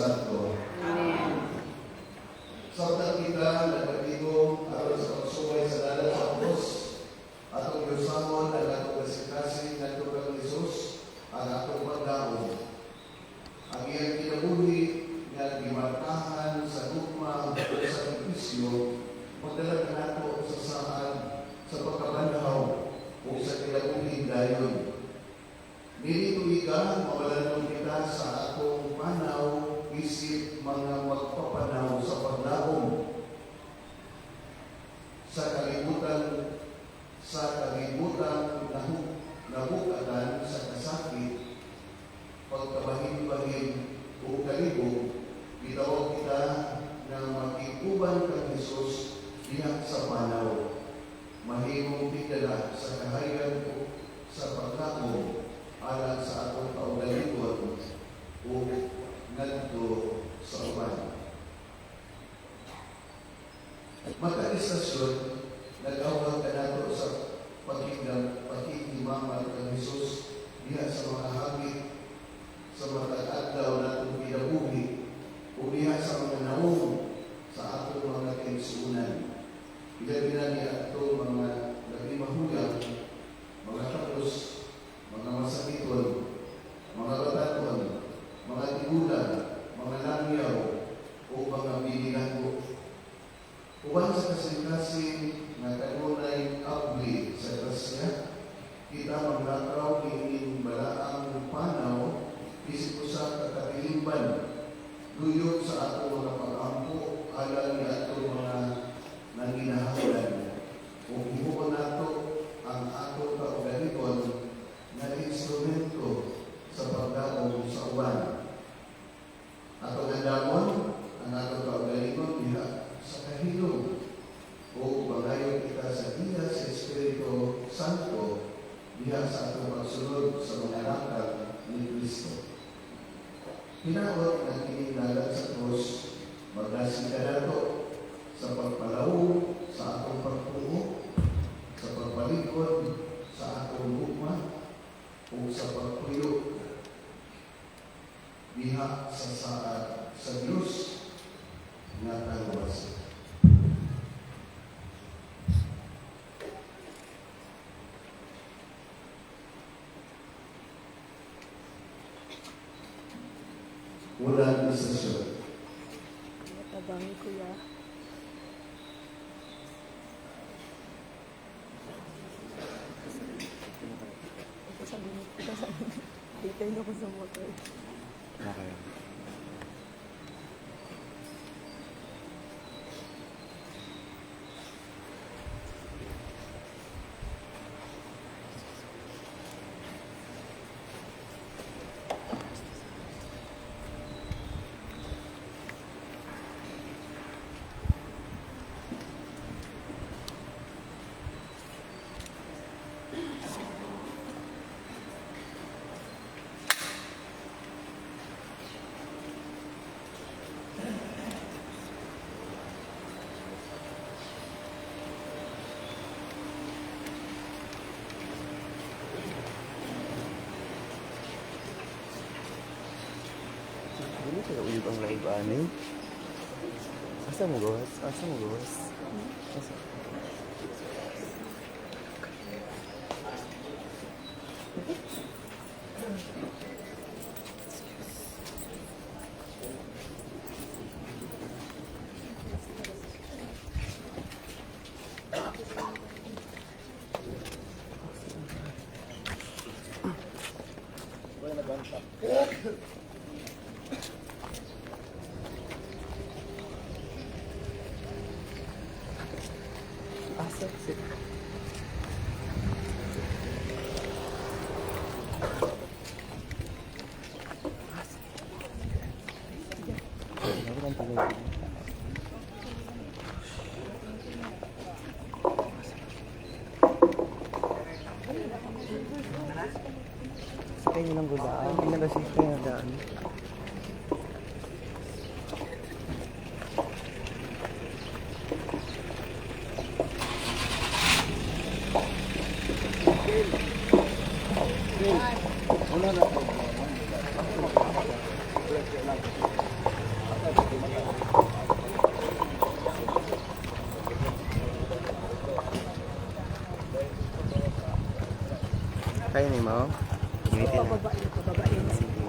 Santo. Amen. Samtang kita nagpatigom aron sa pagsuway sa dalan sa krus, atong giusamon ang atong kasing-kasing ngadto kang Jesus ang atong pagdaon. Ang iyang kinabuhi nga gimarkahan sa gugma ug sakripisyo magdala kanato sa saad sa pagkabanhaw ug sa kinabuhi dayon. Niini tuiga, mabalandong kita sa atong panaw isip mga magpapanaw sa paglaom sa kalibutan nabukatan sa kasakit, pagkabahin-bahin o kalibog. Gitawag kita nga makig-uban kang Hesus diha sa panaw, mahimong tigdala sa kahayag o sa paglaom alang sa atong kaugalingon o ngadto sa uban. Matag istasyon, nag-awhag kanato sa pagkikimamal kang Hesus diha sa mga hagit sa matag adlaw natong kinabuhi o diha sa mga nawong sa atong mga kaigsuonan. Ilabi na ni atong mga labi mahuyang, mga kapos, mga masakiton, mga bataton, mga tigulang, mga langyaw, o mga binilanggo. Uban sa kasing-kasing nga kanunay abli sa grasya, kita maglakaw niining balaang panaw isip usa ka katilimban duyot sa atong mga pag-ampo alang ni atong mga nanginahanglan ug himuon nato ang atong kaugalingon nga instrumento sa pagdaong sa uban. Atong andamon ang atong kaugalingon diha sa kahilom o bangayon kita sa giya sa Espiritu Santo diha sa atong pagsunod sa mga lakang ni Kristo. Hinaot nga kining dalan sa krus magdasig kanato sa pagpalawom sa atong pagtuo, sa pagpalig-on sa atong gugma, ug sa pagpuyo diha sa saad sa Dios nga kaluwasan. Unang istasyon. Tabangi, kuya. Ito sabi mo, ito sabi mo. Dito ako sa motor. Okay. Dili kaya uyog ang live ani. Asa mo gawas? Asa mo gawas? Asa? Asa? Si Asa? Sakay niyo lang gudaan. Hindi na kasi kaya daan. Kaya ni mo? Gamitin na. Pababa yun, pababa yun. Sige.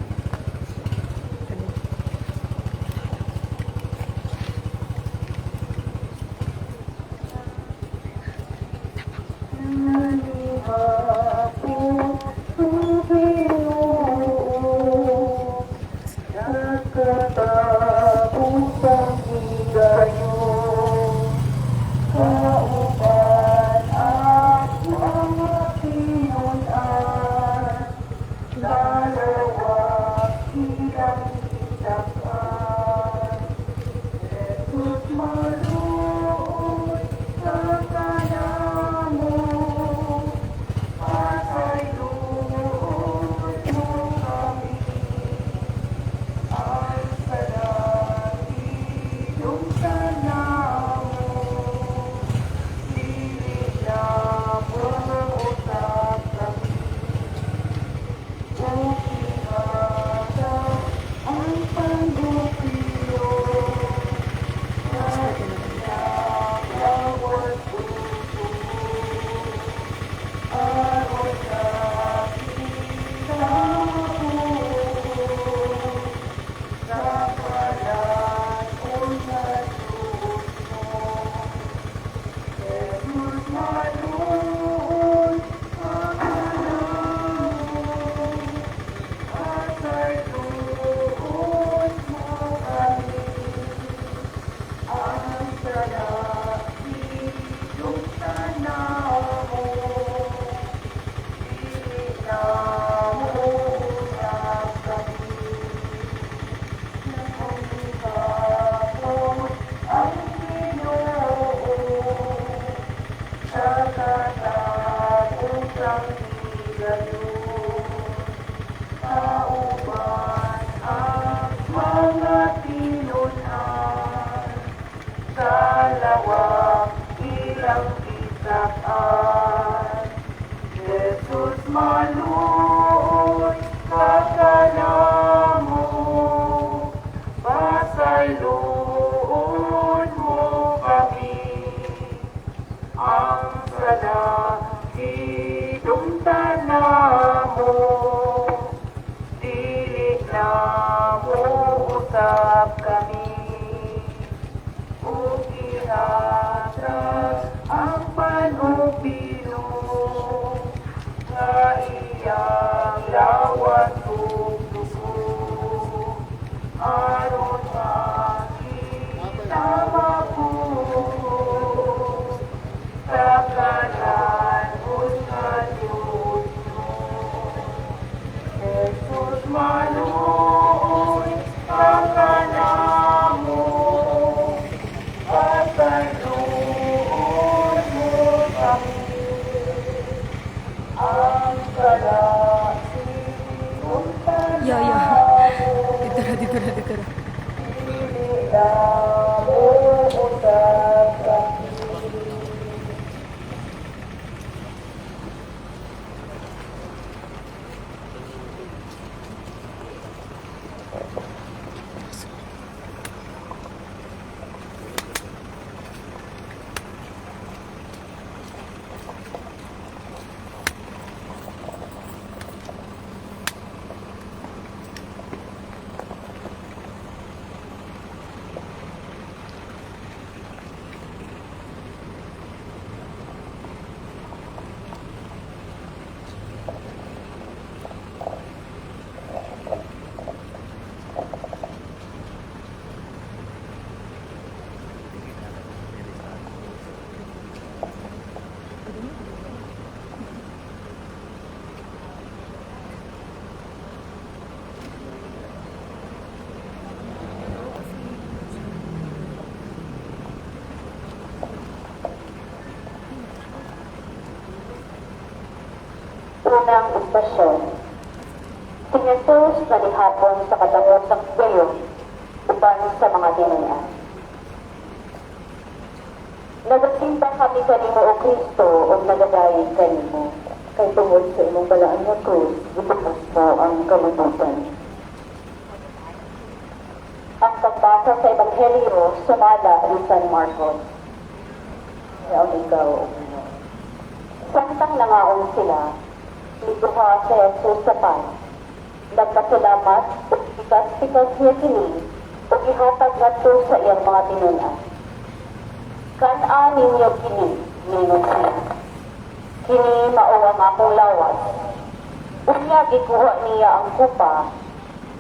Ano? Yeah, yeah. Dito na, dito na, dito na. Unang istasyon. Si Jesus nalihapon sa katapusang gayon uban sa mga tinunan. Nagasimba kami kanimo, O Kristo, ug nagadayeg kanimo. Kay tungod sa imong balaan nga krus, gitubos mo ang kalibutan. Ang pagbasa sa Ebanghelyo sumala ni San Marcos. Yaon ikaw, O Ginoo. Samtang nangaon sila, Nikuha si Jesus sa pan. Nagpasalamat, ug pikas-pikas niya kini, ug gihatag ngadto sa iyang mga tinun-an. "Kan-a ninyo kini," ningon siya. "Kini mao ang akong lawas." Unya gikuha niya ang kupa,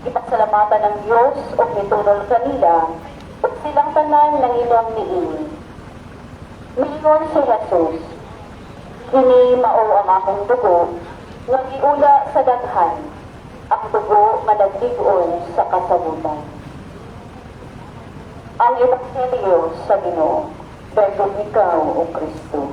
gipasalamatan ang Dios ug mitunol kanila, ug silang tanan nanginom niini. Miingon si Jesus, "Kini mao ang akong dugo nga giula sa daghan, ang dugo nga naglig-on sa kasabutan." Ang Ebanghelyo sa Ginoo. Daghum ikaw, O Kristo.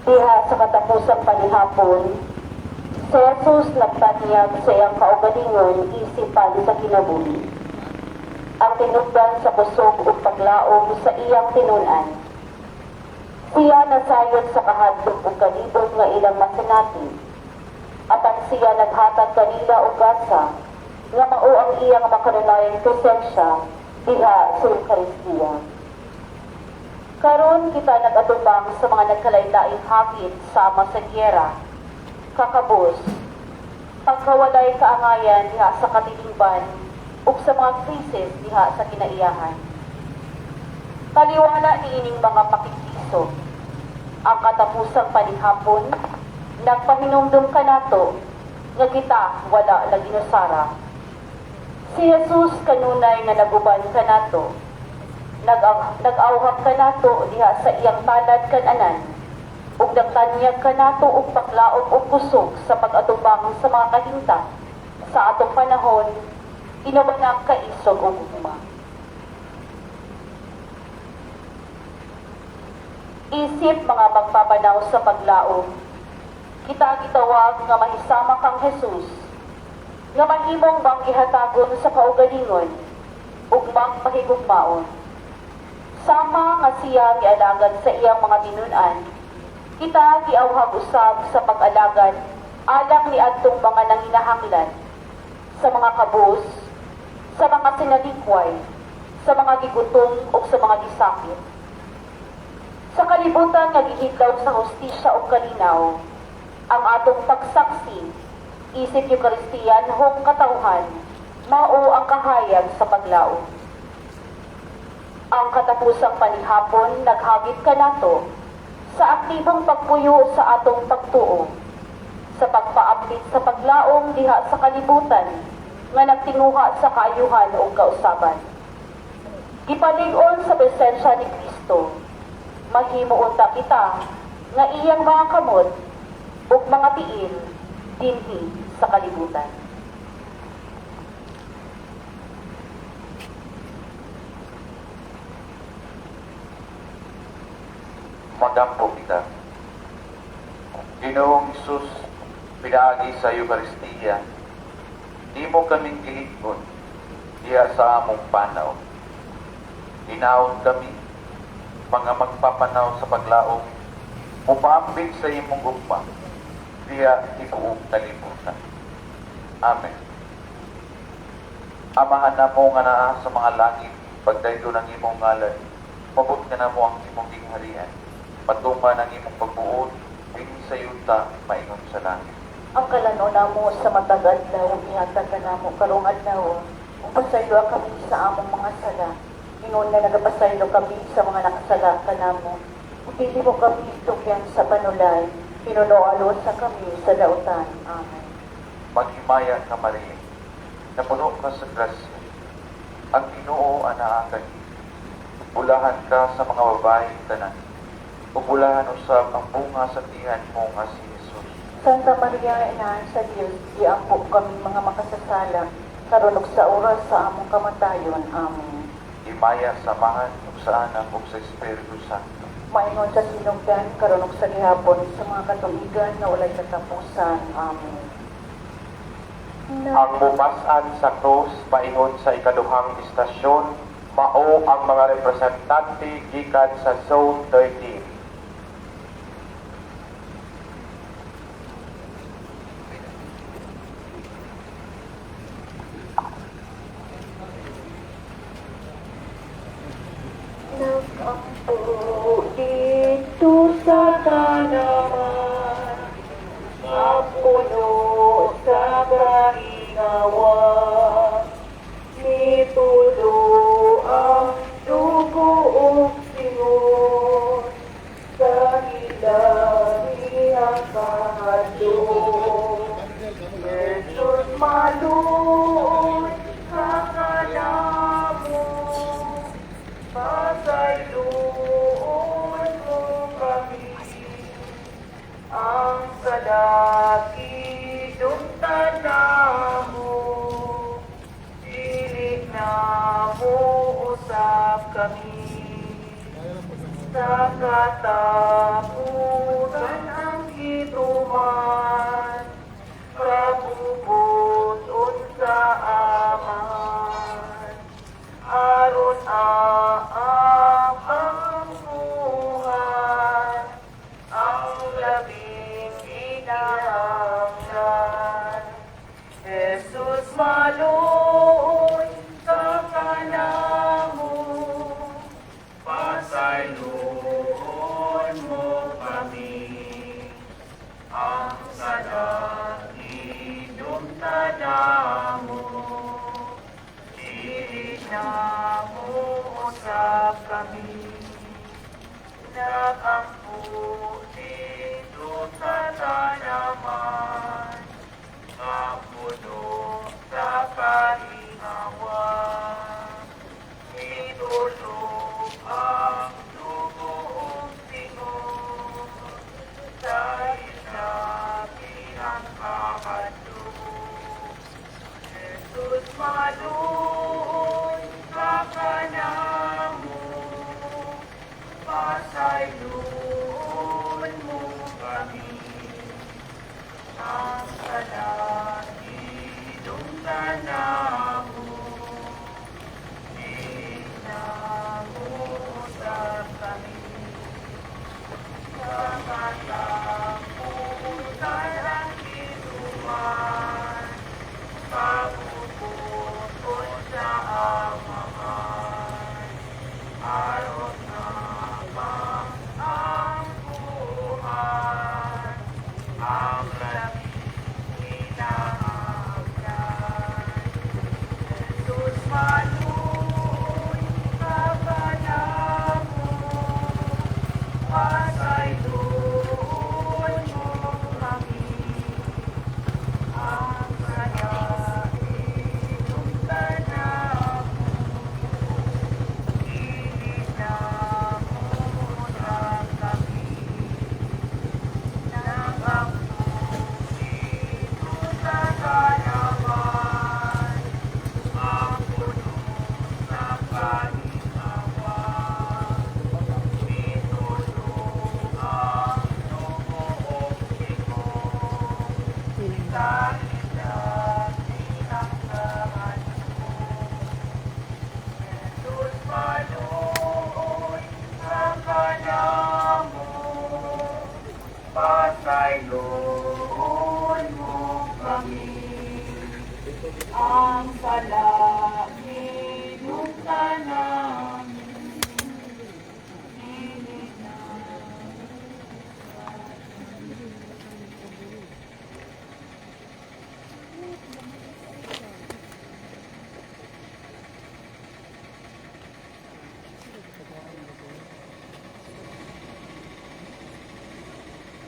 Diha sa katapusang panihapon, si Jesus nagtanyag sa iyang kaugalingon isip pan sa kinabuhi. Ang tinubdan sa kusog ug paglaom sa iyang tinun-an. Siya nasayod sa kahadlok ug kalibot nga ilang masinati. Apan siya naghatag kanila og gasa nga mao ang iyang makanunayang presensya diha sa Eukaristiya. Karon kita nag-atubang sa mga nagkalain-laing hagit sama sa giyera, kakabos, pagkawalay kaangayan diha sa katilingban ug sa mga krisis diha sa kinaiyahan. Taliwala niining mga pakigkiso, ang katapusang panihapon nagpahinumdum kanato nga kita wala lagi nusara. Si Jesus kanunay nga naguban kanato, nag-awhag kanato diha sa iyang palad kananan, ug nagtanyag kanato og paglaom ug kusog sa pag-atubang sa mga kahimtang sa atong panahon, inuban ang kaisog ug gugma. Isip mga magpapanaw sa paglaom, kita gitawag nga mahisama kang Jesus, nga mahimong manggihatagon sa kaugalingon ug magpahigugmaon. Sama nga siya gialagad sa iyang mga tinun-an, kita giawhag usab sa pag-alagad alang niadtong mga nanginahanglan, sa mga kabus, sa mga sinalikway, sa mga gigutom ug sa mga gisakit. Sa kalibutan nga gihidlaw sa hustisya ug kalinaw, ang atong pagsaksi isip Eukaristiyanhong katawhan mao ang kahayag sa paglaom. Ang katapusang panihapon naghagit kanato sa aktibong pagpuyo sa atong pagtuo, sa pagpaablit sa paglaom diha sa kalibutan nga nagtinguha sa kaayuhan ug kausaban. Gipalig-on sa presensya ni Kristo, mahimo unta kita nga iyang mga kamot ug mga tiil dinhi sa kalibutan. Magampo kita. Ginoong Hesus, pinaagi sa Eukaristiya, nimo kaming gilig-on diha sa among panaw. Hinaot kami, mga magpapanaw sa paglaom, mupaambit sa imong gugma, diha tibuok kalibutan. Amen. Amahan namo nga naa sa mga langit, pagdaygo ng imong ngalan, mabot ka namo ang imong gingharian, matuman ang imong pagbuot, dinhi sa yuta, maingon sa langit. Ang kalano namo sa matag adlaw, ihatag kanamo karong adlaw. Ug pasayloa kami sa among mga sala, ingon nga nagapasaylo kami sa mga nakasala kanamo. Ug dili mo kami tugyan sa panulay, hinuno sa kami sa dautan. Amen. Maghimaya ka, Maria, napuno ka sa grasya. Ang Ginoo anaa kanimo. Bulahan ka sa mga babae tanan, ug bulahan usab ang bunga sa tiyan mo nga si Jesus. Santa Maria, Inahan sa Dios, giampo kami mga makasasala, karon ug sa oras sa among kamatayon. Amen. Himaya sa Amahan ug sa Anak ug sa Espiritu Santo. Maingon sa sinugdan, karon ug sa gihapon, sa mga katuigan na walay katapusan. Amen. Ang mupas-an sa krus paingon sa ikaduhang istasyon mao ang mga representante gikan sa Zone 13. Didto sa tanaman, nga puno sa kalingawa. Mitulo ang dugo ug tingog sa ilahang kahadlok. Jesus, maluoy ka kanamo, pasayloon mo kami. Ang sala gidumtan namo, dili namo usab kami. Sa katapusan ang gituman, kabubut-on sa Amahan, aron ampuhan ang labing kinahanglan. Jesus, maluoy ka kanamo, pasayloon mo kami. Ang sala gidumtan namo, dili namo usab kami. Nagampo didto sa tanaman, nga puno sa kalingawa. Mitulo ang dugo ug tingog sa ilahang kahadlok. Jesus, maluoy ka kanamo, pasayloon mo kami. Ang sala gidumtan namo, dili namo usab kami. Sa katapusan ang gituman, kabubut-on sa Amahan, aron maampuhan ang labing kinahanglan. Jesus, maluoy ka kanamo, pasayloon mo kami. Ang sala gidumtan namo, dili namo usab kami. Nagampo didto sa tanaman, nga puno sa kalingawa. Mitulo ang dugo ug tingog sa ilahang kahadlok. Jesus, maluoy ka kanamo, pasayloon mo kami. Ang sala gidumtan namo, dili namo.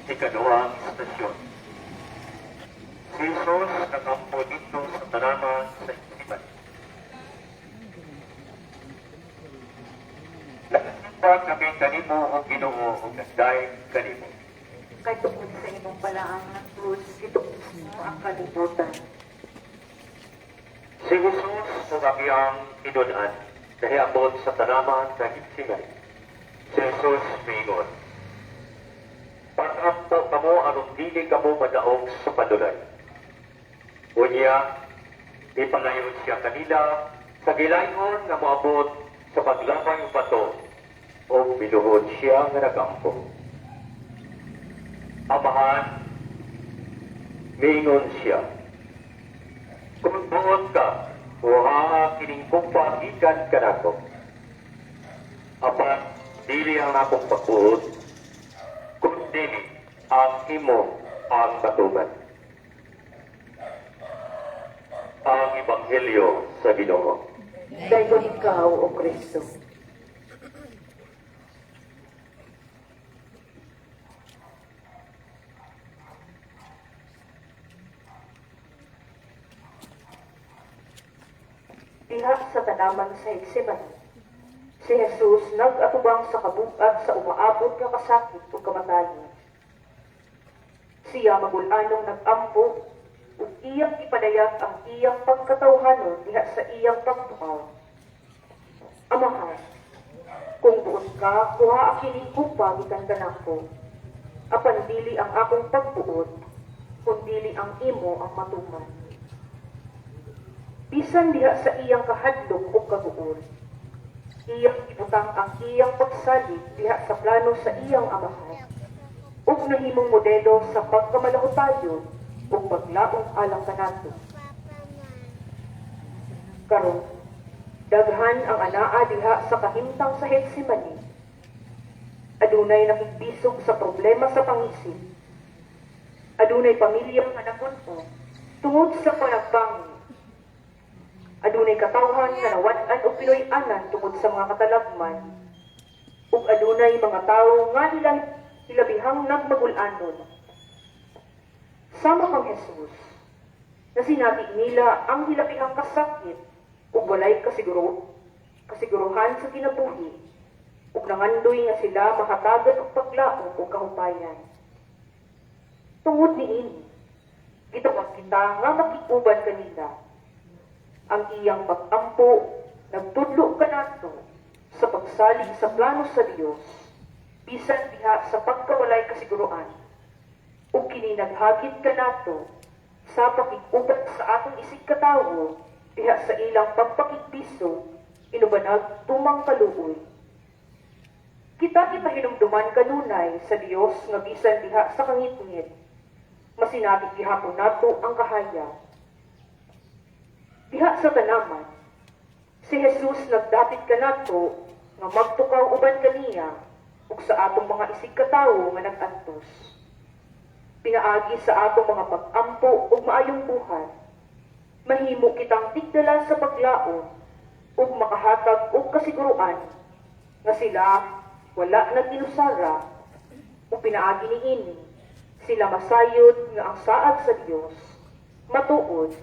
Ikaduhang istasyon. Si Jesus nagampo didto sa tanaman sa Getsemani. Nagasimba kami kanimo, o Ginoo, ug nagdayeg kanimo. Kay tungod sa imong balaan nga krus, gitubos mo ang kalibutan. Si Jesus ug ang iyang tinun-an nahiabot sa tanaman sa Getsemani. Si Jesus miingon, "Pag-ampo kamo aron dili kamo madaog sa padulay." Unya, ipanayon siya kanila sa gilayon nga moabot sa paglamay og bato ug miluhod siya nga nagampo. "Amahan," miingon siya, "kung buot ka, kuhaa kining kupa gikan kanako. Apan Dili ang akong pagbuot, kundi ang imo ang matuman. Ang Ebanghelyo sa Ginoo. Dayon ikaw, O Kristo. Diha sa tanaman sa Getsemani, si Jesus nag-atubang sa kabugat sa umaabot nga kasakit ug kamatayon. Siya magul-anong nag-ampo ug iyang ipadayag ang iyang pagkatawhanon diha sa iyang pagtukaw. Amahan, kung buot ka, kuha kining kupa gikan kanako. Apan dili ang akong pagbuot, kundili ang imo ang matuman. Bisan diha sa iyang kahadlok ug kaguol, iyang ibutang ang iyang pagsalig diha sa plano sa iyang Amahan, ug nahimong modelo sa pagkamalahutayon ug paglaom alang kanato. Karon, daghan ang anaa diha sa kahimtang sa Getsemani. Adunay nakigbisog sa problema sa pangisip. Adunay pamilya nga nagunto tungod sa panagbangi. Adunay katawhan nga nawad-an og Pinoy-anan tungod sa mga katalagman. Ug adunay mga tawo nga hilabihang nagmagul-anon. Sama kang Jesus, na sinati nila ang hilabihang kasakit ug walay kasiguruhan sa kinabuhi, ug nangandoy nga sila mahatagan og paglaom ug kahupayan. Tungod niini, gitawag kita nga makig-uban kanila. Ang iyang pag-ampo nagtudlo kanato sa pagsalig sa plano sa Dios, bisan diha sa pagkawalay kasiguruan, ug kini naghagit kanato sa pakig-uban sa atong isigkatawo diha sa ilang pagpakigbiso inubanag tumang kaluoy. Kita gipahinumduman kanunay sa Dios nga bisan diha sa kangitngit, masinati gihapon nato ang kahayag. Diha sa tanaman, si Jesus nagdapit kanato nga magtukaw uban kaniya ug sa atong mga isigkatawo nga nag-antos. Pinaagi sa atong mga pag-ampo ug maayong buhat, mahimo kitang tigdala sa paglaom ug makahatag og kasiguruan nga sila wala nag-inusara ug pinaagi niini sila masayod nga ang saad sa Dios matuod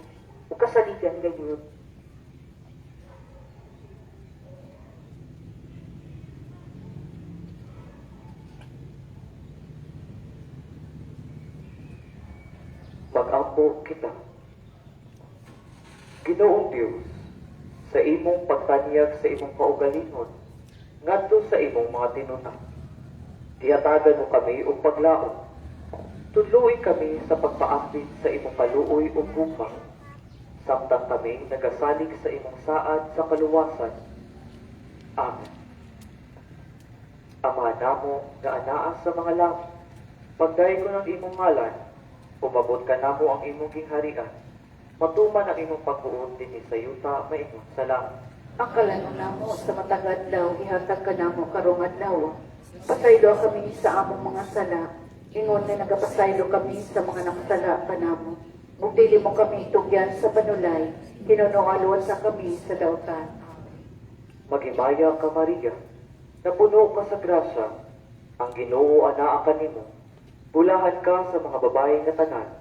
ug kasaligan gayud. Mag-ampo kita. Ginoong Dios, sa imong pagtanyag sa imong kaugalingon ngadto sa imong mga tinun-an, gihatagan mo kami og paglaom. Tudloi kami sa pagpaambit sa imong kaluoy ug gugma, samtang kami nagasalig sa imong saad sa kaluwasan. Amen. Ama namo nga anaa sa mga langit, pagdaygon ang imong ngalan, umabot kanamo ang imong gingharian, matuman ang imong pagbuot dinhi sa yuta maingon sa langit. Ang kalanon namo sa matag adlaw ihatag kanamo karong adlaw. Pasaylo kami sa among mga sala, ingon nga nagapasaylo kami sa mga nakasala kanamo. Ug dili mo kami itugyan sa panulay, hinuno sa kami sa dautan. Maghimaya ka, Maria, napuno ka sa grasya, ang Ginoo anaa kanimo. Bulahan ka sa mga babae nga tanan,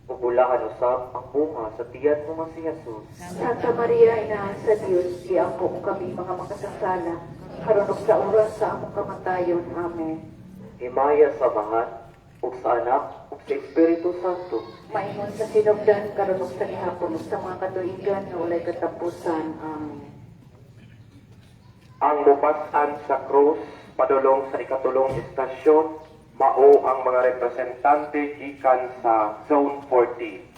ug bulahan usab ang bunga sa tiyan mo nga si Jesus. Santa Maria, Ina sa Dios, giampo kami mga makasasala, karon ug sa oras sa among kamatayon. Amen. Himaya sa Amahan, ug sa Anak, ug sa Espiritu Santo. Maingon sa sinugdan, karon ug sa gihapon, ug sa mga katuigan nga walay katapusan. Amen. Ang mupas-an sa krus padulong sa ikatulong istasyon mao ang mga representante gikan sa Zone 14.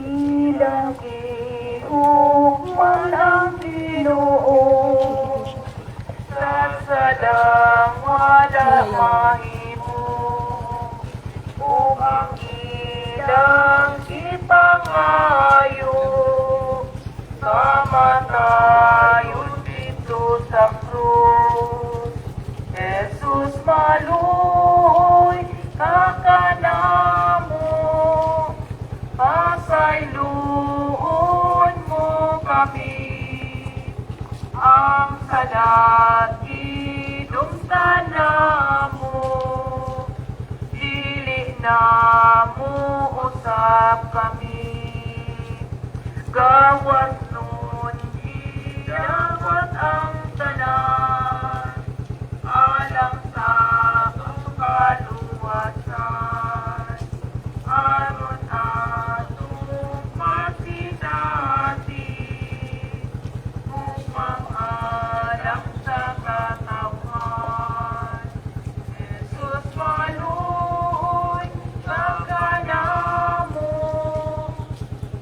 Ilang gihukman ang Ginoo sa salang wala mahimo ug ang ilang gipangayo kamatayon didto sa krus. Jesus, maluoy ka kanamo, pasayloon mo kami. Ang sala gidumtan namo, dili namo usab kami. Gawas nun, idawat ang tanan, alang sa atong kaluwasan, aron atong masinati, upang alang sa katawhan. Jesus, maluoy ka kanamo,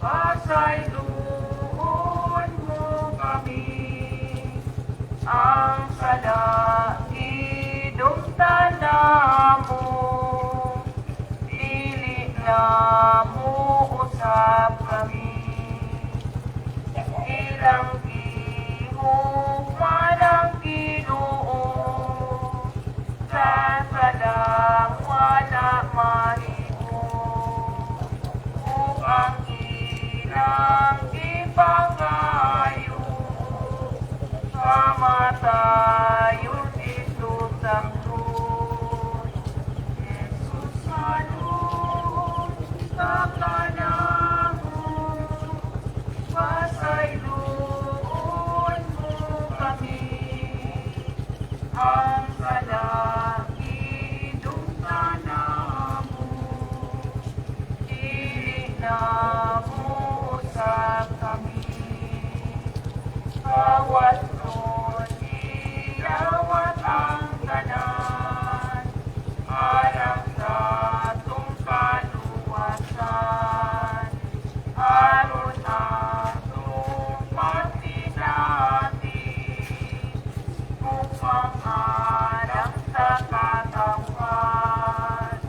pasayloon mo kami. Ang sala gidumtan namo, dili namo usab kami. Ilang gihukman ang Ginoo, sa salang wala mahimo ug ang ilang gipangayo kamatayon didto sa krus. Jesus, maluoy ka kanamo, pasayloon mo kami. Ang sala gidumtan namo, dili namo usab kami. Gawas nun, idawat ang tanan, alang sa atong kaluwasan, aron atong masinati, upang alang sa katawhan.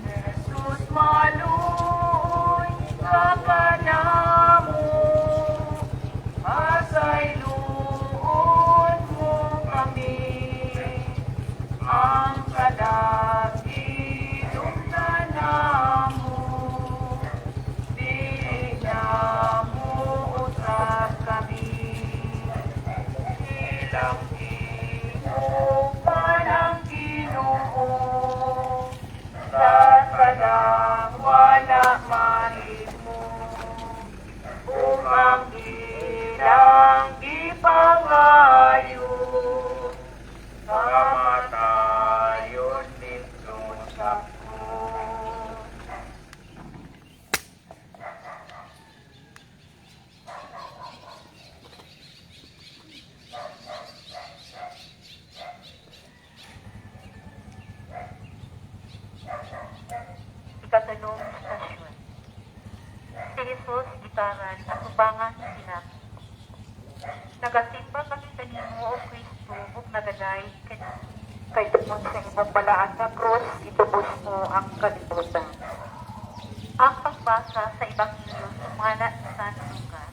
Jesus, maluoy ka kanamo, pasayloon mo kami. Ang sala gidumtan namo, dili namo usab kami. Ilang gihukman ang Ginoo, sa salang wala mahimo ug ang ilang gipangayo kamatayon didto sa krus. Ikatulong istasyon. Si Jesus gitaran atubangan ni Pilato. Nagasimba kami kanimo, O Kristo, ug nagaday kanimo. Kay tungod sa imong balaan nga krus, gitubos mo ang kalibutan. Ang pagbasa sa Ebanghelyo sumala ni San Lucas.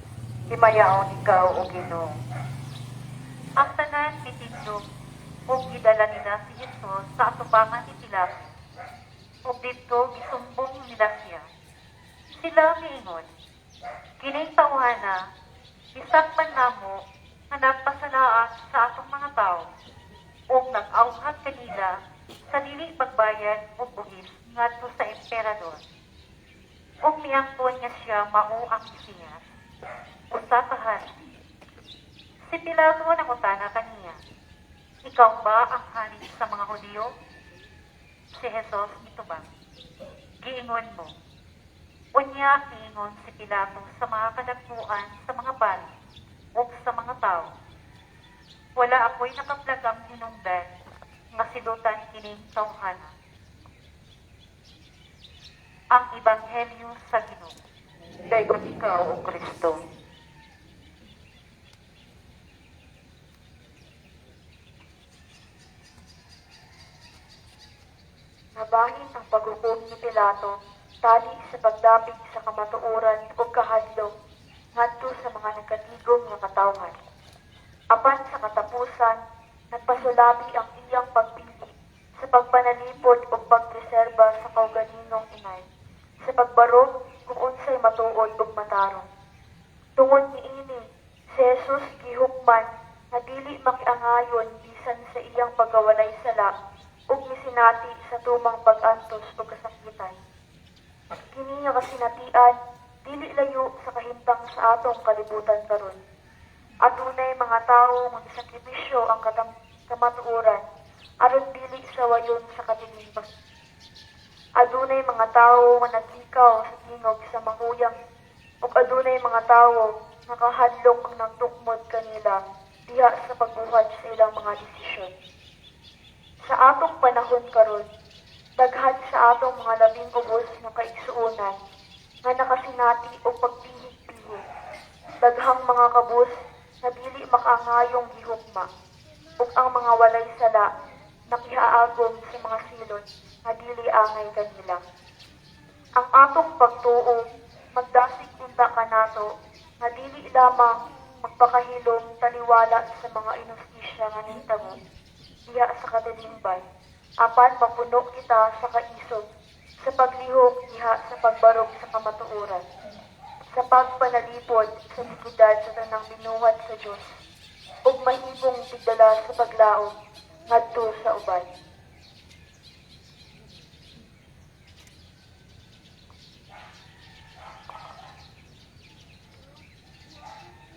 Himayaon ikaw, O Ginoo. Ang tanan mitindog ug gidala nila si Jesus sa atubangan ni Pilato. Ug didto gisumbong nila siya. Sila miingon, "Kining tawhana, gisakpan namo nga nagpasalaat sa atong mga tawo ug nag-awhag kanila sa dili pagbayad og buhis ngadto sa emperador. Ug miangkon nga siya mao ang Mesiyas, usa ka hari." Si Pilato nangutana kaniya, "Ikaw ba ang hari sa mga Hudiyo?" Si Jesus mitubag, "Giingon mo." Unya miingon si Pilato sa mga kadagkuan sa mga pari ug sa mga tawo, "Wala ako'y nakaplagang hinungdan nga silutan kining tawhana." Ang Ebanghelyo sa Ginoo. Daygon ikaw, O Kristo. Nabahin ang paghukom ni Pilato tali sa pagdapig sa kamatuoran ug kahadlok ngadto sa mga nagkatigom nga katawhan. Apan sa katapusan, nagpasulabi ang iyang pagpili sa pagpanalipod ug pagpreserba sa kaugalingong inay, sa pagbarog kung unsay matuod ug matarong. Tungod niini, si Jesus gihukman nga dili makiangayon bisan sa iyang pagkawalay sala ug misinati sa tumang pag-antos ug kasakitan. Kini nga kasinatian dili layo sa kahimtang sa atong kalibutan karon. Adunay mga tawo nga gisakripisyo ang kamatuoran aron dili sawayon sa katilingban. Adunay mga tawo nga naglikaw sa tingog sa mahuyang ug adunay mga tawo nga kahadlok ang nagtukmod kanila diha sa pagbuhat sa ilang mga desisyon. Sa atong panahon karon, daghan sa atong mga labing ubos nga kaigsuonan nga nakasinati og pagpihig-pihig. Daghang mga kabus nga dili makaangayong gihukma ug ang mga walay sala nakihaagom sa mga silot nga dili angay kanila. Ang atong pagtuo magdasig unta kanato nga dili lamang magpakahilom taliwala sa mga inustisya nga nahitabo diha sa katilingban, apan mapuno kita sa kaisog sa paglihok diha sa pagbarog sa kamatuoran, sa pagpanalipod sa dignidad sa tanang binuhat sa Dios, ug mahimong tigdala sa paglaom ngadto sa uban.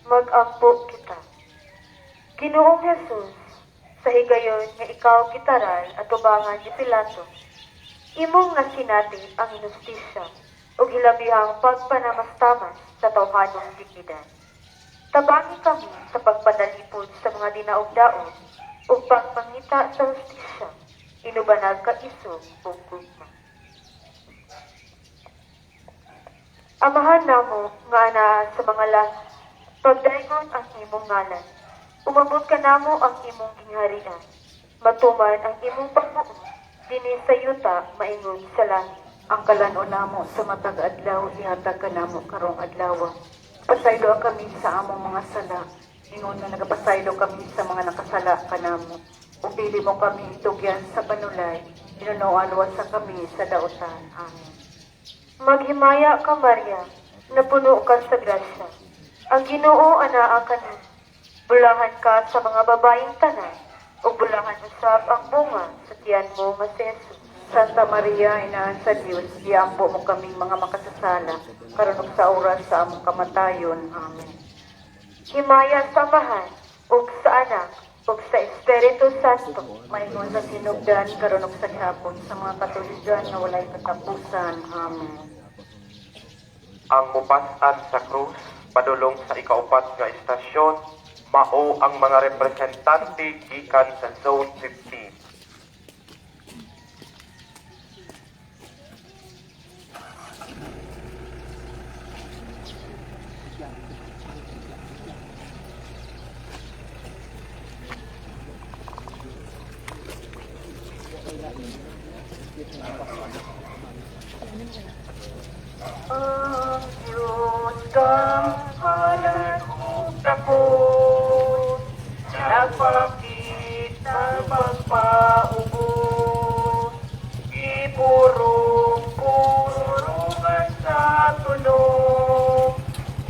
Mag-ampo kita. Ginoong Jesus, sa higayon nga ikaw gitaral at tubangan ni Pilato, imong nasinati ang inustisya ug hilabihang pagpanamastamas sa tawhanong dignidad. Tabangi kami sa pagpanalipod sa mga dinaog-daog ug pagpangita sa hustisya, inubanag kaisog ug gugma. Amahan namo nga anaa sa mga langit, pagdaygon ang imong ngalan. Umabot kanamo ang imong gingharian. Matuman ang imong pagbuot dinhi sa yuta maingon sa langit. Ang kalan-on namo sa matag adlaw ihatag kanamo karong adlaw. Pasaylo kami sa among mga sala, ingon nga nagapasaylo kami sa mga nakasala kanamo. Ug dili mo kami itugyan sa panulay, hinunoan sa kami sa daotan. Amen. Maghimaya ka, Maria, napuno ka sa grasya. Ang Ginoo anaa kanimo. Bulahan ka sa mga babaeng tanan, ug bulahan usab ang bunga sa tiyan mo nga si Jesus. Santa Maria, Inahan sa Dios, iampo mo kaming mga makasasala, karon ug sa oras sa among kamatayon. Amen. Himaya sa Amahan, ug sa Anak, ug sa Espiritu Santo. Maingon sa sinugdan, karon ug sa gihapon, sa mga katuligan nga walay katapusan. Amen. Ang mupas-an sa krus, padulong sa ikaupat nga istasyon, mao ang mga representante gikan sa Zone 15. Ang Diyos kang halal ug takot, nagpakita pagpaubos, ipurong-purungan sa tulog,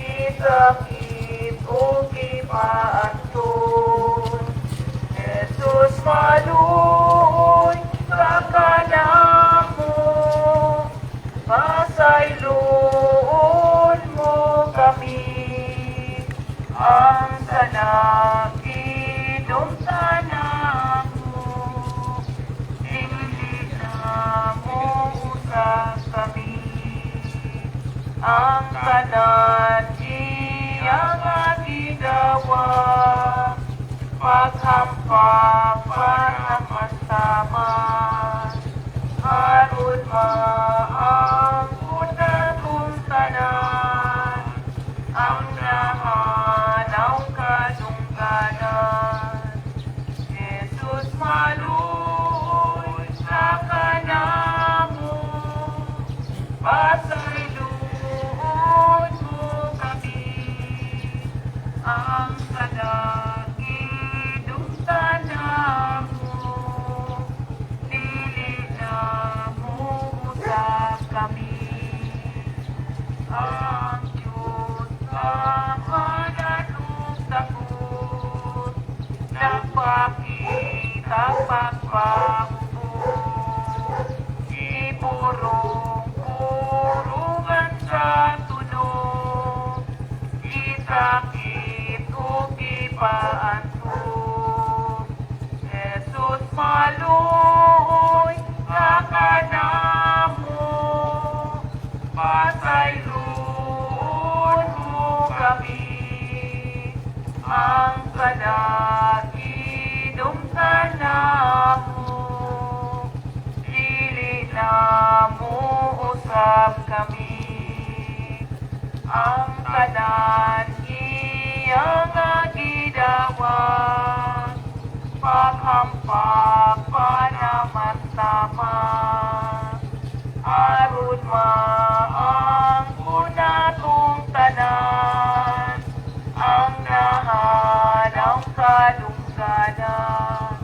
isakit o gipaanton. Jesus maluoy sa kanamo, pasayloon mo kami, ang salakidom sa namo, dili namo usab kami, ang tanan iyang gigawa, paghampa panamastamas, aron maangkon natong tanan, ang nahanaw kadungganan. Jesus maluoy sa kanamo, gipaubos, Gipurong-purungan sa tunog, Gisakit ug gipaantos. Jesus maluoy ka kanamo, pasayloon mo kami. Ang sala gidumtan namo, dili namo usab kami. Ang tanan iya nga gidawat, paghampak panamastama, aron maangkon natong tanan ang nahanang kadungganan.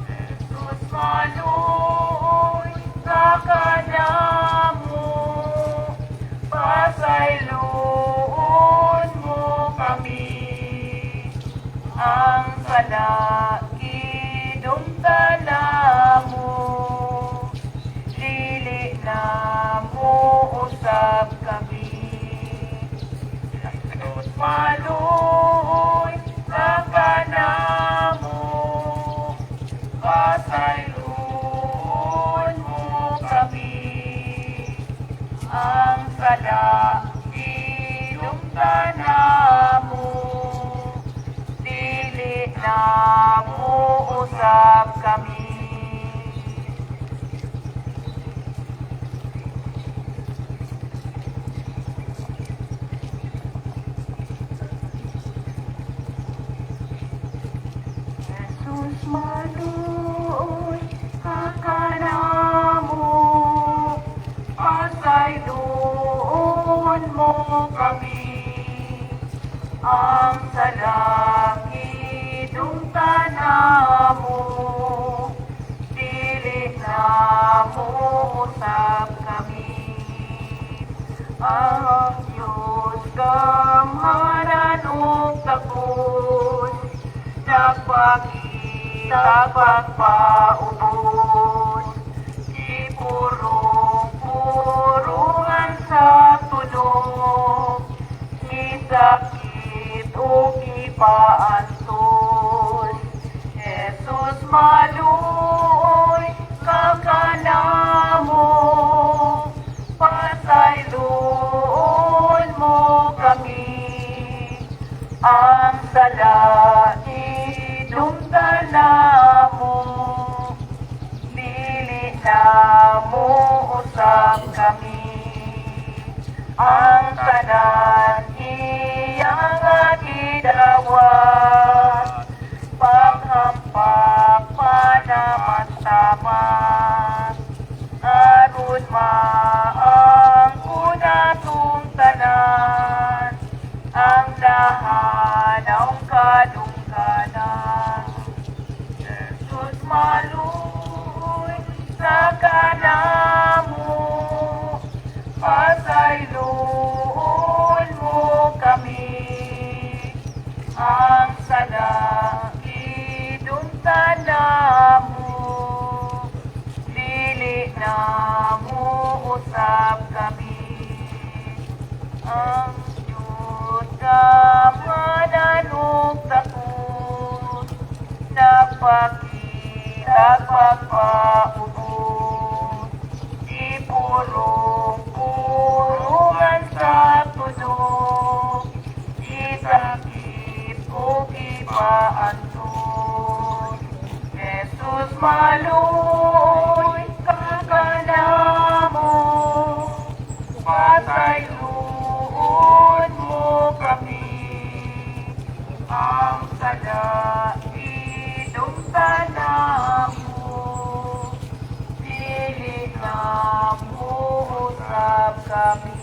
Jesus maluoy ka kanamo, pasayloon mo kami. Ang sala gidumtan namo, dili namo usab kami. Jesus maluoy ka kanamo, pasayloon mo kami. Ang sala gidumtan namo, dili namo usab kami. Jesus maluoy ka kanamo, pasayloon mo kami. Ang sala gidumtan namo, dili namo usab kami. Ang Diyos gamhanan ug takos, nagpakita pagpaubos, Gipurong-purungan sa tunog, gisakit ug gipaantos. Jesus maluoy ka kanamo, pasayloon mo kami. Ang sala idumtan namo, dili namo usab kami. Ang tanan iya nga gidawat, paghampak panamastama, aron maangkon natong tanan ang nahanang kadungganan. Jesus maluoy sa kanamo, pasayloon mo kami. Ang sala gidumtan namo, dili namo usab kami. Ang Diyos gamhanan ug takos, nagpakita pagpaubos, Gipurong-purungan sa tunog, gisakit ug gipaantos. Jesus maluoy ka kanamo, pasayloon mo kami. Ang sala idumtan namo, dili namo usab kami.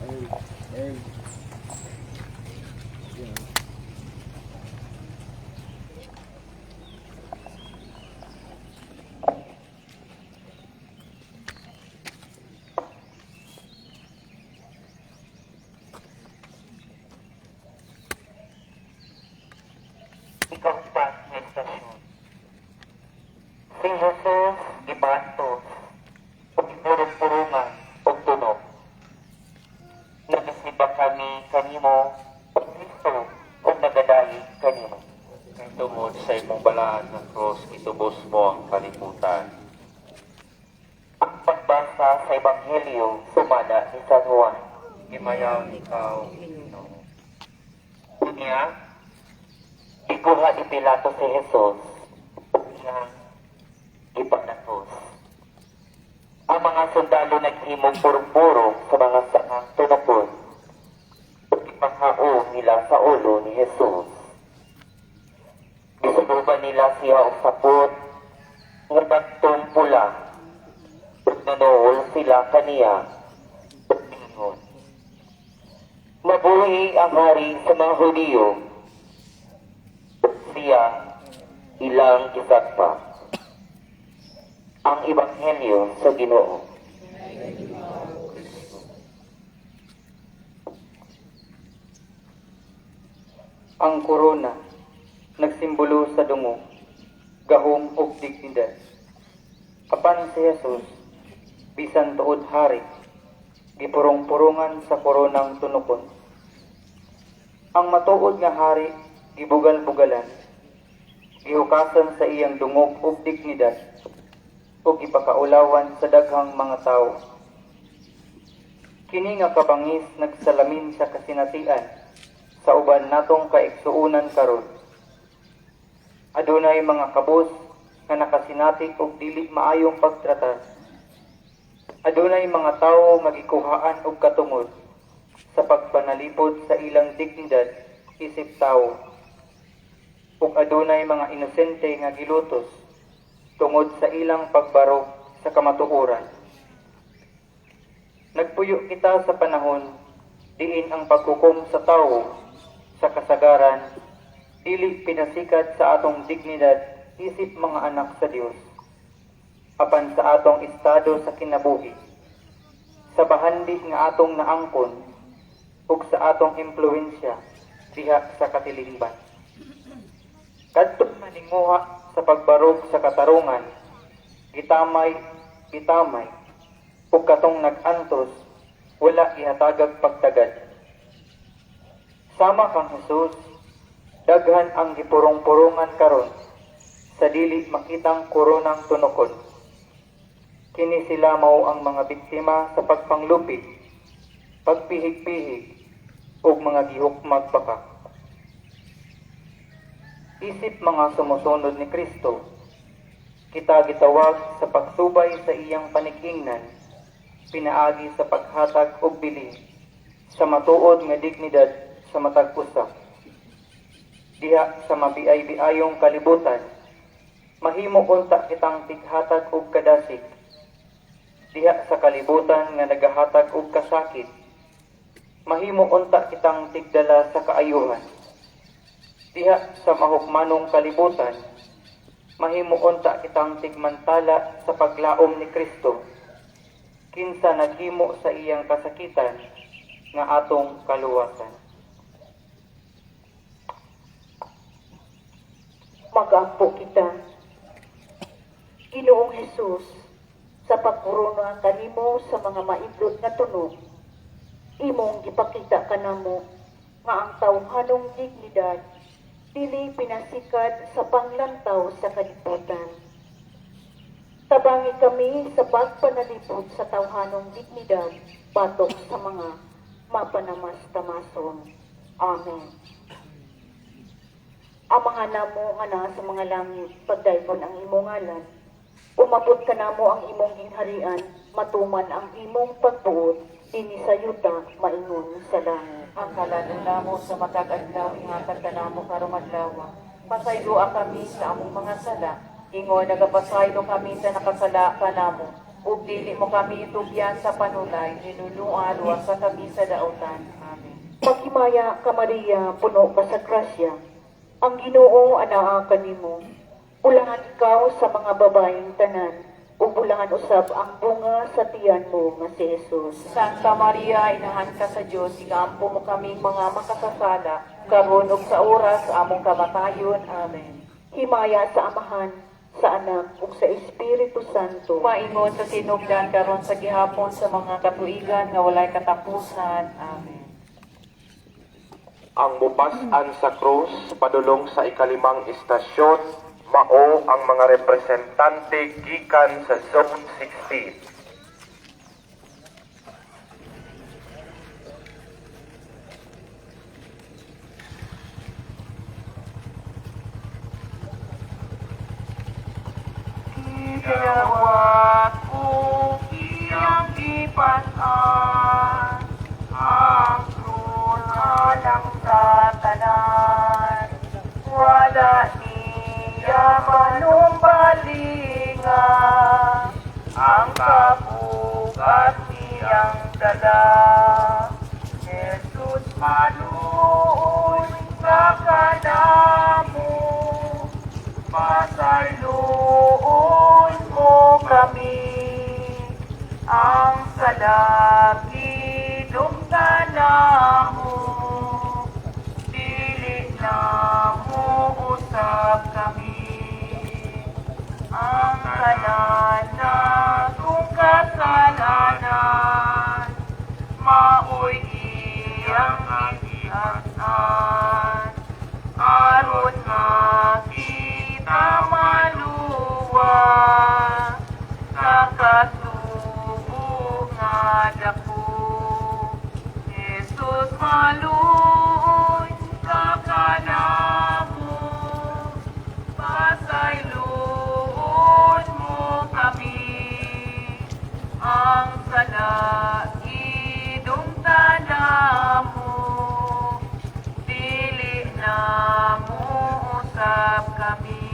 Ay, ay. Yeah. Ikaupat nga istasyon. Si Jesus gibantos ug gipurong-purungan og tunok. Nagasiba kami kanimo, o Kristo, ug nagadayeg kanimo. Kay tungod sa imong balaan nga krus, gitubos mo ang kalibutan. Ang pagbasa sa Ebanghelyo sumala ni San Juan. Himayaon ikaw, Ginoo. Unya, gikuha ni Pilato si Jesus, ug iyang gipanatos. Ang mga sundalo naghimong purong-purong sa mga sangang tunokon, ug gipanghaon nila sa ulo ni Jesus. Gisunuban nila siya og sapot nga bantong pula, ug nanuol sila kaniya ug miingon, "Mabuhi ang hari sa mga Hudiyo." Ug siya ilang gisagpa. Ang Ebanghelyo sa Ginoo. Ang korona nagsimbolo sa dungog, gahom ug dignidad. Apan si Jesus, bisan tuod hari, gipurong-purungan sa koronang tunokon. Ang matuod nga hari gibugal-bugalan, gihukasan sa iyang dungog ug dignidad, ug gipakaulawan sa daghang mga tawo. Kini nga kabangis nagsalamin sa kasinatian sa uban natong kaigsuonan karon. Adunay mga kabus nga nakasinati og dili maayong pagtratar. Adunay mga tawo nga gikuhaan og katungod sa pagpanalipod sa ilang dignidad isip tawo. Ug adunay mga inosente nga gilutos tungod sa ilang pagbarog sa kamatuoran. Nagpuyo kita sa panahon diin ang paghukom sa tawo sa kasagaran dili pinasikat sa atong dignidad isip mga anak sa Dios, apan sa atong estado sa kinabuhi, sa bahandi nga atong naangkon ug sa atong impluwensya diha sa katilingban. Kadtong maninguha sa pagbarog sa katarungan, gitamay, gitamay, ug katong nag-antos wala gihatagag pagtagad. Sama kang Jesus, daghan ang gipurong-purungan karon sa dili makitang koronang tunokon. Kini sila mao ang mga biktima sa pagpanglupit, pagpihig-pihig, ug mga gihukmag baka. Isip mga sumusunod ni Kristo, kita gitawag sa pagsubay sa iyang panig-ingnan, pinaagi sa paghatag og bilin sa matuod nga dignidad sa matag usa. Diha sa mabiay-biayong kalibutan, mahimo unta kitang tighatag og kadasig. Diha sa kalibutan nga nagahatag og kasakit, mahimo unta kitang tigdala sa kaayuhan. Diha sa mahukmanong kalibutan, mahimo unta kitang tigmantala sa paglaom ni Kristo, kinsa naghimo sa iyang kasakitan nga atong kaluwasan. Mag-ampo kita. Ginoong Hesus, sa pagkorona kanimo sa mga maidlot nga tunog, imong gipakita kanamo nga ang tawhanong dignidad dili pinasikat sa panglantaw sa kalibutan. Tabangi kami sa pagpanalipod sa tawhanong dignidad batok sa mga mapanamas-tamason. Amen. Amahan namo nga naa sa mga langit, pagdaygon ang imong ngalan. Umabot kanamo ang imong gingharian, matuman ang imong pagbuot dinhi sa yuta maingon sa langit. Ang kalan-on namo sa matag adlaw ihatag kanamo karong adlaw. Pasayloa kami sa among mga sala, ingon nagapasaylo kami sa nakasala kanamo. Ug dili mo kami itugyan sa panulay, hinulungan luwasa kami sa daotan. Amen. Maghimaya ka Maria, puno ka sa grasya. Ang Ginoo anaa kanimo. Ulahan ikaw sa mga babaeng tanan, Ug bulahan usab ang bunga sa tiyan mo nga si Jesus. Santa Maria, inahan ka sa Dios, igaampo mo kaming mga makasasala, karon ug sa oras sa among kamatayon. Amen. Himaya sa Amahan, sa Anak ug sa Espiritu Santo. Maingon sa sinugdan karon sa gihapon sa mga katuigan nga walay katapusan. Amen. Ang mupas-an sa krus padulong sa ikalimang istasyon mao ang mga representante gikan sa Zone 16. Gidawat ko iyang gipas-an ang krus alang sa tanan. Wala niya panumbalinga ang kabugat niyang dala. Jesus, maluoy ka kanamo, pasayloon mo kami. Ang sala gidumtan namo, dili namo usab kami. Ang tanan natong kasalanan, maoy iyang gipas-an, aron nga kita maluwa sa kasubo nga dako. Jesus, maluoy ka kanamo, pasayloon mo kami. Ang sala gidumtan namo, dili namo usab kami.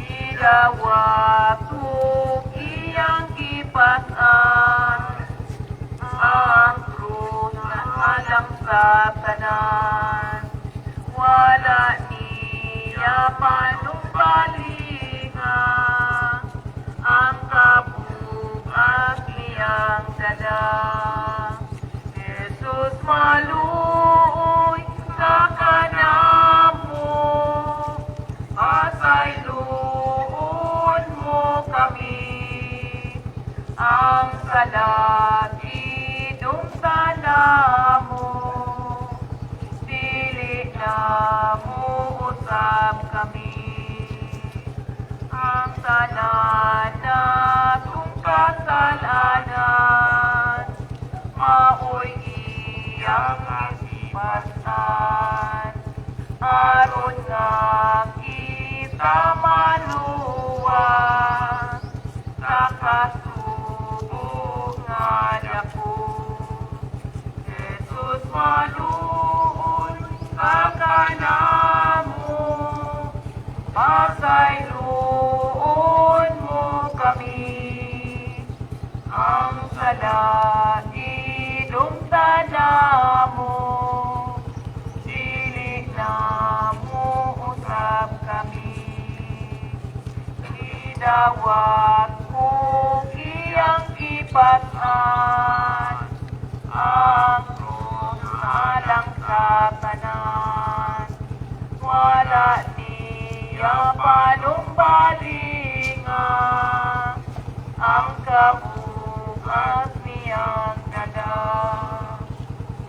Gidawat ug iyang gipas-an ang krus alang sa tanan. Wala niya panumbalinga ang kabugat niyang dala. Jesus, maluoy ka kanamo, pasayloon mo kami. Ang sala gidumtan namo, dili namo usab kami. Ang tanan natong kasalanan, maoy iyang gipas-an, aron nga kita maluwa sa kasubo nga dako. Jesus, maluoy ka kanamo, pasayloon mo kami. Ang sala gidumtan namo, dili namo usab kami. Gidawat ug iyang gipas-an ang krus alang sa tanan. Wala niya panumbalinga ang kabugat niyang dala.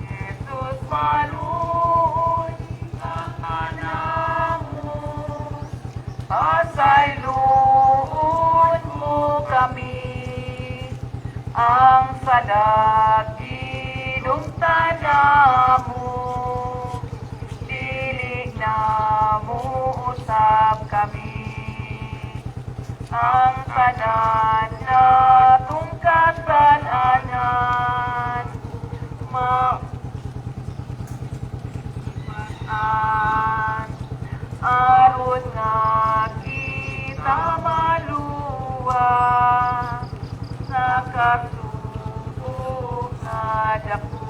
Jesus, maluoy ka kanamo, pasayloon mo kami. Ang sala gidumtan namo, dili namo usab kami. Ang tanan natong kasalanan, ma aron nga kita maluwa sa kasubo nga dako.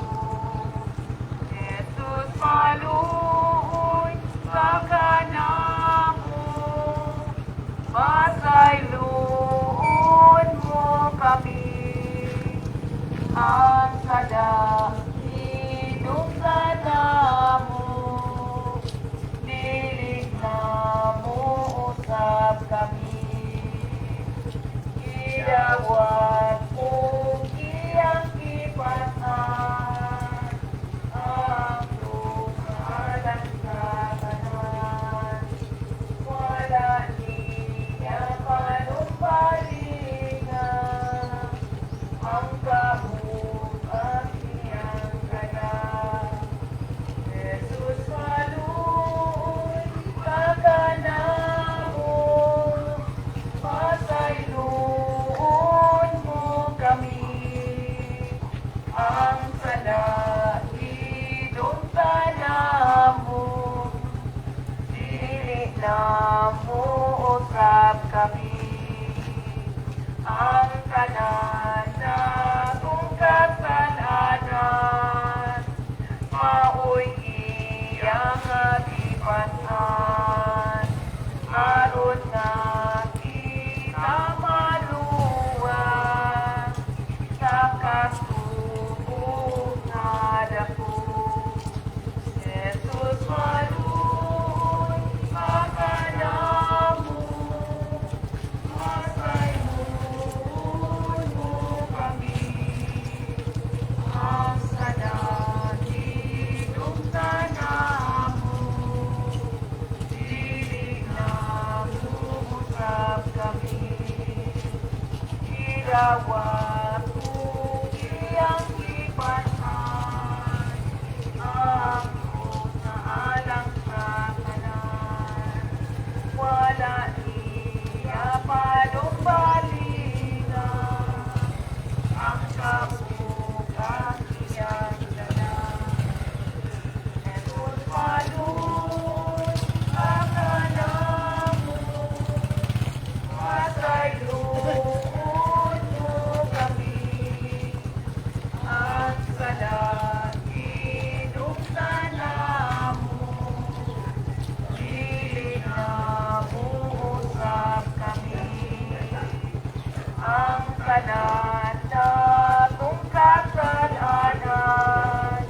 Jesus, maluoy ka kanamo, pasayloon na muusab kami. Ang tanan natong kasalanan, maoy iyang gipas-an, aron nga kita maluwas sa kasubo nga dako. Jesus, maluoy ka kanamo, pasayloon mo kami. Ang sala hinumtan namo, dili na muusab kami. Gidawat ug iyang gipas-an ang krus nga alang sa tanan. Wala niya panumbalinga ang kabuk ang iyang dala. Jesus, maluoy ka kanamo, pasayloon mo kami. Ang sala hinumtan namo, dili na muusab kami. Ang tanan natong kasalanan,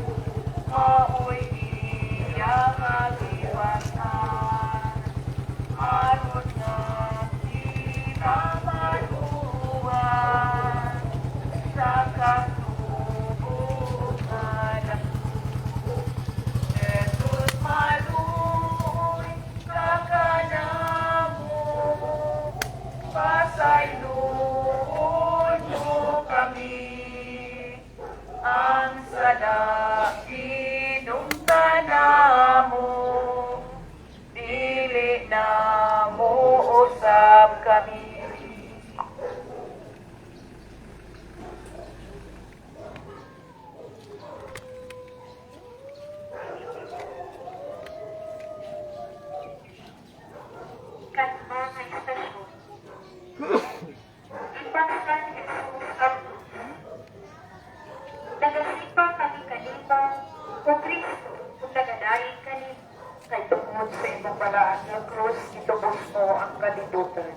maoy iyang gipas-an, aron nga kita maluwas sa kasubo nga dako. Jesus, maluoy ka kanamo, pasayloon mo kami. Ang sala hinumtan namo, dili na muusab kami. Kalima nga istasyon. Gipas-an ni Jesus ang krus. Nagasipa kami kanimo, o Kristo, ug nagadayeg kanimo. Kay tungod sa imong balaan nga krus, gitubos mo ang kalibutan.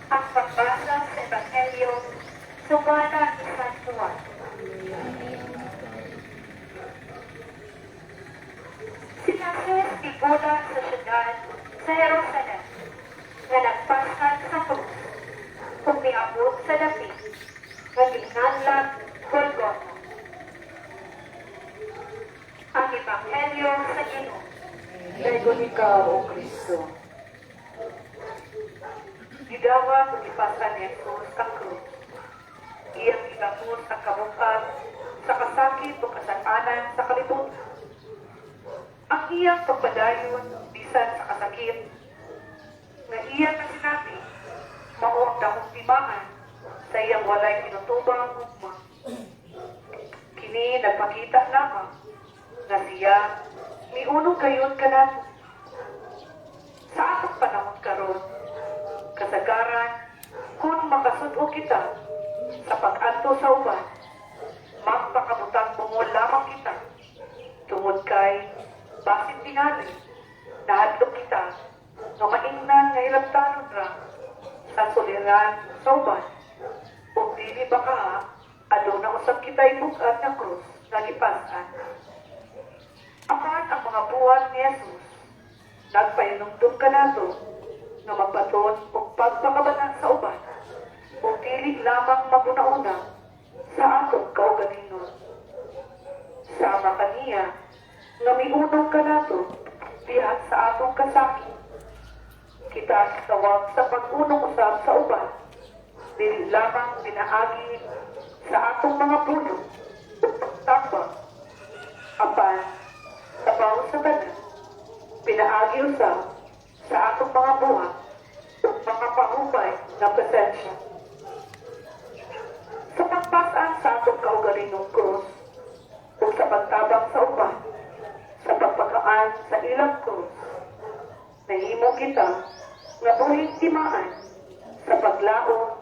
Ang pagbasa sa Ebanghelyo sumala ni San Juan. Si Jesus migulang sa siyudad sa Jerusalem, nga nagpas-an sa krus, ug miabot sa dapit, nga giinganlag Golgotha. Ang Ebanghelyo sa Ginoo. Daygon ikaw, O Kristo. Gidawat ug gipas-an ni Jesus ang krus. Iyang gigapos ang kabug-at sa kasakit ug kasag-anan sa kalibutan. Ang iyang pagpadayon bisan sa kasakit nga iyang nasinati, mao ang dakong timaan sa iyang walay tinutubang gugma. Kini nagpakita lamang nga siya miunong gayon kanato. Sa atong panahon karon, kasagaran kung makasud-o kita sa pag-anto sa uban, magpakabutang bungol lamang kita tungod kay basin tingali nahadlok kita nga maingnan nga hilabtanon ra sa suliran sa uban, ug dili ba kaha aduna usab kita'y bug-at nga krus nga gipas-an. Apan ang mga buhat ni Jesus nagpahinumdum kanato nga magbaton og pagpakabana sa uban ug dili lamang maguna-una sa atong kaugalingon. Sama kaniya nga miunong kanato diha sa atong kasakit. Kita tawag sa pag-unong usab sa uban, dili lamang pinaagi sa atong mga pulong ug pagtambang, apan sabaw sa tanan, pinaagi usab sa atong mga buhat ug mga pahubay nga presensya. Sa pagpas-an sa atong kaugalingong krus ug sa pagtabang sa uban, sa pagpakaanto timaan sa paglaom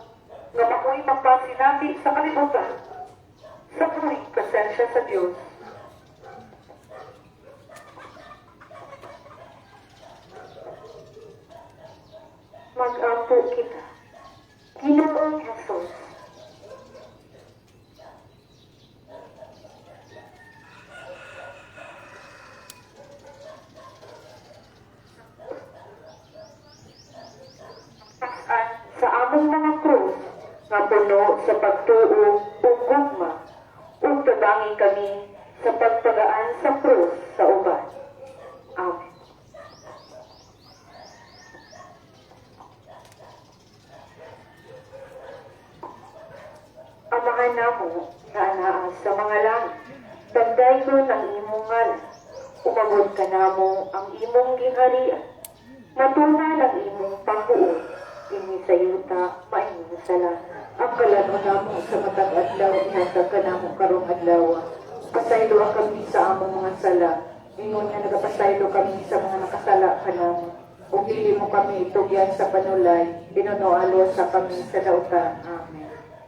nga mao'y mapasinati sa kalibutan sa buhing presensya sa Dios. Mag-ampo kita. Ginoong Jesus, sa among mga krus nga puno sa pagtuo ug gugma, ug tabangi kami sa pagpagaan sa krus sa uban. Amen. Amahan namo nga anaa sa mga langit, pagdaygon ang imong ngalan, umabot kanamo ang imong gingharian, matuman ang imong pangbuot, dinhi sa yuta maingon sa langit. Ang kalan-on namo sa matag adlaw ihatag kanamo karong adlaw. Pasayloa kami sa among mga sala, ingon nga nagapasaylo kami sa mga nakasala kanamo. Ug dili mo kami itugyan sa panulay, hinunoa sa kami sa dautan. Amen.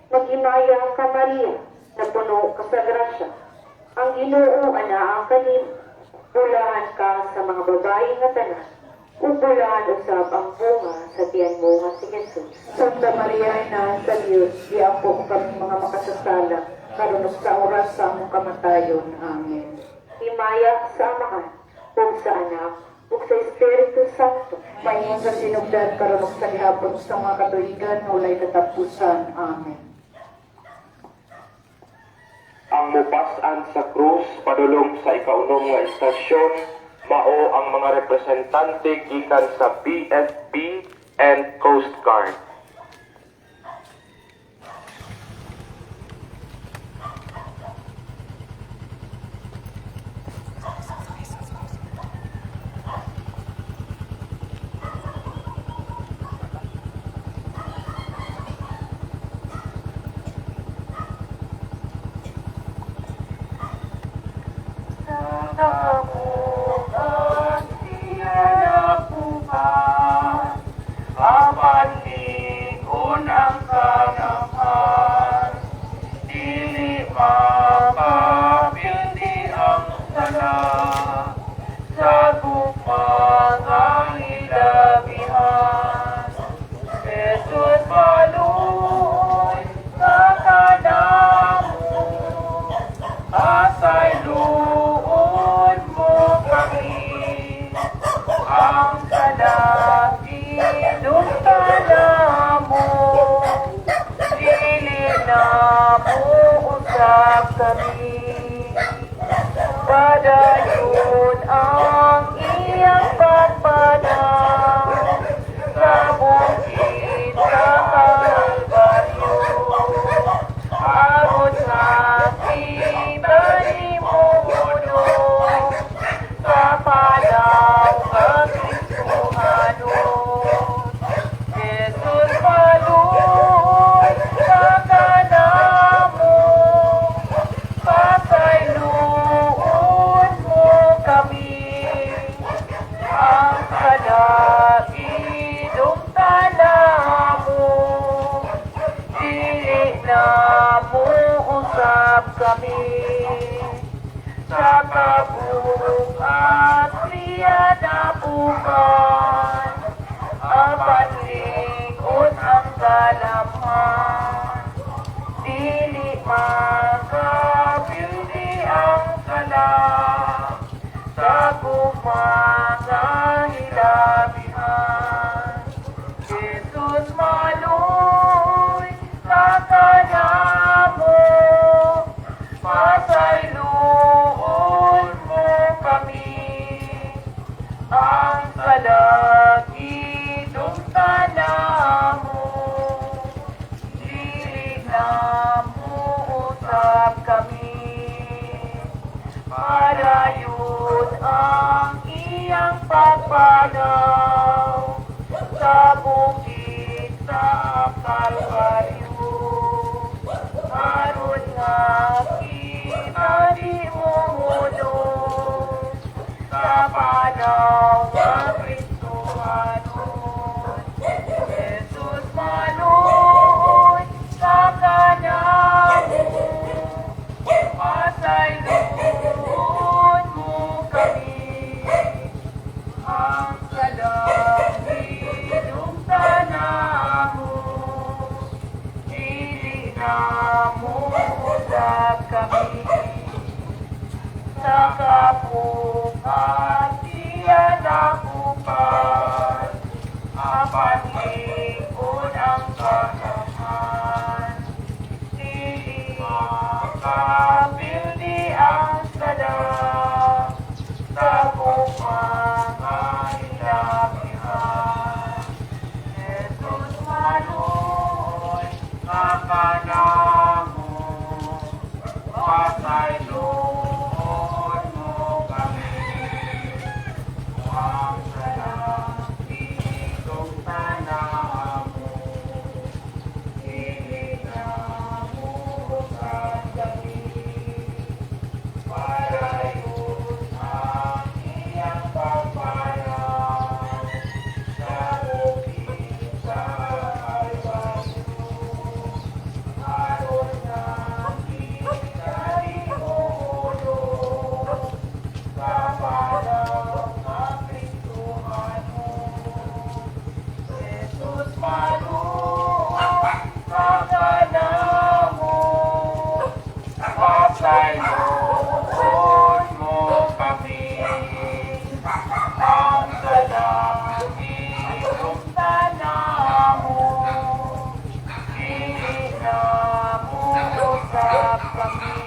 Maghimaya ka, Maria, napuno ka sa grasya. Ang Ginoo anaa kanimo. Bulahan ka sa mga babae nga tanan, ug bulahan usab ang bunga sa tiyan mo nga si Jesus. Santa Maria, Ina sa Dios, giampo mo kami mga makasasala, karon ug sa oras sa among kamatayon. Amen. Himaya sa Amahan, ug sa Anak, ug sa Espiritu Santo. Maingon sa sinugdan, karon ug sa gihapon sa mga katuigan, walay katapusan. Amen. Ang mupas-an sa krus padulong sa ikaunom nga istasyon mao ang mga representante gikan sa BFP and Coast Guard. Padayon ang iyang pagpanaw sa bukid sa Kalbaryo, aron nga kita nimo puno sa panaw nga Kristohanon. Jesus maluoy ka kanamo, pasayloon mo kami. Ang kalagidong tanamo, dili na mo usab kami. Sa kabuhat siya nabukan, apan lig-on ang kalamhan. Dili makapildi ang sala, sa gugma nga hilabihan. Jesus maluoy ka kanamo, pasayloon mo kami. Ang kalagidong tanamo, dili na mo usab kami. Padayon ang iyang pagpanaw sa bukid sa Kalbaryo, aron nga kita di mo muno sa panaw nga Kristohanon. Pasayloon mo kami. Ang sala, idugtan namo. Dili namo usab kami. Padayon ang iyang pagpanaw sa bukid sa Kalbaryo. Aron nga kita dinuolo sa panaw nga Kristohanon. Jesus, maluoy ka kanamo. Pasayloon mo kami. Ang sala, idugtan namo. Dili namo usab kami.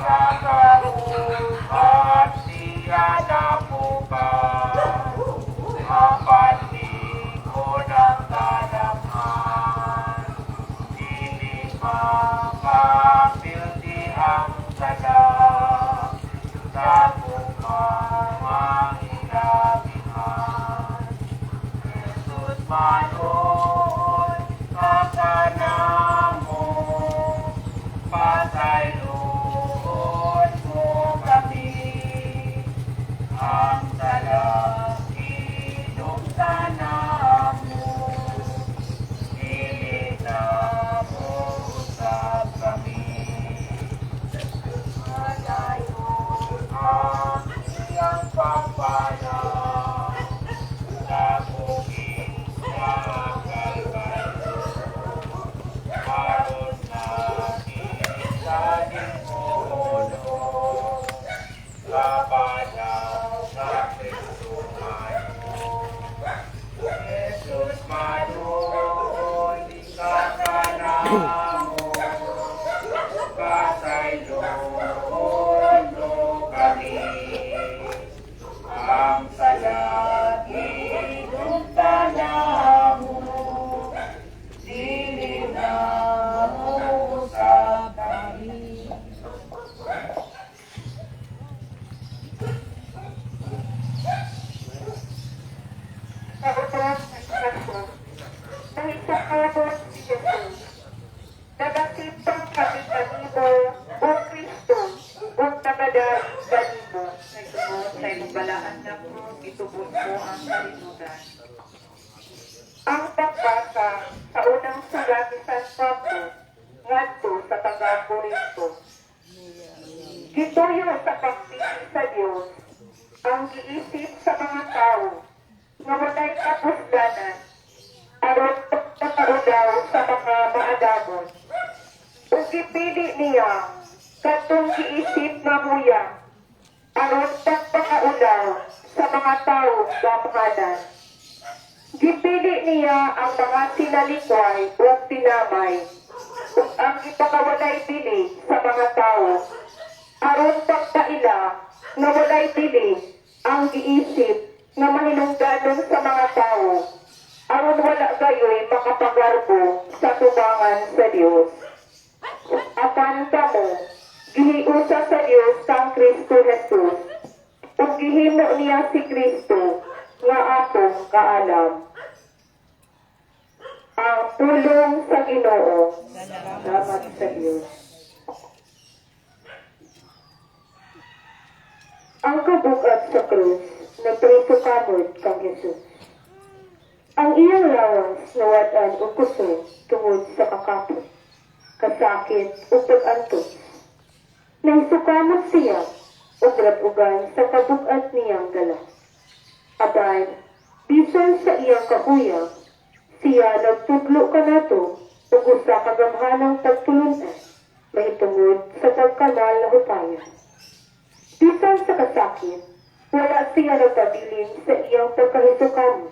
Sa kabug-at siya napukaw. Apan lig-on ang kalamhan. Dili makapildi ang sala sa gugma nga hilabihan. Jesus, maluoy ka kanamo. Pasayloon mo kami. Ang sala, idugtan namo. Dili namo usab kami. Padayon ang iyang pagpanaw sa bukid sa Kalbaryo. Aron nga kita dinuolo sa panaw nga Kristohanon. Jesus, maluoy ka kanamo. Pasayloon mo kami. Ang sala, idugtan namo. Dili namo usab kami. Sa utos ni Jesus, nahisukabot si Jesus. Nagasimbang kami kanimo, O Kristo, ug nagadaig kanimo. Sa sa imong balaan nga krus, gitubos mo ang kalibutan. Ang pagbasa sa unang sulat ni San Pablo ngadto sa taga-Korinto. Gituyo sa pagpili sa Dios ang giisip sa mga tao nga walay kapusganan aron pagpakaudaw sa mga maadamon. Ug gipili niya katong giisip nga huya aron pagpakaudaw sa mga tawo gamhanan. Gipili niya ang mga sinalikway ug tinamay ug ang gipakawalay bili sa mga tawo aron pagpaila nga walay bili ang giisip nga mahinungdanon sa mga tawo aron wala gayoy makapagarbo sa tubangan sa Dios. Apan kamo, gihiusa sa Dios kang Kristo Jesus ug gihimo niya si Kristo nga atong kaalam. Ang pulong sa Ginoo. Salamat sa Dios. Ang kabugat sa krus nagpaisukamot kang Jesus. Ang iyang lawas nawad-an og kusog tungod sa kakapot, kasakit ug pag-antos. Nahisukamot siya ug rad-ugan sa kabugat niyang dala. Apan, bisan sa iyang kahuyang, siya nagtudlo kanato ug usa ka gamhanang pagtulun-an mahitungod sa pagkamalahupayan. Bisan sa kasakit, wala siya nagpabilin sa iyang pagkahisukamot.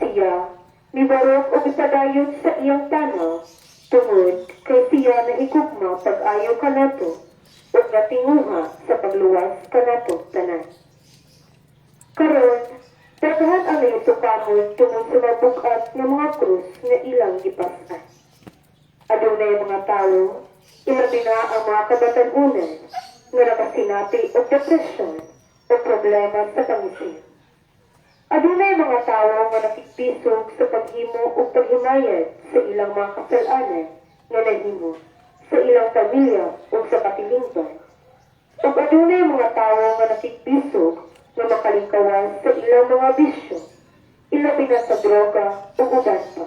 Siya mibarok og padayon sa iyang tanaw tungod kay siya nahigugma pag-ayo kanato ug natinguha sa pagluwas kanato tanan. Karon, daghan ang nahisukamot tungod sa mabug-at nga mga krus nga ilang gipas-an. Adunay mga tawo Ilabi na ang mga kabatan-unan nga nakasinati og depresyon o problema sa pangisip. Adunay mga tawo nga nakikbisog sa paghimo ug paghimayad sa ilang mga kasal-anan nga nahimo sa ilang pamilya ug sa katilingban. Ug adunay mga tawo nga nakikbisog nga makalingkawas sa ilang mga bisyo, ilabi na sa droga ug uban pa.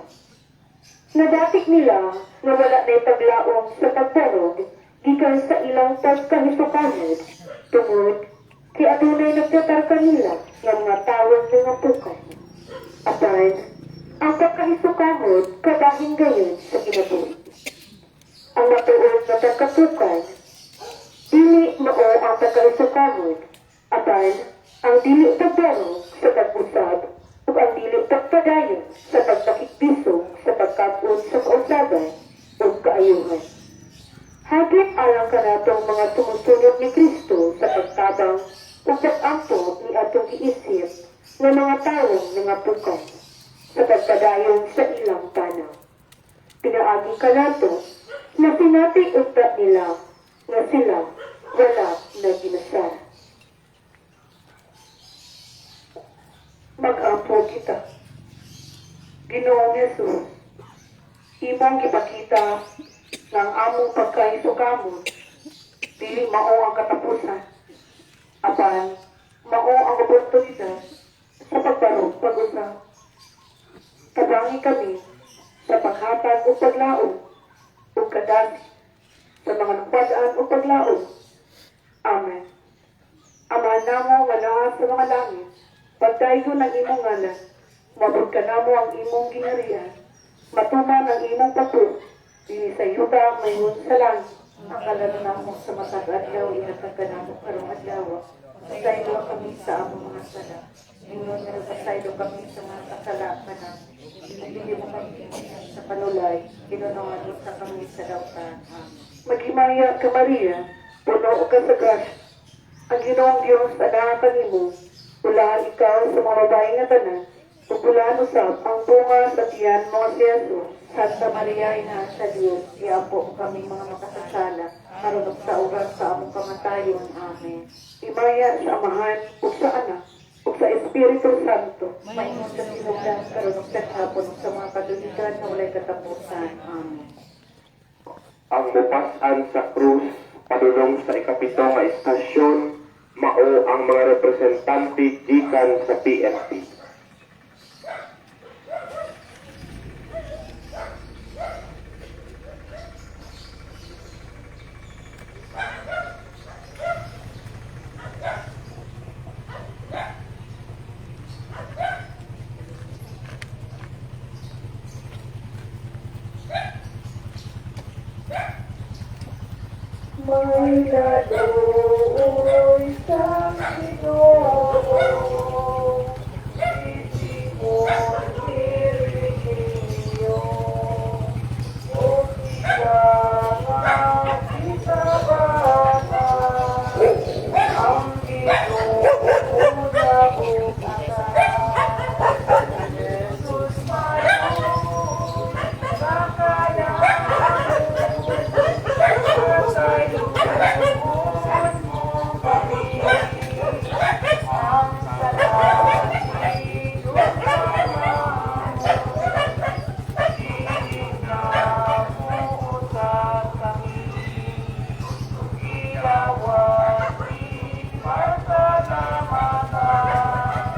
Nabatik nila nga wala na'y paglaom sa pagbarog gikan sa ilang pagkahisukamot tungod kay adunay nagtratar kanila nga mga tawong nangapukan. Apan, ang pagkahisukamot kabahin gayon sa kinabuhi. Ang matuod nga pagkapukan, dili mao ang pagkahisukamot, apan ang dili pagbarog sa pag-usab ug ang dili pagpadayon sa pagpakigkbisog sa pagkab-ot sa kausaban ug kaayuhan. Hagit alang kanatong mga sumusunod ni Kristo sa pagtabang ug pag-ampo ni atong giisip nga mga tawong nangapukan sa pagpadayon sa ilang tanaw. Pinaagi kanato, nasinati unta nila nga sila wala na ginasara. Mag-ampo kita. Ginoong Jesus, imong gipakita nga ang among pagkahisukamot dili mao ang katapusan, apan mao ang oportunidad sa pagbarog pag-usab. Tabangi kami sa paghatag og paglaom ug kadasi sa mga nagpad-an og paglaom. Amen. Ama namo nga naa sa mga langit, pagdaygon ang imong ngalan, moabot kanamo ang imong gingharian, matuman ang imong pagbuot, dinhi sa yuta mayon sa langit. Ang kalan namo sa matag adlaw ihatag kanamo karong adlaw. Pasaylo kami sa among mga sala. Ingon nga nagpasaylo kami sa mga kasala kanamo. Dili mo kami sa panulay, kinunungan sa kami sa dautan. Amen. Maghimaya ka Maria, puno ka sa grasya. Ang Ginoong Dios anaa kanimo, bulahan ikaw sa mga babae nga tanan, ug bulahan usab ang bunga sa tiyan mo nga si Jesus. Santa Maria, Ina sa Dios, iampo mo kami mga makasasala, karon ug sa oras sa among kamatayon. Amen. Himaya sa Amahan ug sa Anak ug sa Espiritu Santo. Maingon sa tinubdan karon ug sa hapon ug sa mga kaduligan na walay katapusan. Amen. Ang mupas-an sa krus padulong sa 7 nga istasyon mao ang mga representante gikan sa PNP. May naluoy sa Ginoo, si Simon Quirinio, ug iya nga gitabangan ang Ginoo sa ug Jesus maluoy kanamo, pasayloon mo kami, ang sala kanamo, dili namo usab kami, gilawas pasalamatan,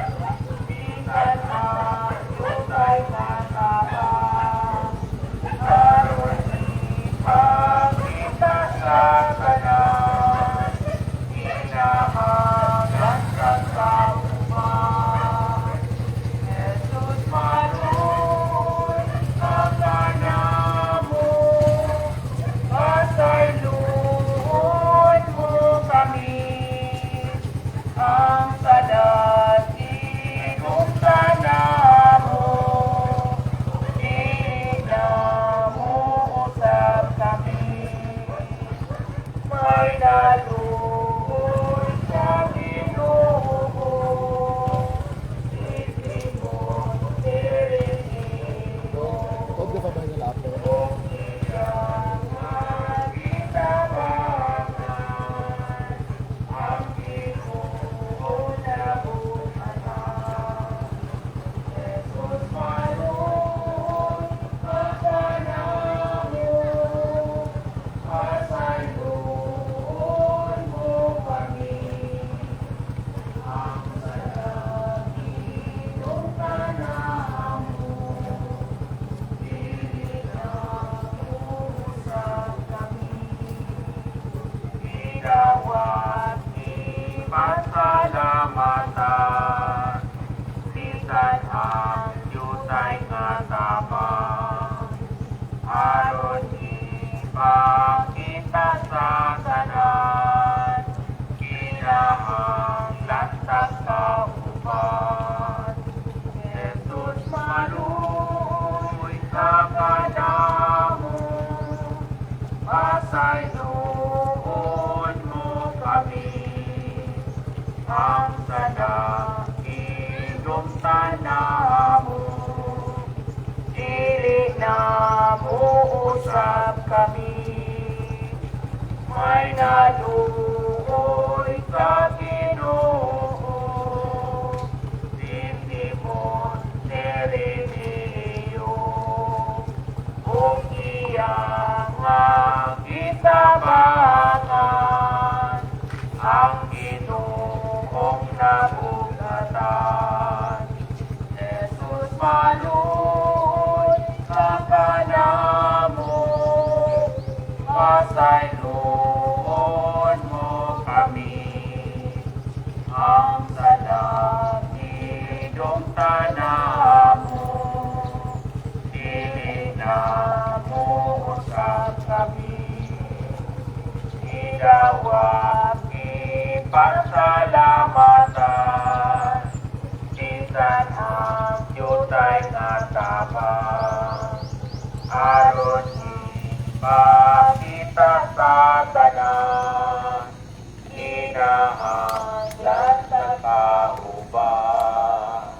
bisan magyutay mataas, aron ipakita sa tanan, ginahagan ka sa uban. Jesus maluoy kanamo, pasayloon mo kami, ang sala kanamo, dili namo usab kami. May naluoy sa Ginoo, si Simon Quirinio, ug iya nga Ipasalamatan bisan ang diyutay nga tabang, aron ipakita sa tanan kinahanglan sa kauban. Jesus, maluoy ka kanamo, pasayloon mo kami. Ang sala higumtan namo, dili namo usab kami. May naluoy sa Ginoo, si Simon Cireneo, ug iya nga gitabangan ang Ginoong nabugatan. Jesus, maluoy ka kanamo, pasayloon mo kami. Ang sala higumtan namo, dili namo usab kami. Idawat ipasalamatan bisan ang diyutay nga tabang, aron ipakita sa tanan kinahanglan sa kauban.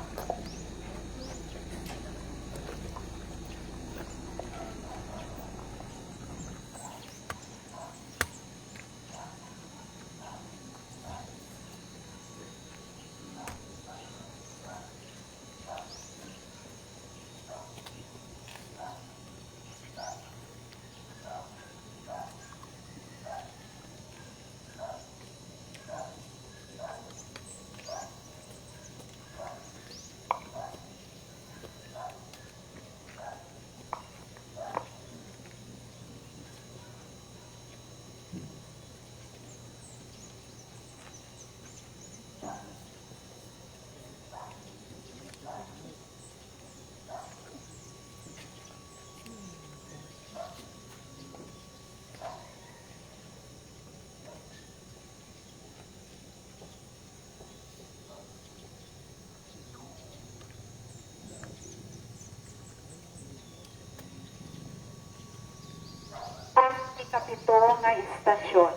Ang 7 nga istasyon.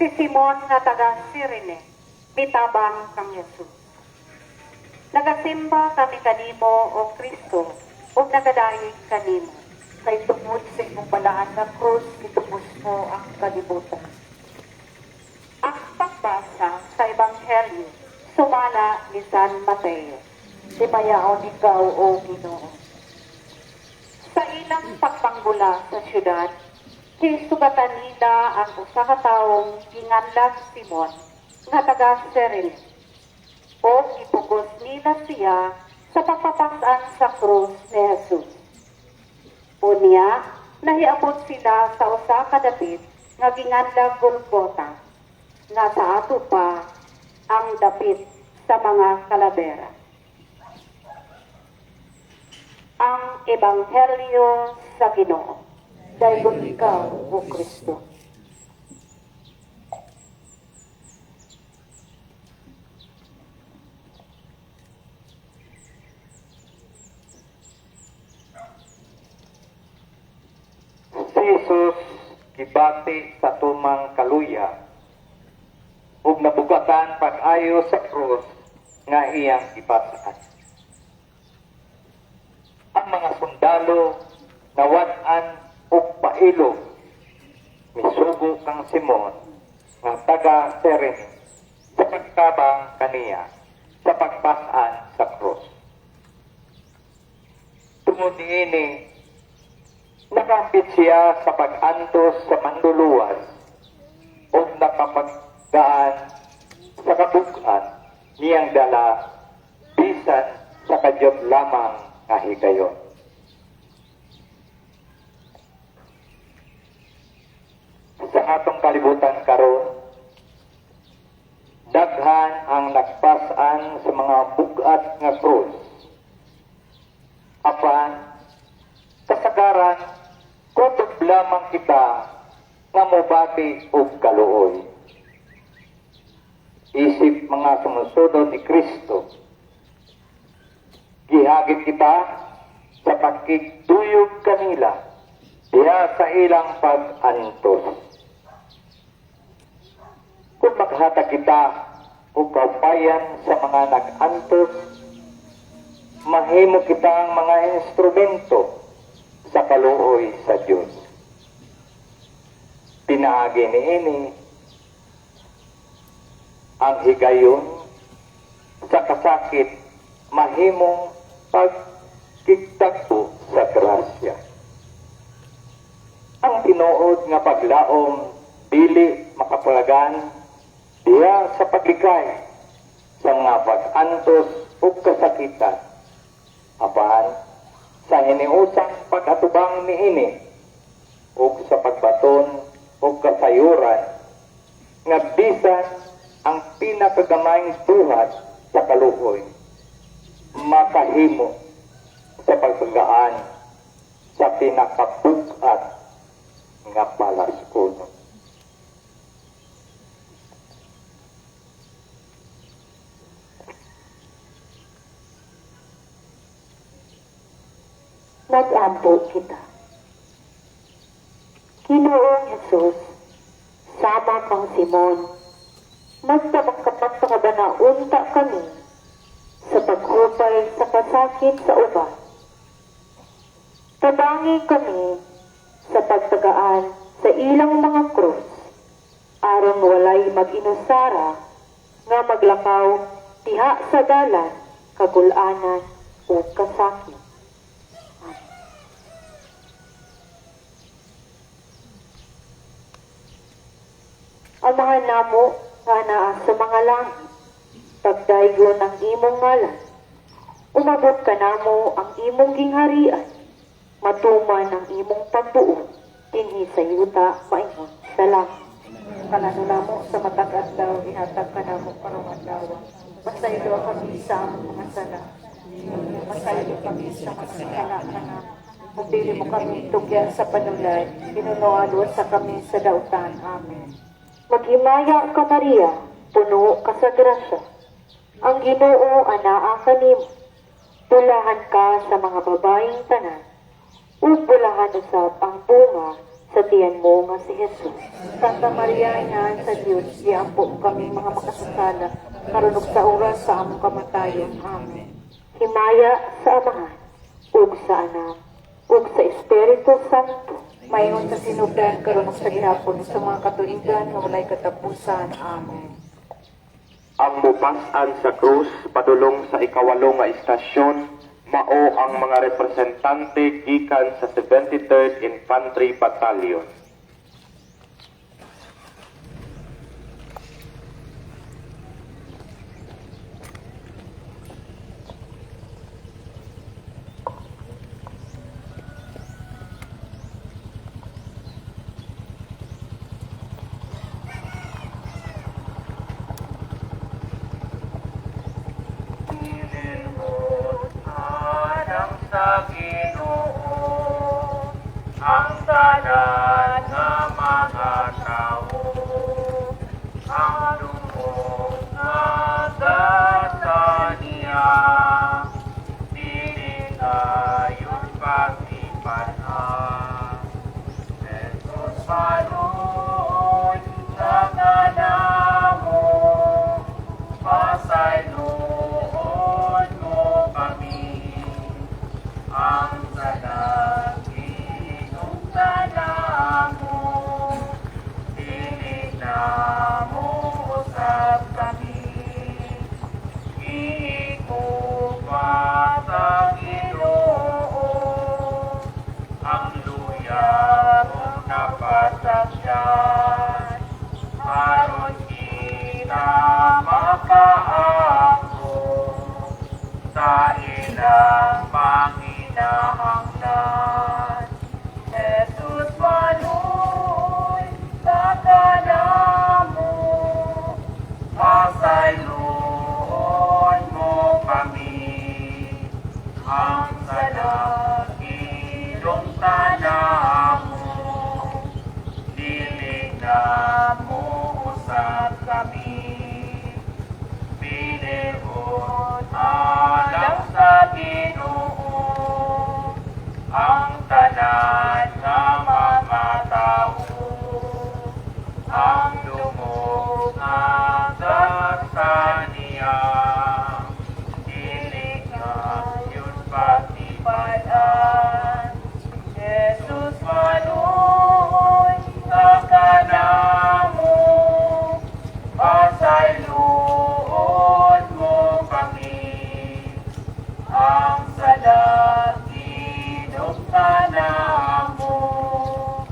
Si Simon nga taga Cirene, mitabang kang Jesus. Nagasimba kami kanimo, o Kristo, ug nagadayeg kanimo. Kay tungod sa imong balaan nga krus, gitubos mo ang kalibutan. Ang pagbasa sa Ebanghelyo sumala ni San Mateo. Himayaon ikaw, o Ginoo. Sa ilang pagpanggula sa siyudad, hisugatan nila ang usa ka tawo ginganlan Simon nga taga Cirene. O gipugos nila siya sa pagpapas-an sa krus ni Jesus. Unya, nahiabot sila sa usa ka dapit nga ginganlan Golgota, nga sa ato pa ang dapit sa mga kalabera. Ang Ebanghelyo sa Ginoo. Daygon ikaw, o Kristo. Si Jesus gibati sa tumang kaluya ug nabugatan pag-ayo sa krus nga iyang gibasaan. Ang mga sundalo nawad-an og pailog, misugo kang Simon nga taga Cirene sa pagtabang kaniya sa pagpas-an sa krus. Tungod niini, nakaambit siya sa pag-antos sa manluluwas o nakapaggaan sa kabug-an niyang dala bisan sa kadyot lamang nga higayon. Sa atong kalibutan karon, daghan nga mobati og kaluoy. Isip mga sumusunod ni Kristo, gihagit kita sa pakigduyog kanila diha sa ilang pag-antos. Kung makhatag kita og kaupayan sa mga nag-antos, mahimo kita ang mga instrumento sa kaluoy sa Dios. Pinaagi niini ang higayon sa kasakit mahimong pagkigtagpo sa grasya. Ang tinuod nga paglaom dili makapalagan diha sa paglikay sa mga pag-antos ug kasakitan, apan sa hiniusang pag-atubang niini ug sa pagbaton ug kasayuran nga bisan ang pinakagamayng buhat sa kaluoy makahimo sa pagpagaan sa pinakabug-at nga palaskunon. Mag-ampo kita. Ginoong Jesus, sama kang Simon, magpakabanaunta kami sa paghupay sa kasakit sa uban. Tabangi kami sa pagtagaan sa ilang mga krus, aron walay mag-inusara nga maglakaw diha sa dalan, kagulanan o kasakit. Amahan namo nga naa sa mga langit, pagdaygon ang imong ngalan. Umabot kanamo ang imong gingharian, matuman ang imong pagbuot dinhi sa yuta maingon sa langit. Kalano namo sa matag adlaw, ihatag kanamo karong adlaw. Pasaylo kami sa among mga sala. Pasaylo kami sa mga sala kanamo. Ug dili mo kami tugyan sa panulay, hinunoan sa kami sa dautan. Amen. Maghimaya ka, Maria, puno ka sa grasya. Ang Ginoo anaa kanimo. Bulahan ka sa mga babaeng tanan, ug bulahan usab ang bunga sa tiyan mo nga si Jesus. Santa Maria, Inahan sa Dios, giampo kami mga makasasala, karon ug sa oras sa among kamatayon. Amen. Himaya sa Amahan, ug sa Anak, ug sa Espiritu Santo. Maingon sa sinugdan, karon ug sa gihapon, sa mga katuigan nga walay katapusan. Amen. Ang mupas-an sa krus padulong sa ikawalo nga istasyon mao ang mga representante gikan sa 73rd Infantry Battalion. Sa Ginoo ang tanan nga mga tawo, ang dungog nga gasa niya dili kayon pagtipan-an. Jesus maluoy sa kanamo, pasayloon mo kami. Ang salagin kanamo, dili namo usab kami. Giikupa sa Ginoo ang luya ug napasakyan, aron kita makaako sa ilang panginahanglan. Jesus maluoy sa kanamo, pasayloon mo kami. Ang salagilong kanamo, dili Ginoo ang tanan nga mga tawo, ang dungog nga gasa niya dili gayud pagtibad-an. Jesus, maluoy ka kanamo, pasayloon mo kami, ang sala hinumtan namo,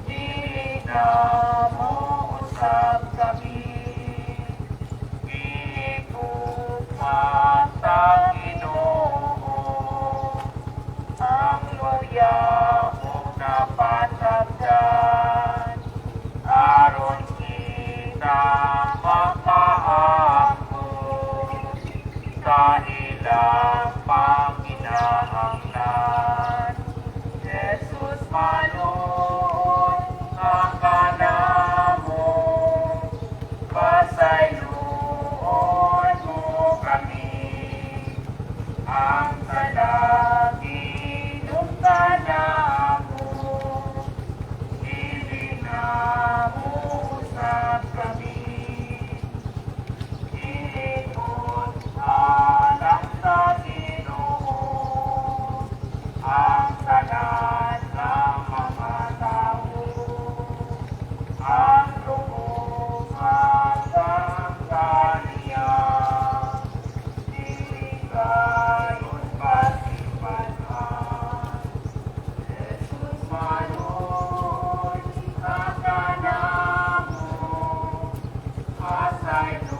dili namo usab kami. Gihigugma sa Ginoo ang luya ug napasagdan, aron kita makaangkon sa ilang panginahanglan. Jesus, maluoy ka kanamo, pasayloon mo kami, ang sala hinumtan namo, dili namo usab kami. Gilingkod alang sa Ginoo ang tanan nga mga tawo, ang dungog nga gasa niya dili gayud pagtibad-an. Jesus, maluoy ka kanamo, pasayloon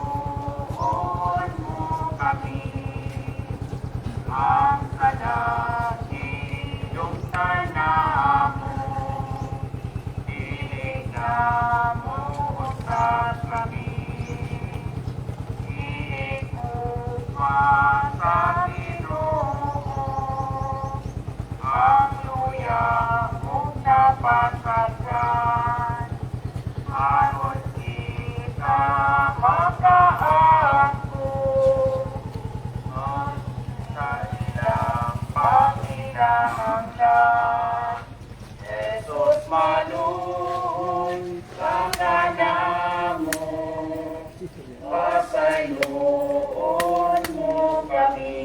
mo kami, ang sala hinumtan namo, dili namo usab kami. Gihigugma sa Ginoo ang luya ug napasagdan, aron kita makaangkon sa ilang panginahanglan. Jesus, maluoy ka kanamo, pasayloon mo kami,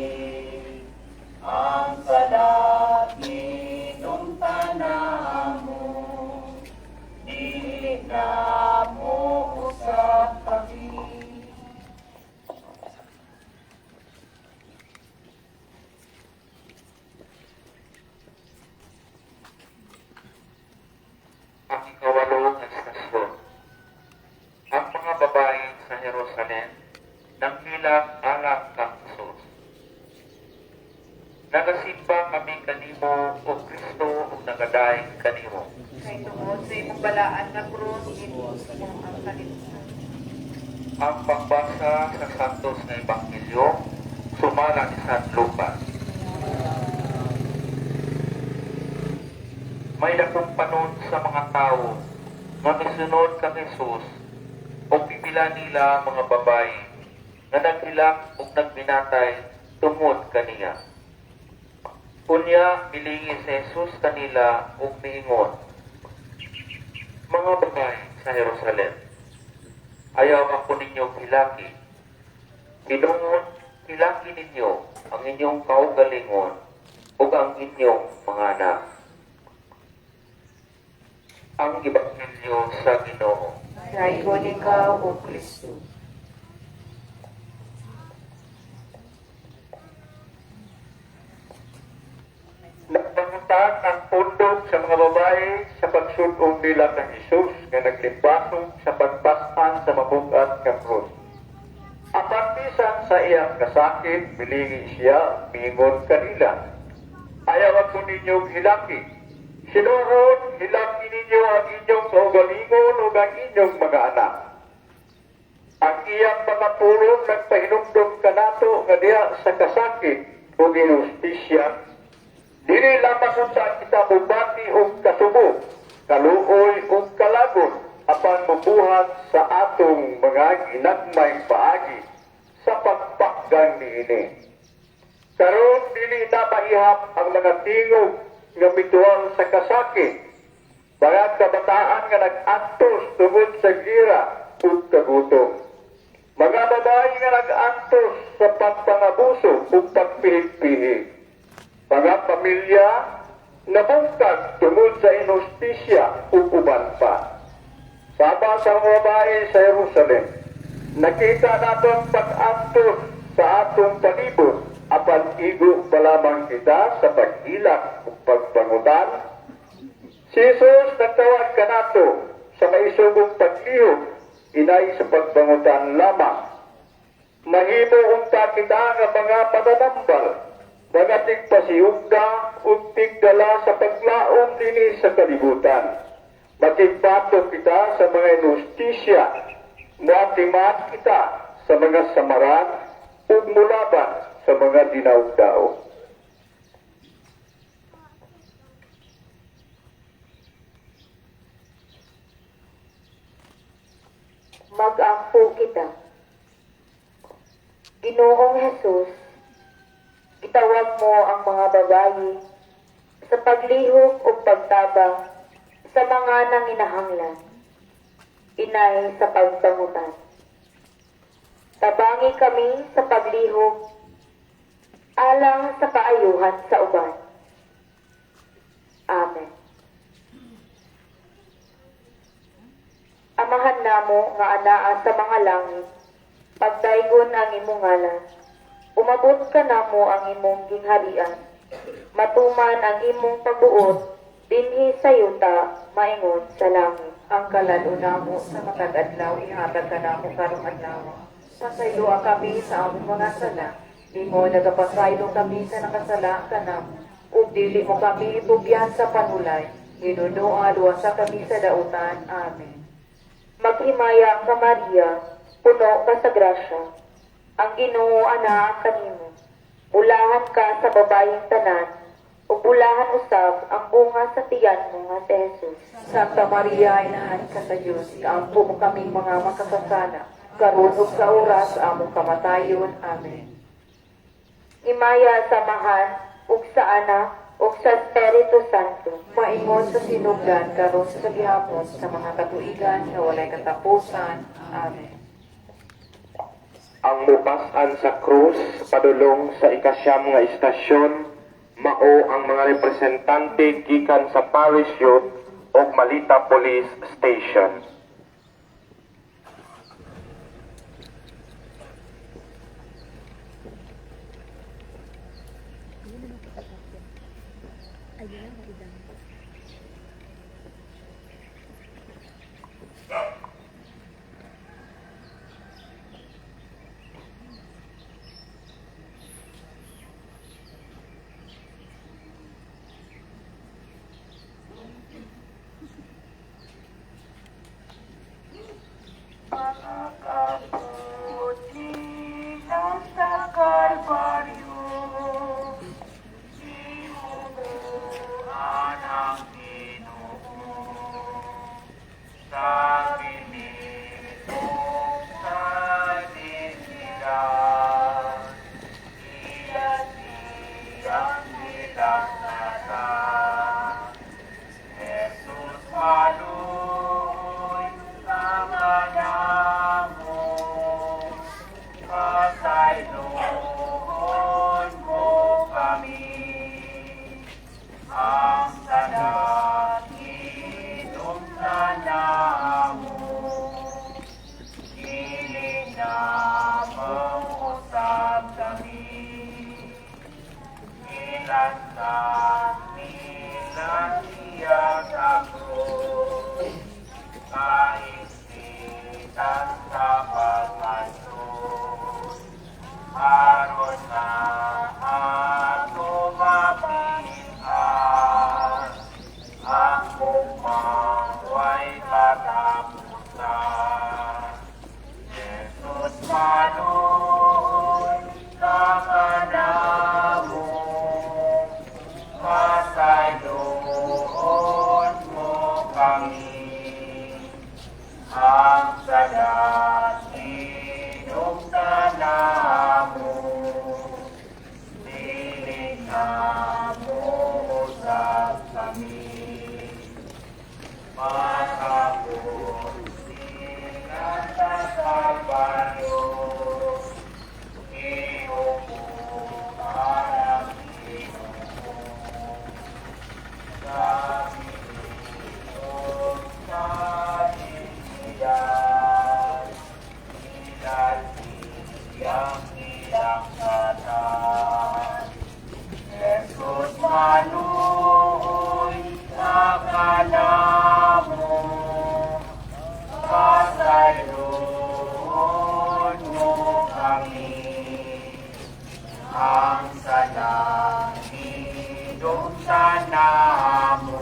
ang sala hinumtan namo, dili namo usab kami. Ang ikawalo nga istasyon. Ang mga babae sa Jerusalem nanghilak alang kang Jesus. Nagasimba kami kanimo, O Kristo, ug nagadaig kanimo. Kay tungod sa imong balaan nga krus, gibuot mo ang kalibutan. Ang pagbasa sa Santos nga Ebanghelyo sumala ni San Lucas. May dakong panon sa mga tawo nga misunod kang Jesus ug pipila nila mga babayi nga naghilak ug nagminatay tungod kaniya. Unya milingi si Jesus kanila ug miingon, "Mga babayi sa Jerusalem, ayaw ako ninyo hilaki. Hinungod hilaki ninyo ang inyong kaugalingon ug ang inyong mga anak." Ang Ebanghelyo sa Ginoo. Daygon ikaw, O Kristo. Nagpangutan ang pundok sa mga babae sa pagsud-ong nila kang Hesus nga naglimbasong sa pagpas-an sa mabugat nga krus. Apan bisan sa iyang kasakit, milingi siya, miingon kanila, "Ayaw ako ninyong hilaki. Sinuod, hilaki ninyo ang inyong kaugalingon ug ang inyong mga anak." Ang iyang mga pulong nagpahinumdom kanato nga diha sa kasakit ug inhustisya, dili lamang unta kita mubati og kasubo, kaluoy ug kalagon, apan mubuhat sa atong mga ginagmayng paagi sa pagpakgan niini. Karon Nganong dili na maihap ang mga tingog nga mituwang sa kasakit, mga kabataan nga nag-antos tungod sa gira ug kagutom, mga babae nga nag-antos sa pagpangabuso ug pagpihig-pihig, mga pamilya nabungkag tungod sa inhustisya ug uban pa. Sama sa mga babae sa Jerusalem, nakita naton pag-antos sa atong palibot, apan igo pa lamang kita sa paghilak ug pagpangutan. Si Jesus nagtawag kanato sa maisugong paglihok, inay sa pagpangutan lamang. Mahimo unta kita nga mga pananambal, mga tigpasihugda ug tigdala sa paglaom dinhi sa kalibutan. Makigbato kita sa mga inhustisya, moatiman kita sa mga samaran ug mulaban sa mga dinaog-daog. Mag-ampo kita. Ginoong Jesus, gitawag mo ang mga babayi sa paglihok o pagtabang sa mga nanginahanglan, inay sa pagpangutan. Tabangi kami sa paglihok alang sa kaayuhan sa uban. Amen. Amahan namo nga anaa sa mga langit, pagdaygon ang imong ngalan. Umabot ka namo ang imong gingharian. Matuman ang imong pagbuot dinhi sa yuta maingon sa langit. Ang kalan-on namo sa matag adlaw ihatag kanamo karong adlaw. Pasayloa kami sa among mga sala, ingon nagapasaylo kami sa nakasala kanamo. Ug dili mo kami itugyan sa panulay, hinunoa luwasa kami sa dautan. Amen. Maghimaya ka Maria, puno ka sa grasya. Ang Ginoo anaa kanimo. Bulahan ka sa babayeng tanan, ug bulahan usab ang bunga sa tiyan mo nga si Jesus. Santa Maria, inahan ka sa Dios, kaampo mo kaming mga makasasala, karon ug sa oras sa among kamatayon. Amen. Himaya sa Amahan, ug sa Anak, ug sa Espiritu Santo. Maingon sa sinugdan, karon sa gihapon, sa mga katuigan nga walay katapusan. Amen. Ang mupas-an sa krus padulong sa ikasyam nga istasyon mao ang mga representante gikan sa Parish Youth ug Malita Police Station. Ay, di na maidang. Pagkaputi sa Kalbaryo, Sinuguan ang Ginoo, sa pinitong sa dignidad, iya siyang gilantasan. Jesus maluoy sa kanamo, pasayloon mo kami. Ang sala hinumtan namo, dili namo usab kami. Gilantan nila siya sa krus, kaigsitan sa pag-antos, aron nga ato mapian ang gugmang way katapusan. Jesus maluoy ka kanamo, pasayloon mo kami. Ang sala hinumtan namo, Siyang gilangkatan. Jesus, maluoy ka kanamo, pasayloon mo kami. Ang sala hidungtan namo,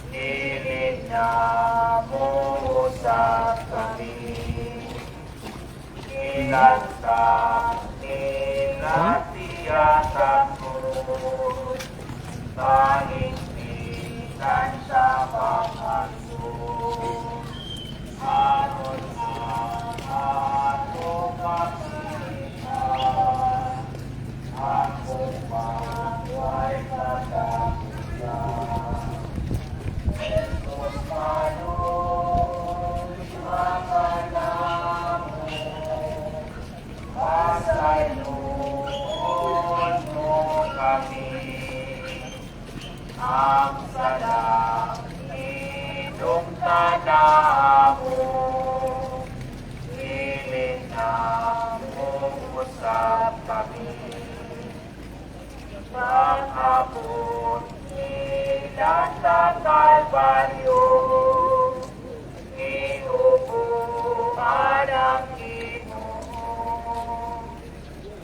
dili namo usab kami. Gilansang nila siya sa krus, kahigpitan sa pag-antos. Aron ang ato makita, ang way katapusan. Jesus, maluoy ka kanamo, pasayloon mo kami. Ang sala hidungtan namo, dili namo usab kami. Pag-abot nila sa Kalbaryo, giubuan ang Ginoo.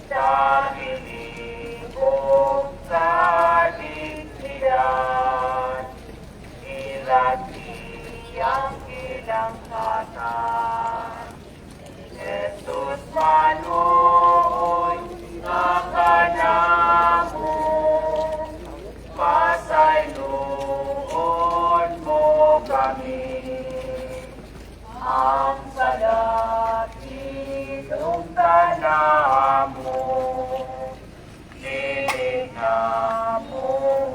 Sa ilibog sa dignidad, ila siyang gilangkatan. Jesus, maluoy ka kanamo, pasayloon mo kami. Ang sala hidungtan namo, dili namo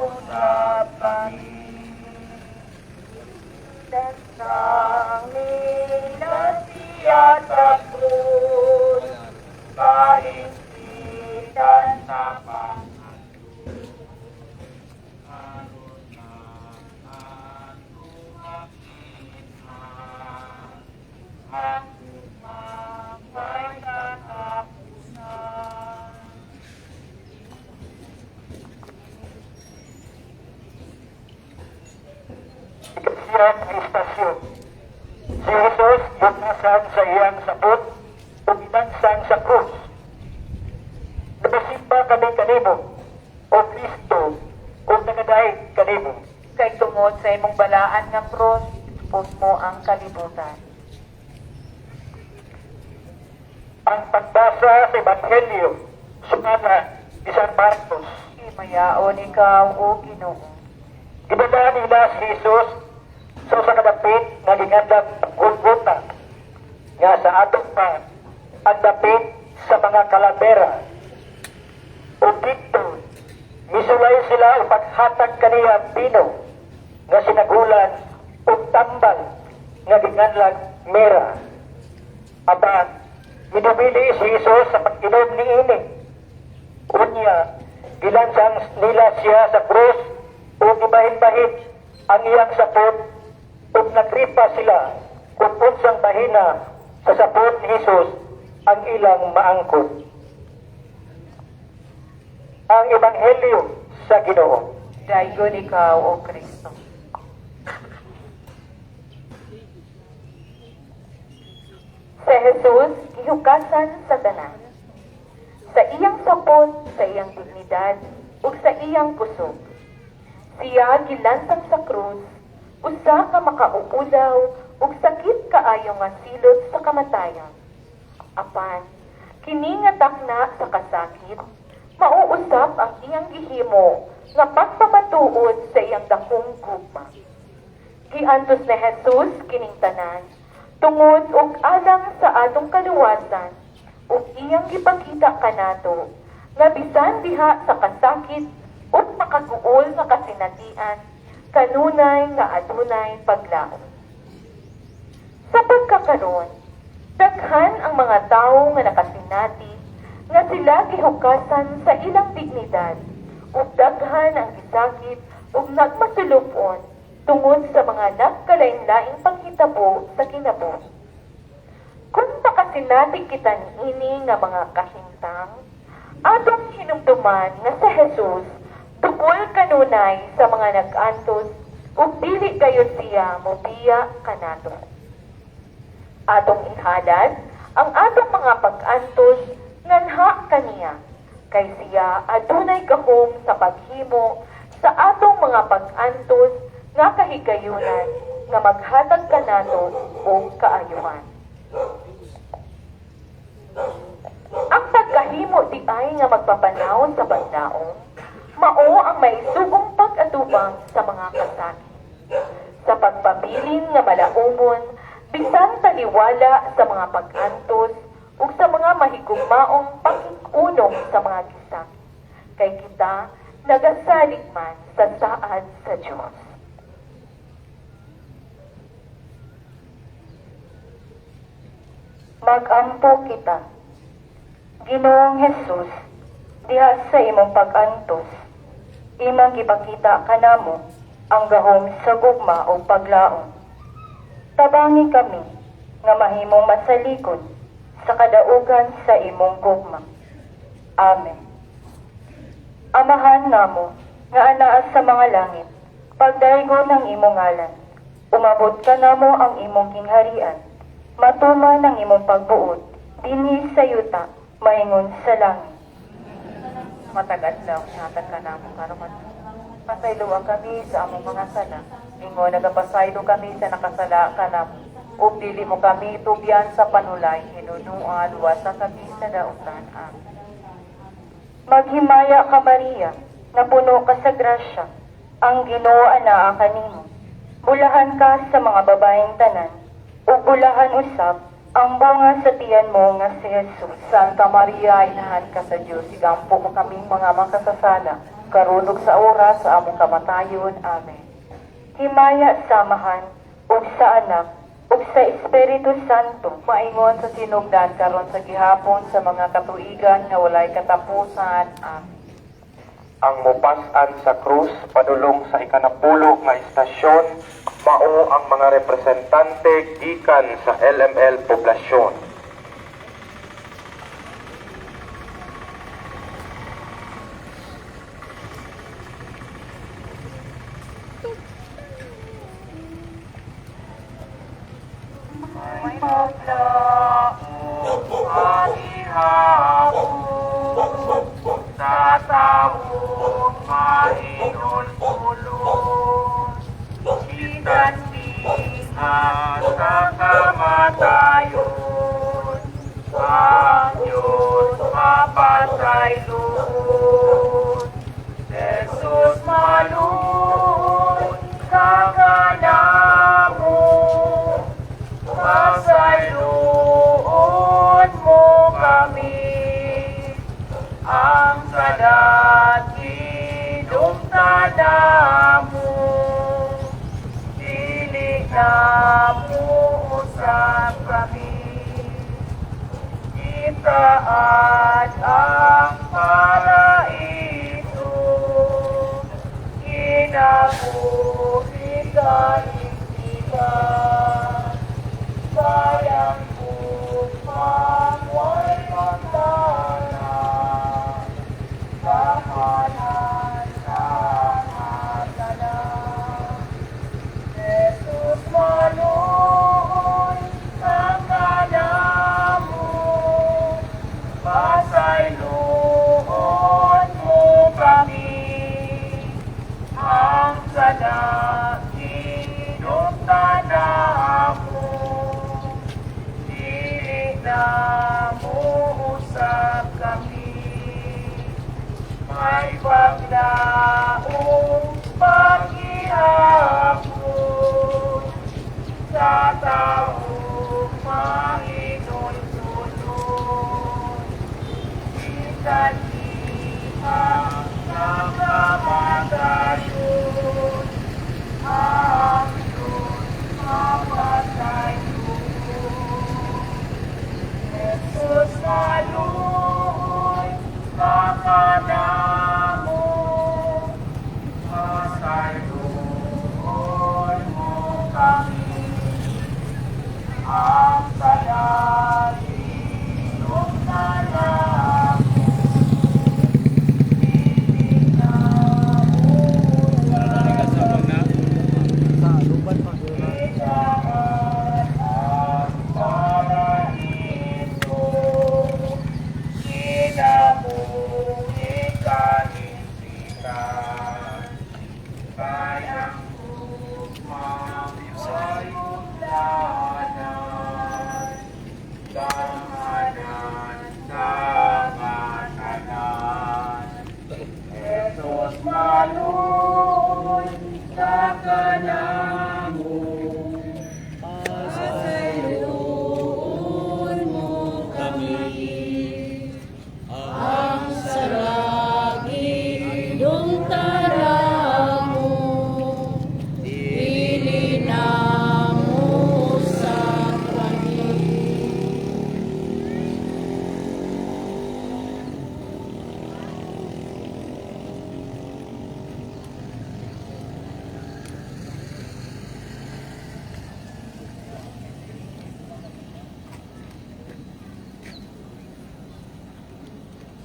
usab kami. Lansang nila siya sa krus, kahigpitan sa pag-antos. Aron ang ato makita, ang may katapusan. Siyam nga istasyon. Si Jesus gihukasan sa iyang sapot ug gilansang sa krus. Nagasimba kami kanimo, O Kristo, ug nagadaig kanimo. Kay tungod sa imong balaan nga krus, gitupos mo ang kalibutan. Ang pagbasa sa Ebanghelyo sumala ni San Marcos. Himayaon ikaw, O Ginoo. Gidala nila si Jesus sa usa ka dapit nga ginganlan Golgota, nga sa atong pa ang dapit sa mga kalabera. Ug didto misulay sila og paghatag kaniya bino nga sinagulan ug tambal nga ginganlan mera. Apan midumili si Jesus sa pag-inom niini. Unya gilansang nila siya sa krus ug gibahin-bahin ang iyang sapot ug nagripa sila kung unsang bahina sa sapot ni Jesus ang ilang maangkon. Ang Ebanghelyo sa Ginoo. Daygon ikaw, O Kristo. Si Jesus gihukasan sa tanan. Sa iyang sapot, sa iyang dignidad, ug sa iyang kusog. Siya gilansang sa krus, usa ka makauulaw ug sakit kaayo nga silot sa kamatayon. Apan, kini nga takna sa kasakit, mauusap ang iyang gihimo nga pagpamatuod sa iyang dakong gugma. Giantos ni Jesus kining tanan, tungod og alang sa atong kaluwasan, ug iyang gipakita kanato nga bisan diha sa kasakit ug makaguol nga kasinatian, kanunay nga adunay paglaom. Sa pagkakaron, daghan ang mga tawo nga nakasinati nga sila gihukasan sa ilang dignidad ug daghan ang gisakit ug nagmasulupon tungod sa mga nagkalain-laing panghitabo sa kinabuhi. Kung makasinati kita niini nga mga kahimtang, atong hinumduman nga si Jesus tukol kanunay sa mga nag-antos ug dili kayo siya mobiya kanato. Atong ihalad ang atong mga pag-antos nganha kaniya, kay siya adunay gahom sa paghimo sa atong mga pag-antos nga kahigayunan nga maghatag kanato og kaayuhan. Ang pagkahimo di ay nga magpapanaw sa pagdaong, mao ang maisugong pag-atubang sa mga kasakit. Sa pagpabilin nga malaumon, bisan taliwala sa mga pag-antos ug sa mga mahigugmaong pakik-unong sa mga gisakit, kay kita nagasalig man sa saad sa Dios. Magampo kita. Ginoong Hesus, diha sa imong pag-antos, imong gipakita kanamo ang gahom sa gugma o paglaom. Tabangi kami nga mahimong masalikod sa kadaugan sa imong gugma. Amen. Amahan namo nga anaa sa mga langit, pagdaygon ang imong ngalan. Umabot kanamo ang imong gingharian. Matuman ang imong pagbuot dinhi sa yuta maingon sa langit. Matag adlaw ihatag kanamo karong adlaw. Pasayloa kami sa among mga sala, ingon nagapasaylo kami sa nakasala kanamo. Ug dili mo kami tubyan sa panulay, hinunua luwasa kami sa dautan. Amen. Maghimaya ka Maria, napuno ka sa grasya, ang Ginoo anaa kanimo. Bulahan ka sa mga babaeng tanan, ug bulahan usab ang bunga sa tiyan mo nga si Jesus. Santa Maria, inahan ka sa Dios, igampo mo kaming mga makasasala, karon ug sa oras sa among kamatayon. Amen. Himaya sa Amahan, ug sa Anak, ug sa Espiritu Santo. Maingon sa tinubdan karon sa gihapon sa mga katuigan nga walay katapusan. Amen. Ang mupas-an sa krus padulong sa ikanapulo nga istasyon mao ang mga representante gikan sa LML Poblacion. May paglaom pagihapon sa taong mainultulon, bisan diha sa kamatayon, ang Diyos mapasayloon. Jesus maluoy ka kanamo, pasayloon mo kami. Ang salat hinumta namo, dili namo usab kami. Itaad ang paraiso, kinabuhi kaligtikan. Sayang upang way magdala, tahanan sa tanan. Jesus maluoy ka kanamo, pasayloon mo kami. Ang sala hinumta namo, dili namo usab kami. May paglaom paghihapon sa taong mahinultulon. Bisan diha sa kamatayon, ang Diyos mapasayloon. Jesus maluoy ka kanamo, pasayloon mo kami. Ang sala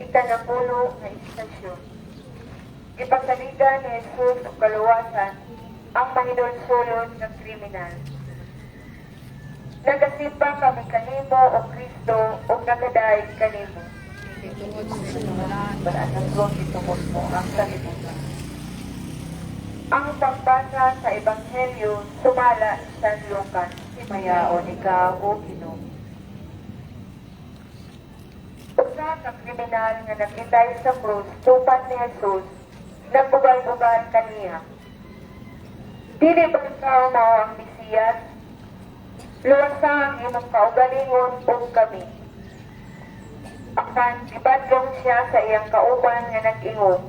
Ikanapulo nga istasyon. Gipasaligan ni Jesus og kaluwasan ang mahinulsulon nga kriminal. Nagasimba kami kanimo, O Kristo, ug nagadayeg kanimo. Tungod sa balaan nga gitumod mo ang kalibutan. Ang pagbasa sa Ebanghelyo sumala ni San Lucas. Himayaon ikaw, O Ginoo. Usa ka kriminal nga nagitay sa krus tupat ni Jesus, nagbugal-bugal kaniya. "Dili ba ikaw mao ang Mesiyas? Luwasa ang imong kaugalingon ug kami." Apan gibadlong siya sa iyang kauban nga nag-ingon,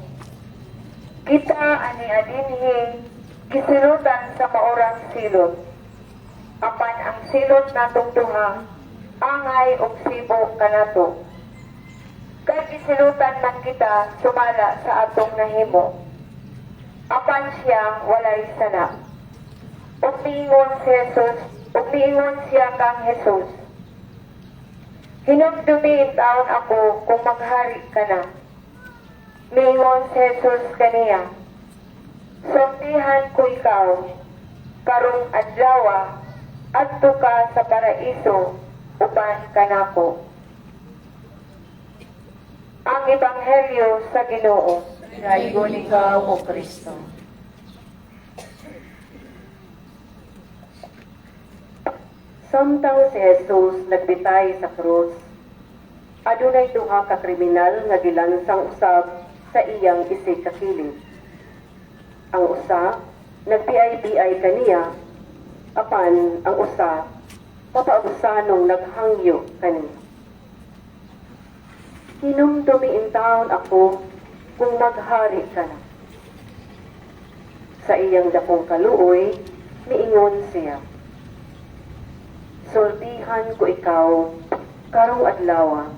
"Kita ani adinhi gisilutan sa maorang silot. Apan ang silot natong duha angay og sibo kanato. Kay gisilutan man kita sumala sa atong nahimo. Apan siya walay sala." Ug miingon si Jesus, ug miingon siya kang Jesus, "Hinumdumi intawon ako kung maghari ka na." Miingon si Jesus kaniya, "Sultihan ko ikaw, karong adlawa adto ka sa paraiso uban kanako." Ang Ebanghelyo sa Ginoo. Daygon ikaw, O Kristo. Samtang si Jesus nagbitay sa krus, adunay duha ka kriminal nga gilansang usab sa iyang isig ka kilid. Ang usa nagbiay-biay kaniya, apan ang usa mapaabusanong naghangyo kaniya. "Hinumdumi intawon ako kung maghari ka na." Sa iyang dakong kaluoy, miingon siya, "Sultihan ko ikaw, karong adlawa,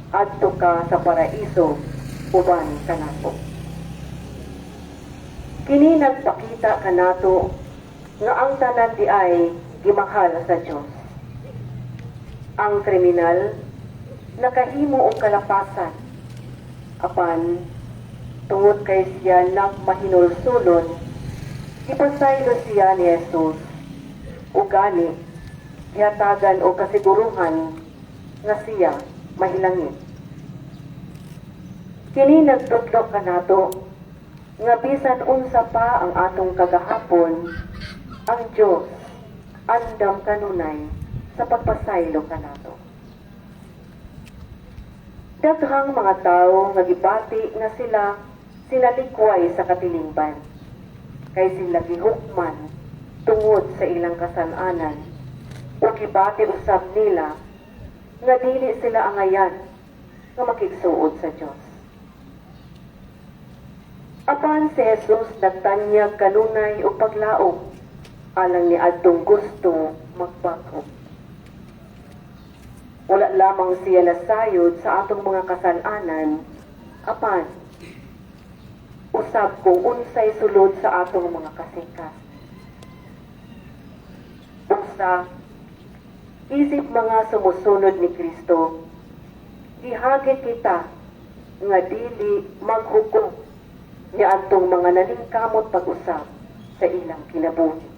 adto ka sa paraiso uban kanako." Kini nagpakita kanato nga ang tanan di ay gimahal sa Dios. Ang kriminal nakahimo og kalapasan, apan tungod kay siya nagmahinulsulon, gipasaylo siya ni Jesus ug gani gihatagan og kasiguruhan nga siya mahilangit. Kini nagtudlo kanato nga bisan unsa pa ang atong kagahapon, ang Dios andam kanunay sa pagpasaylo kanato. Daghang mga tawo nga gibati nga sila sinalikway sa katilingban, kay sila gihukman tungod sa ilang kasal-anan, o gibati usab nila nga dili sila angayan nga makigsuod sa Dios. Apan si Jesus nagtanyag kanunay og paglaom alang ni adtong gusto magbag-o. Wala lamang siya nasayod sa atong mga kasal-anan, apan usab kung unsay sulod sa atong mga kasingkas. Usa, isip mga sumusunod ni Kristo, gihagit kita nga dili maghukom ni adtong mga naningkamot pag-usab sa ilang kinabuhi.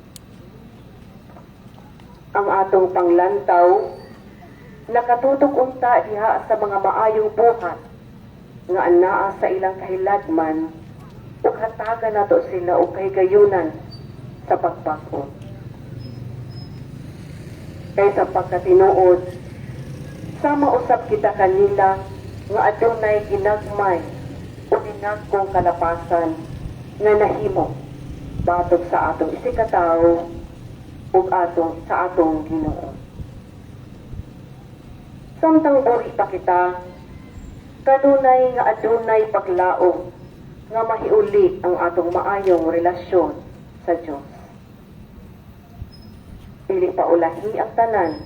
Ang atong panglantaw nakatutok unta diha sa mga maayong buhat nga anaa sa ilang kahiladman ug hatagan nato sila og kahigayunan sa pagbag-o. Kay sa pagkatinuod, sama usab kita kanila nga adunay ginagmay o ginagkong kalapasan nga nahimo batok sa atong isigkatawo ug atong sa atong Ginoo. Samtang buhi pa kita, kanunay nga adunay paglaom nga mahiuli ang atong maayong relasyon sa Dios. Dili pa ulahi ang tanan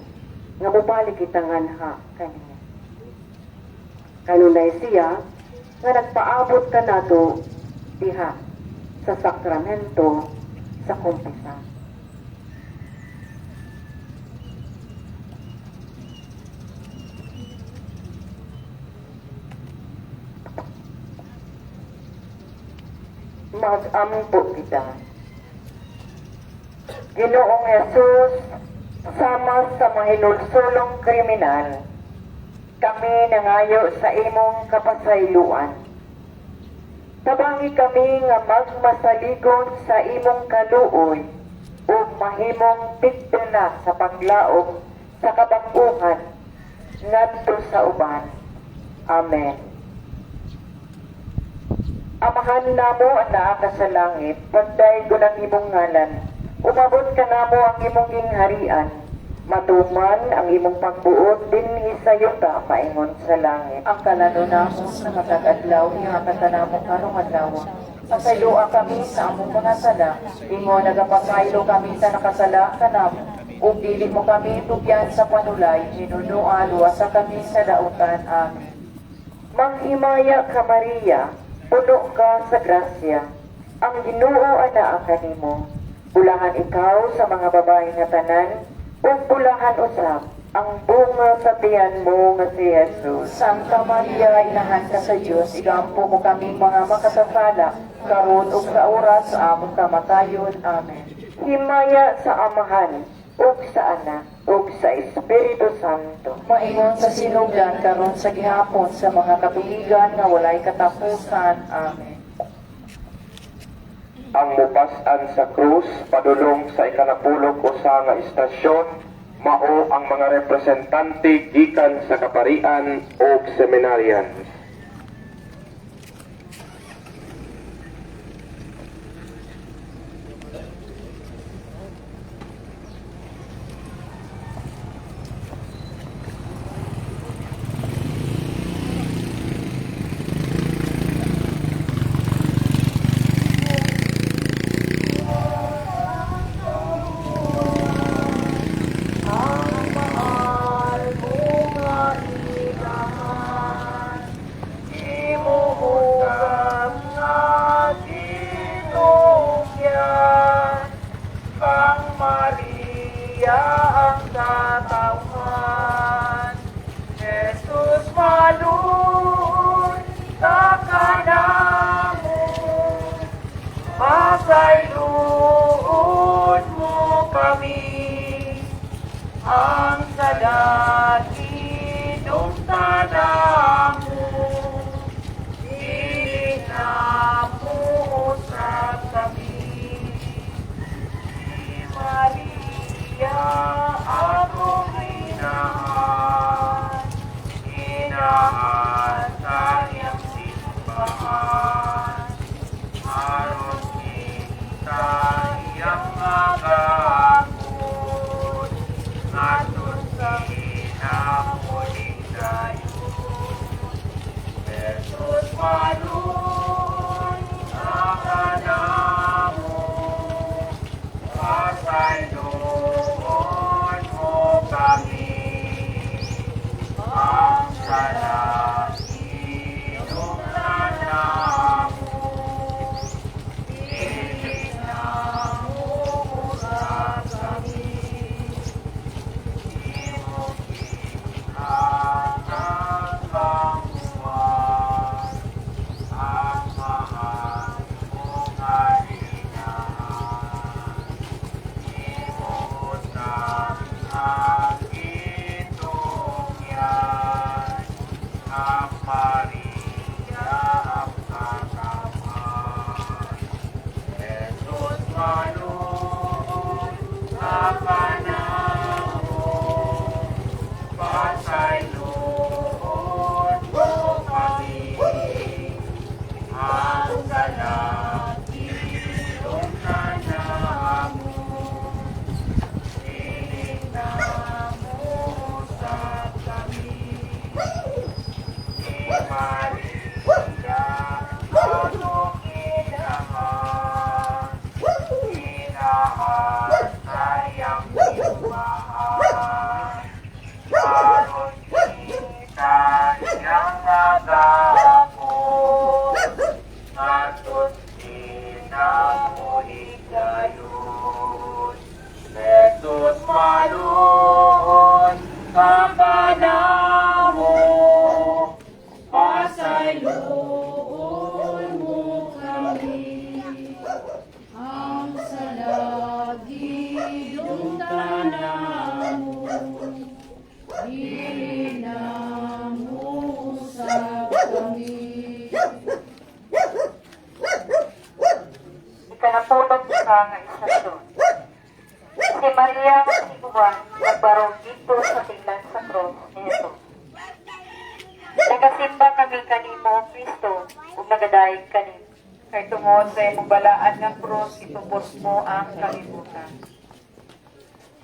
nga mobalik kita nganha kaniya. Kanunay siya nga nagpaabot kanato diha sa sakramento sa kumpisal. Magampo kita. Ginoong Jesus, sama sa mahinulsulong kriminal, kami nangayo sa imong kapasayloan. Tabangi kami nga magmasaligon sa imong kaluoy ug mahimong tigdala sa paglaom sa kabag-ohan ngadto sa uban. Amen. Amahan namo ang naa ka sa langit, pagdaygon ang imong ngalan. Umabot kanamo ang imong gingharian. Matuman ang imong pagbuot dinhi sa yuta maingon sa langit. Ang kalano namo sa matag adlaw ihatag kanamo karong adlaw. Pasayloa kami sa among mga sala, ingon nagapasaylo kami sa nakasala kanamo. Ug dili mo kami tugyan sa panulay, hinunoa luwasa kami sa dautan. Amen. Manghimaya ka, Maria, puno ka sa grasya. Ang Ginoo anaa kanimo. Bulahan ikaw sa mga babae nga tanan, ug bulahan usab ang bunga sa tiyan mo nga si Jesus. Santa Maria, inahan ka sa Dios, igampo mo kaming mga makasasala, karon ug sa oras sa among kamatayon. Amen. Himaya sa Amahan, ug sa Anak, ug sa Espiritu Santo. Maingon sa sinugdan karon sa gihapon sa mga katuigan nga walay katapusan. Amen. Ang mupas-an sa krus padulong sa ikanapulog usa nga istasyon mao ang mga representante gikan sa kaparian og seminarians. Pasayloon mo kami. kami. Ikanapulong ka nga istasyon. Si Maria ug si Juan nagbarog didto sa tinglan sa krus ni Jesus. Nagasimba kami kanimo, Kristo, ug nagadayeg kanimo. Kay tungod sa imong balaan nga krus, itubos mo ang kalibutan.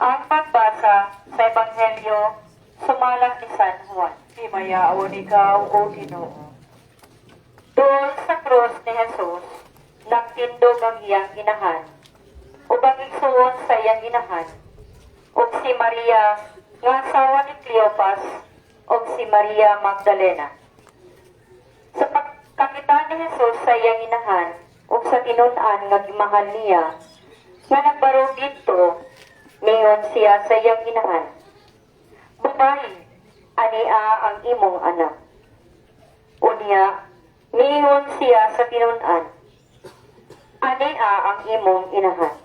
Ang pagbasa sa Ebanghelyo sumala ni San Juan. Himayaon ikaw, O Ginoo. Doon sa krus ni Jesus, nagtindog ang iyang inahan, ug ang igsuon sa iyang inahan, ug si Maria nga asawa ni Cleopas, ug si Maria Magdalena. Sa pagkakita ni Jesus sa iyang inahan, ug sa tinun-an nga gimahal niya, nga nagbarog didto, ningon siya sa iyang inahan, "Babayi, ania ang imong anak." Unya, ningon siya sa tinun-an, "Ania ang imong inahan."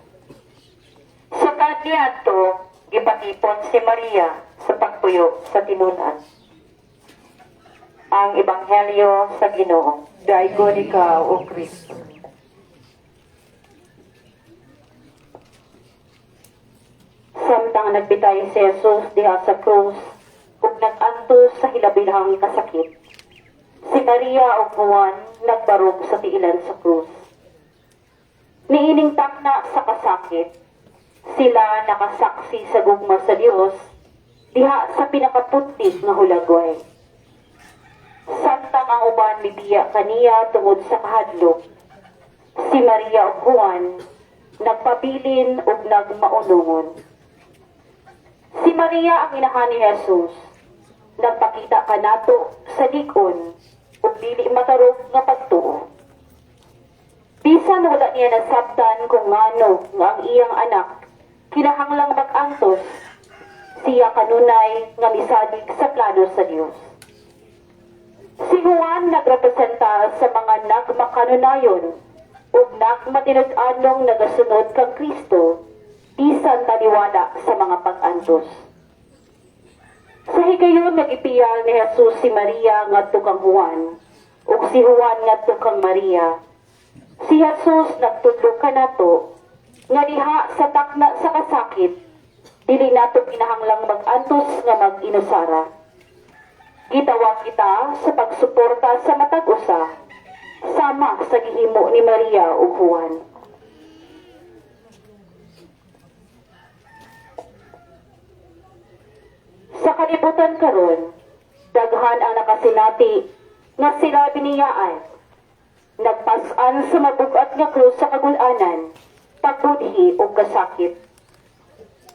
Sukad niadto, gipatipon si Maria sa pagpuyo sa tinun-an. Ang Ebanghelyo sa Ginoo. Daygon ikaw, O Kristo. Samtang nagbitay si Jesus diha sa krus ug nag-antos sa hilabilhang kasakit, si Maria ug Juan nagbarog sa tiilan sa krus. Niining takna sa kasakit, sila nakasaksi sa gugma sa Dios diha sa pinakaputlit nga hulagway. Samtang ang uban mibiya kaniya tungod sa kahadlok, si Maria ug Juan nagpabilin ug nagmaunungon. Si Maria ang inahan ni Jesus, nagpakita kanato sa lig-on ug dili matarog nga pagtuo. Bisan wala niya nasabtan kung ngano nga ang iyang anak kinahanglang mag-antos, siya kanunay nga misalig sa plano sa Dios. Si Juan nagrepresenta sa mga nagmakanunayon ug nagmatinud-anong nagasunod kang Kristo bisan taliwala sa mga pag-antos. Sa higayon nag-ipiyal ni Jesus si Maria ngadto kang Juan ug si Juan ngadto kang Maria. Si Jesus nagtudlo kanato nga diha sa takna sa kasakit dili nato kinahanglang mag-antos nga mag-inusara. Gitawag kita sa pagsuporta sa matag usa sama sa gihimo ni Maria ug Juan. Sa kalibutan karon, daghan ang nakasinati nga sila biniyaan, nagpas-an sa mabugat nga krus sa kagul-anan, pagbudhi ug kasakit.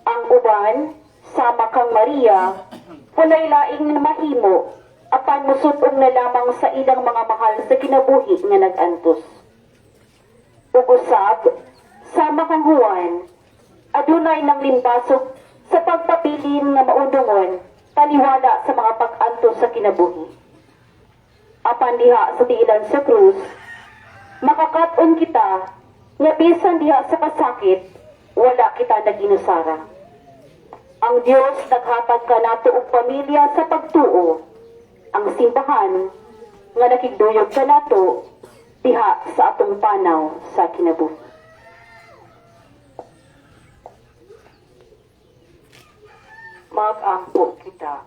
Ang uban, sama kang Maria, walay laing mahimo apan mosud-ong na lamang sa ilang mga mahal sa kinabuhi nga nag-antos. Ug usab, sama kang Juan, adunay nang limbasok sa pagpabilin nga maundungon taliwala sa mga pag-antos sa kinabuhi. Apan diha sa tiilan sa krus, makakat-on kita nga bisan diha sa kasakit, wala kita nag-inusara. Ang Dios naghatag kanato og pamilya sa pagtuo, ang simbahan nga nakigduyog kanato diha sa atong panaw sa kinabuhi. Mag-ampo kita.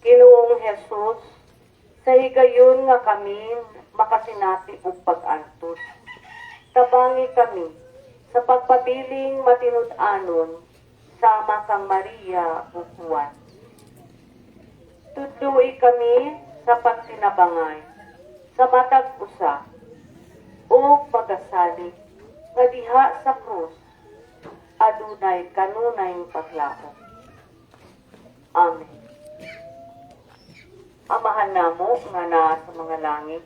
Ginoong Jesus, sa higayon nga kami makasinati og pag-antos, tabangi kami sa pagpabiling matinud-anon sama kang Maria ug Juan. Tudloi kami sa pagtinabangay sa matag usa ug pagasalig nga diha sa krus adunay kanunay paglaom. Amen. Amahan namo nga naa sa mga langit,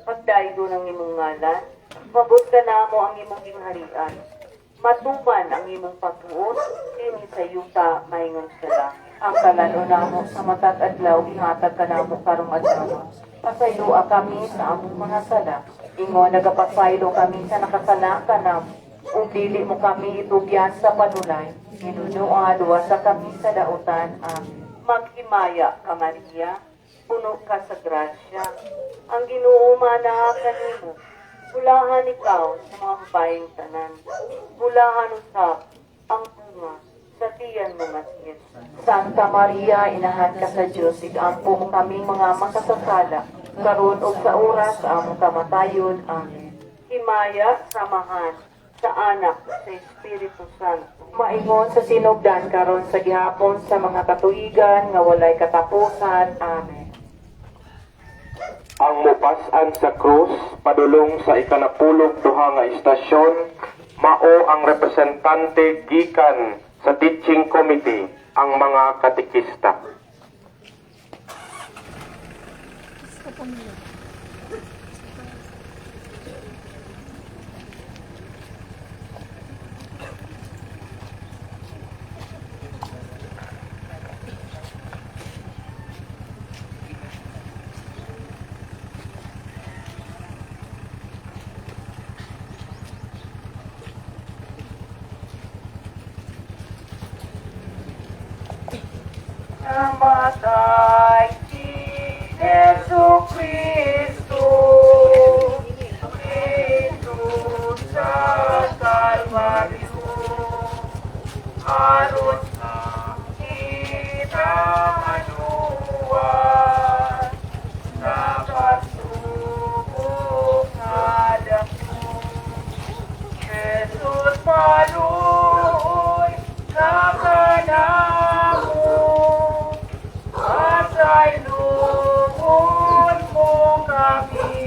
pagdaygo ng imong ngalan, mabot ka namo ang imong gingharian, matuman ang imong pagbuot dinhi sa yuta maingon sa langit. Ang kalan-on namo sa matag adlaw ihatag kanamo karong adlaw. Pasayloa kami sa among mga sala, ingon nagapasaylo kami sa nakasala kanamo. Ug dili mo kami itugyan sa panulay, Ginoo, luwasa kami sa dautan. Amen. Maghimaya ka, Maria, Puno ka sa grasya. Ang Ginoo maanaa kanimo. Bulahan ikaw sa mga babaeng tanan. Bulahan usab ang bunga sa tiyan mo nga si Jesus. Santa Maria, inahan ka sa Dios, igampo mo kaming mga makasasala, karon ug sa oras sa among kamatayon. Amen. Himaya sa Amahan, sa Anak, sa Espiritu Santo. Maingon sa sinugdan karon sa gihapon sa mga katuigan nga walay katapusan. Amen. Ang mupas-an sa krus padulong sa 12 nga istasyon mao ang representante gikan sa teaching committee, ang mga katekista. Namatay si Jesu Kristo dito sa Kalbaryo, aron kita maluwas sa pagsubok nga dako. Jesus, maluoy ka kanamo, pasayloon mo kami,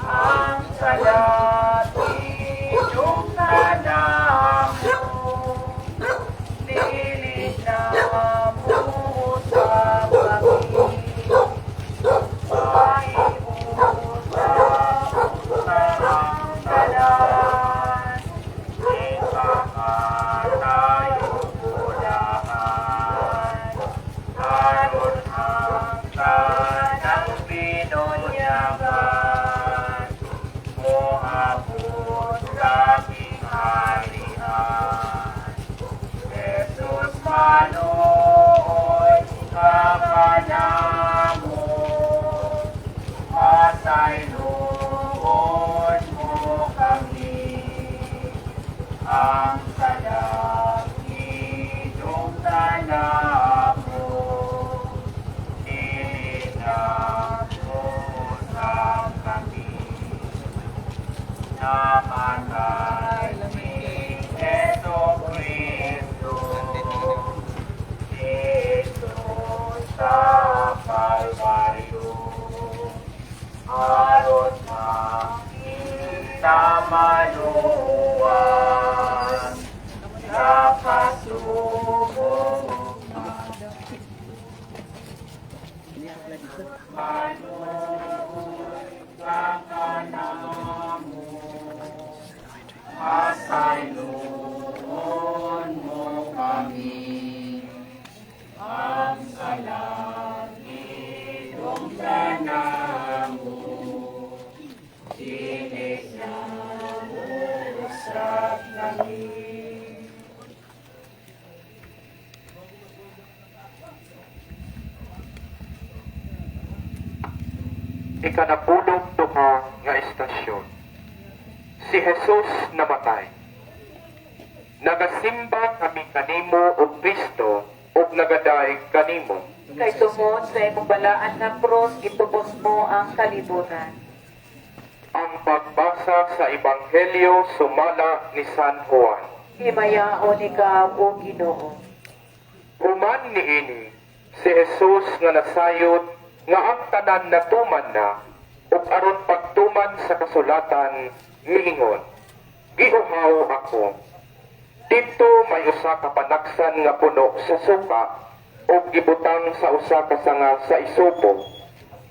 ang sala tinugtan namo, dili namo usab kami. Pahiusap ang tanan, ikakatayo bulahan, aron ang tanang binunyagan, moabot sa gingharian. Jesus, maluoy ka kanamo, pasayloon mo kami, ang sala tinugtan namo, dili namo usab kami. Namatay si Jesu Kristo dito sa Kalbaryo, aron kita maluwas sa pasubok. Maluoy ka kanamo, pasayloon mo kami, ang sala tinugtan namo, dili namo usab kami. 12 nga istasyon. Si Jesus namatay. Nagasimba kami kanimo, o Kristo, ug nagadaig kanimo. Kay tungod sa imong balaan nga krus, gitubos mo ang kalibutan. Ang pagbasa sa Ebanghelyo sumala ni San Juan. Himayaon ikaw, o Ginoo. Human niini, si Jesus nga nasayod nga ang tanan natuman na, ug aron pagtuman sa kasulatan, miingon, "Giuhaw ako." Didto may usa ka panaksan nga puno sa suka, ug gibutang sa usa ka sanga sa isopo,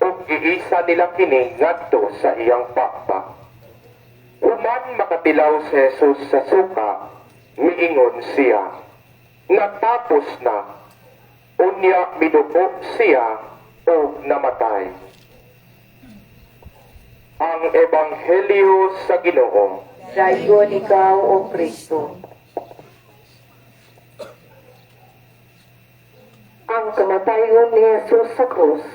ug giisa nila kini ngadto sa iyang pakpak. Human makatilaw si Jesus sa suka, miingon siya, "Natapos na." Unya miduko siya ug namatay. Ang Ebanghelyo sa Ginoo. Dayon ikaw, O Kristo. Ang kamatayon ni Jesus sa krus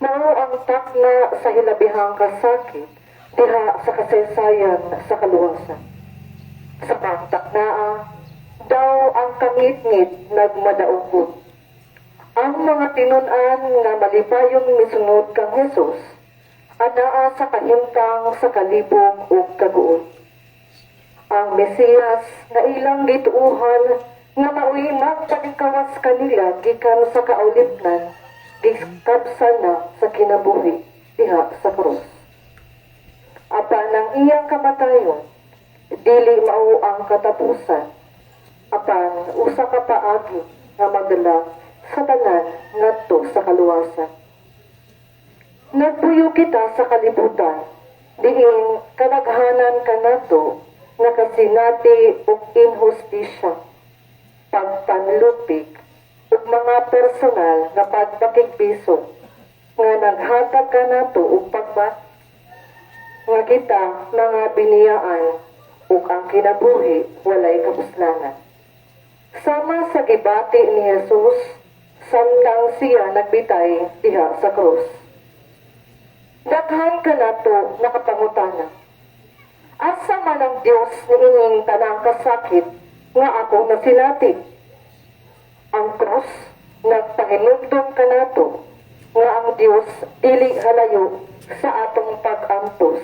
mao ang takna sa hilabihang kasakit diha sa kasaysayan sa kaluwasan. Sa pangtaknaa, daw ang kangitngit nagmadaogon. Ang mga tinun-an nga malipayong misunod kang Jesus anaa sa kahimtang sa kalibog ug kaguol. Ang Mesiyas nga ilang gituohan nga maoy magpaningkawas kanila gikan sa kaulipnan, gikabsan na sa kinabuhi diha sa krus. Apan ang iyang kamatayon dili mao ang katapusan, apan usa ka paagi nga magdala sa tanan ngadto sa kaluwasan. Nagpuyo kita sa kalibutan, diin kadaghanan kanato nakasinati og inhustisya, pagpanlupik ug mga personal nga pagpakigbiso nga naghatag kanato og pagbat nga kita mga biniyaan ug ang kinabuhi walay kapuslanan. Sama sa gibati ni Jesus samtang siya nagbitay diha sa krus. Daghan kanato nakapangutana. Asa man ang Dios niining tanang kasakit nga ako nasinati? Ang krus nagpahinumdum kanato nga ang Dios dili halayo sa atong pag-antos.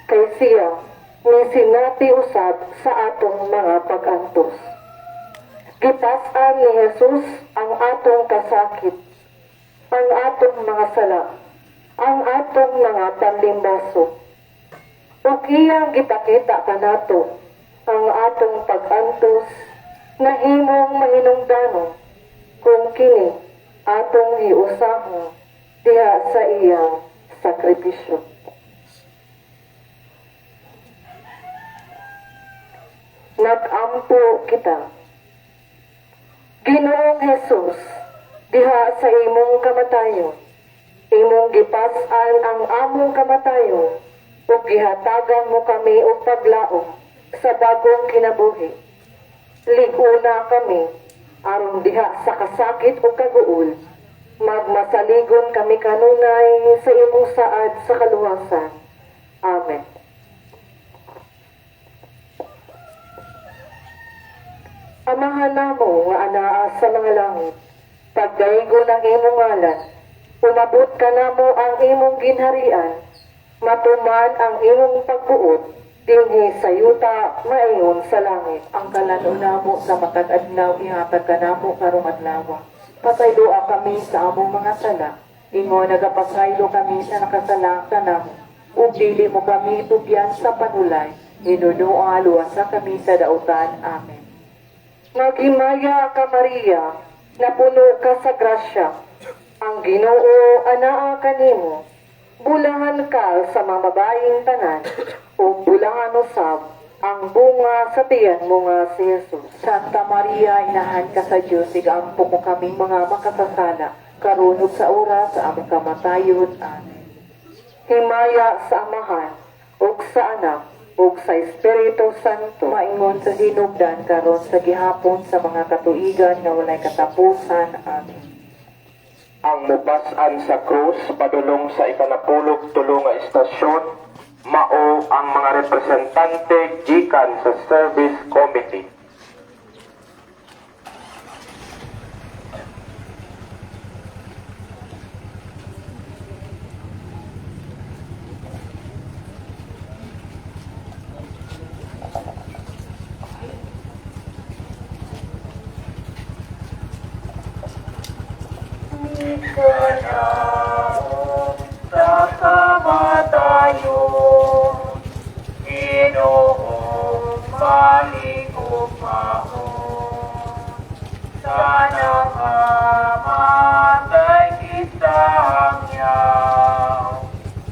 Kay siya misinati usab sa atong mga pag-antos. Gipas-an ni Jesus ang atong kasakit, ang atong mga sala, ang atong mga panlimbaso. Ug iyang gipakita kanato ang atong pag-antos nahimong mahinungdanon kung kini atong hiusahon diha sa iyang sakripisyo. Nag-ampo kita. Ginoong Jesus, diha sa imong kamatayon, imong gipas-an ang among kamatayon, ug gihatagan mo kami og paglaom sa bagong kinabuhi. Lig-una kami, aron diha sa kasakit ug kaguol, magmasaligon kami kanunay sa imong saad sa kaluwasan. Amen. Amahan namo nga anaa sa mga langit, pagdaygon ang imong ngalan, umabot kanamo ang imong ginharian, matuman ang imong pagbuot dinhi sa yuta maingon sa langit. Ang kalan-on namo sa matag adlaw ihatag kanamo karong adlaw. Pasayloa kami sa among mga sala, ingon nagapasaylo kami sa nakasala kanamo. Ug dili mo kami tubyan sa panulay, hinunoa luwasa kami sa dautan. Amen. Maghimaya ka Maria, napuno ka sa grasya. Ang Ginoo anaa kanimo. Bulahan ka sa mga babaeng tanan, ug bulahan usab ang bunga sa tiyan mo nga si Jesus. Santa Maria, inahan ka sa Dios, igampo mo kaming mga makasasala, karon ug sa oras sa among kamatayon. Amen. Himaya sa Amahan, ug sa Anak, ug sa Espiritu Santo. Maingon sa hinugdan karon sa gihapon sa mga katuigan nga walay katapusan. Amen. Ang mubas-an sa krus padulong sa ikanapulog tulo nga istasyon mao ang mga representante gikan sa Service Committee. Sa kamatayon, Ginoong malikupahon. Sana mamatay kitang yaw,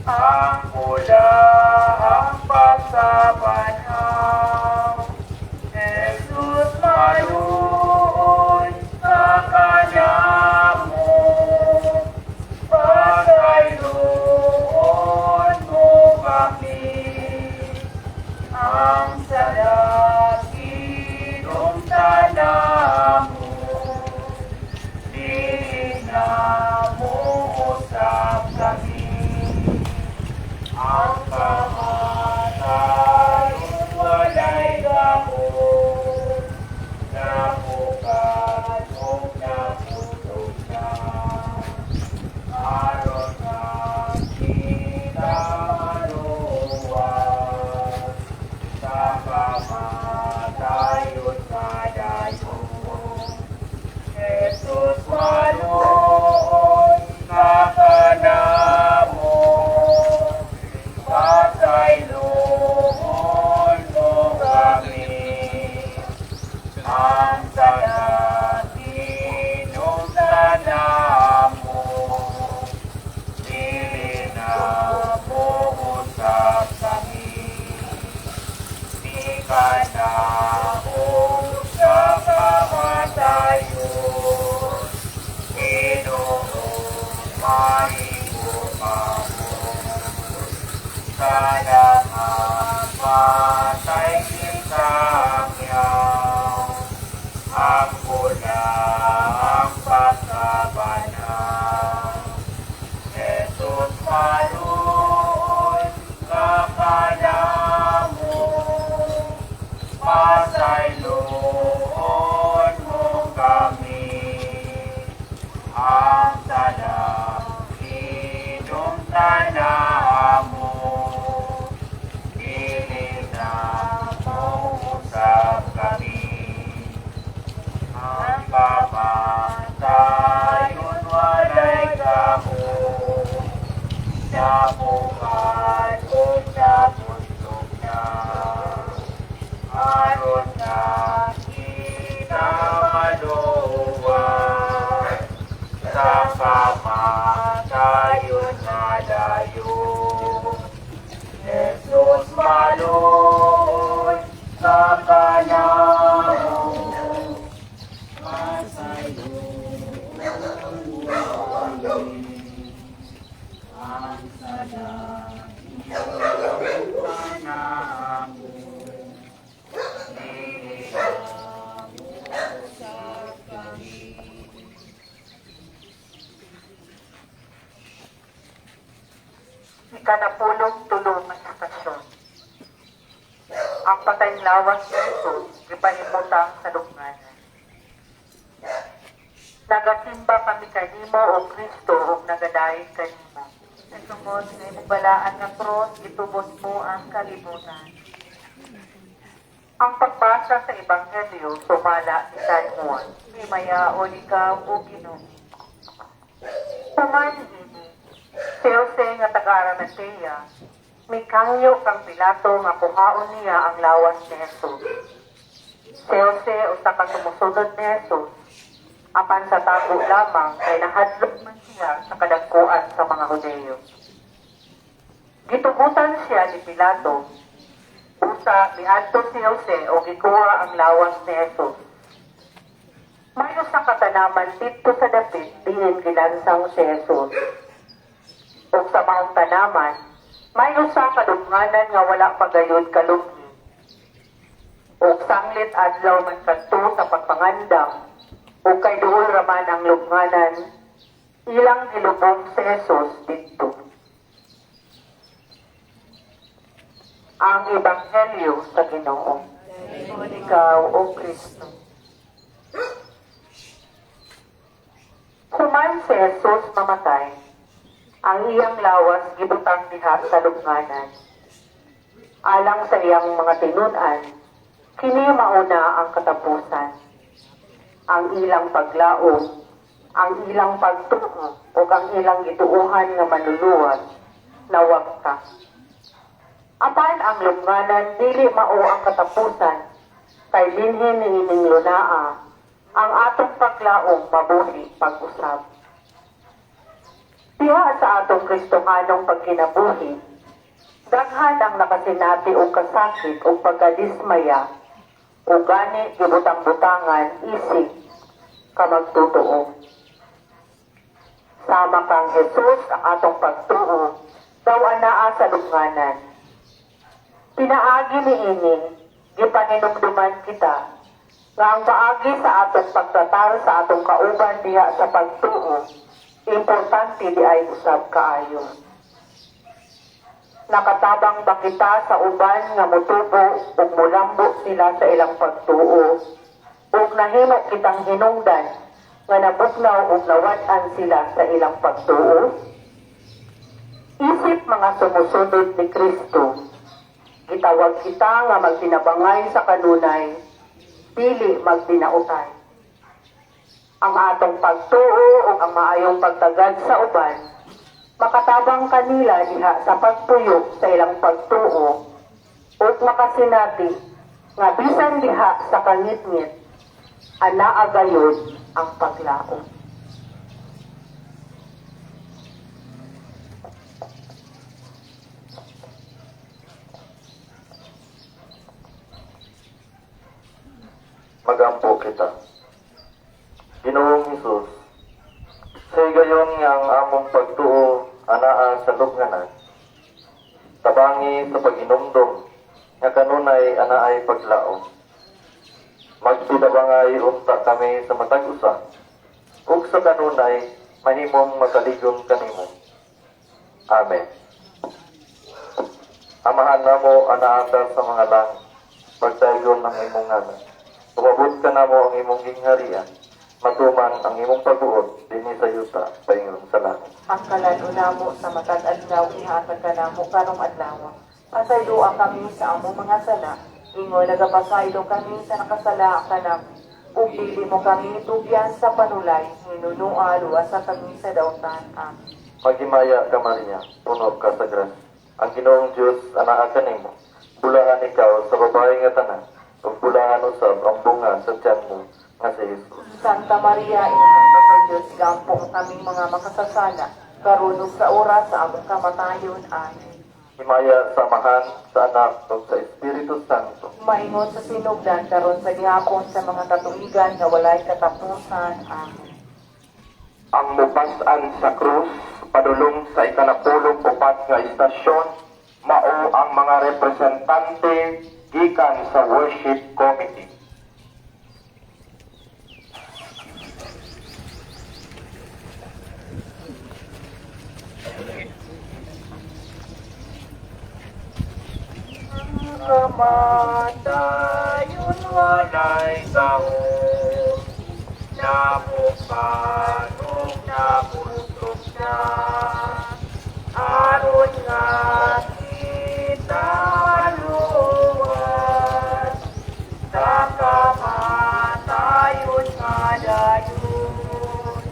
ang kulahang pagsabanhaw. Jesus maluoy sa kanya mo, na muusab kami. Di ka na sa kamatayon, Ginoo, mahimo kamo. Sana mapatay kitang yaw, ang pulang pagkabanaw. Jesus, maluoy ka kanamo, pasayloon mo kami. Ang sala, hinumtan namo, dili na mousab kami. Ang kamatayon walay gahom, nabuhat ug nabusog na. Aron na kita maluwas, sa kamatayon malayo. Jesus, maluoy ka kanamo, pasayloon mo kami. Ang sala, hinumtan namo, dili na mousab kami. Ikanapulong tulo nga istasyon. Ang patayng lawas ni Jesus gipahimutang sa lubnganan. Nagasimba kami kanimo, O Kristo, ug nagadayeg kanimo. Sa tungod nga imong balaan nga krus, gitubos mo ang kalibutan. Ang pagbasa sa Ebanghelyo sumala ni San Juan. Himayaon ikaw, O Ginoo. Human niini, si Jose nga taga-Arimatea, mikangyo kang Pilato nga kuhaon niya ang lawas ni Jesus. Si Jose usa ka sumusunod ni Jesus, apan sa tago lamang kay nahadlok man siya sa kadagkuan sa mga Hudeyo. Gitugutan siya ni Pilato, usa miadto si Jose o gikuha ang lawas ni Jesus. May usa ka tanaman didto sa dapit diin gilansang si Jesus. Ug sa maong tanaman, may usa ka lubnganan nga wala pa gayud kalubhi. Ug sanglit adlaw man kadto sa pagpangandam, ug kay duol ra man ang lubnganan, ilang gilubong si Jesus didto. Ang Ebanghelyo sa Ginoo. Dayon ikaw, O Kristo. Human si Jesus mamatay, ang iyang lawas gibutang diha sa lubnganan. Alang sa iyang mga tinun-an, kini mauna ang katapusan. Ang ilang paglaom, ang ilang pagtuo, ug ang ilang gituohan nga manluluwas, nawagta. Apan ang lubnganan dili mao ang katapusan, kay dinhi niining lunaa, ang atong paglaom mabuhi pag-usab. Diha sa atong Kristohanong pagkinabuhi, daghan ang nakasinati og kasakit og pagkadismaya, o gani gibutang-butangan isig kamagtutuo. Sama kang Jesus ang atong pagtuo, daw anaa sa lubnganan. Pinaagi niini, gipaninumduman kita, nga ang paagi sa atong pagtratar sa atong kauban diha sa pagtuo, importante di ay usab kaayo. Nakatabang ba kita sa uban nga motubo ug molambo sila sa ilang pagtuo, ug nahimo kitang hinungdan nga nabugnaw ug nawad-an sila sa ilang pagtuo? Isip mga sumusunod ni Kristo, gitawag kita nga magtinabangay sa kanunay, dili magdinautay. Ang atong pagtuo ug ang maayong pagtagad sa uban, makatabang kanila diha sa pagpuyo sa ilang pagtuo, ug makasinati nga bisan diha sa kangitngit, anaa gayud ang paglaom. Magampo kita. Ginoong Hesus, sa higayon nga ang among pagtuo anaa sa lubnganan, tabangi sa pag-inumdum nga kanunay anaay paglaom. Magpidabangay unta kami sa matag usa, ug sa kanunay mahimong makaligon kanimo. Amen. Amahan namo anaa ka sa mga langit, pagdaygon ang imong ngalan. Umabot ka namo ang imong gingharian, matuman ang imong pagbuot dinhi sa yuta paingon sa langit. Ang kalan-on namo sa matag adlaw ihatag kanamo karong adlaw. Pasayloa kami sa among mga sala, ingon nagapasaylo kami sa nakasala kanamo. Ug dili mo kami tugyan sa panulay, hinunoa luwasa kami sa dautan. Amen. Maghimaya ka Maria, puno ka sa grasya. Ang Ginoong Dios anaa kanimo. Bulahan ikaw sa babae nga tanan, ug bulahan usab ang bunga sa tiyan mo nga si Jesus. Santa Maria, Ina sa Dios, gampo kaming mga makasasala, karon ug sa oras sa among kamatayon. Amen. Himaya sa Amahan, sa Anak, ug sa Espiritu Santo. Maingon sa sinugdan karon sa gihapon sa mga katuigan nga walay katapusan. Amen. Ang mupas-an sa krus padulong sa 94 nga istasyon mao ang mga representante gikan sa worship committee. Kamatayon walay gahom, nabukan ug nabuntok na, aron nga kita maluwas sa kamatayon nga dayon.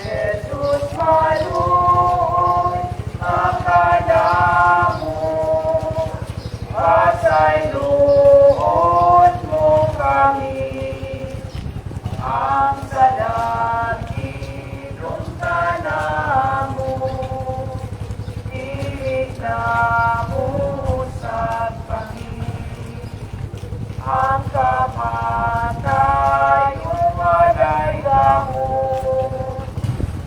Jesus maluoy makanamo, pasayloon mo kami, ang salakidong kanamo, dili namo usab kami. Ang kamatayon walay gahom,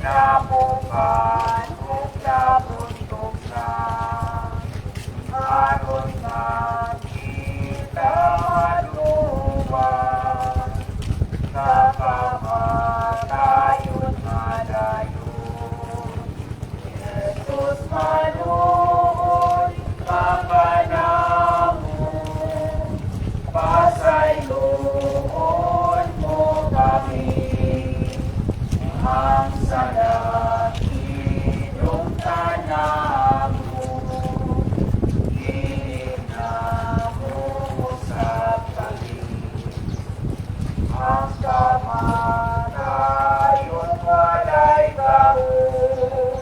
napukan ug nabuntok na, aron nga kita maluwas sa kamatayon nga dayon. Jesus maluoy makanamo, pasayloon mo kami, ang salakidong kanamo, dili namo usab kami. Ang kamatayon walay gahom,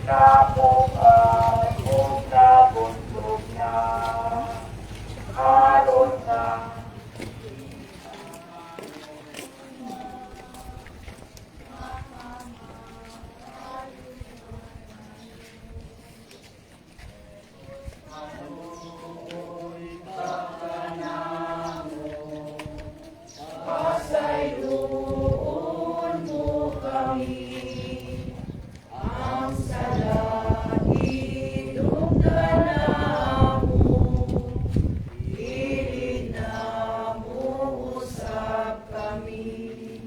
napukan ug nabuntok na, aron nga Pasayloon mo kami, ang salakidong kanamo, dili namo usab kami.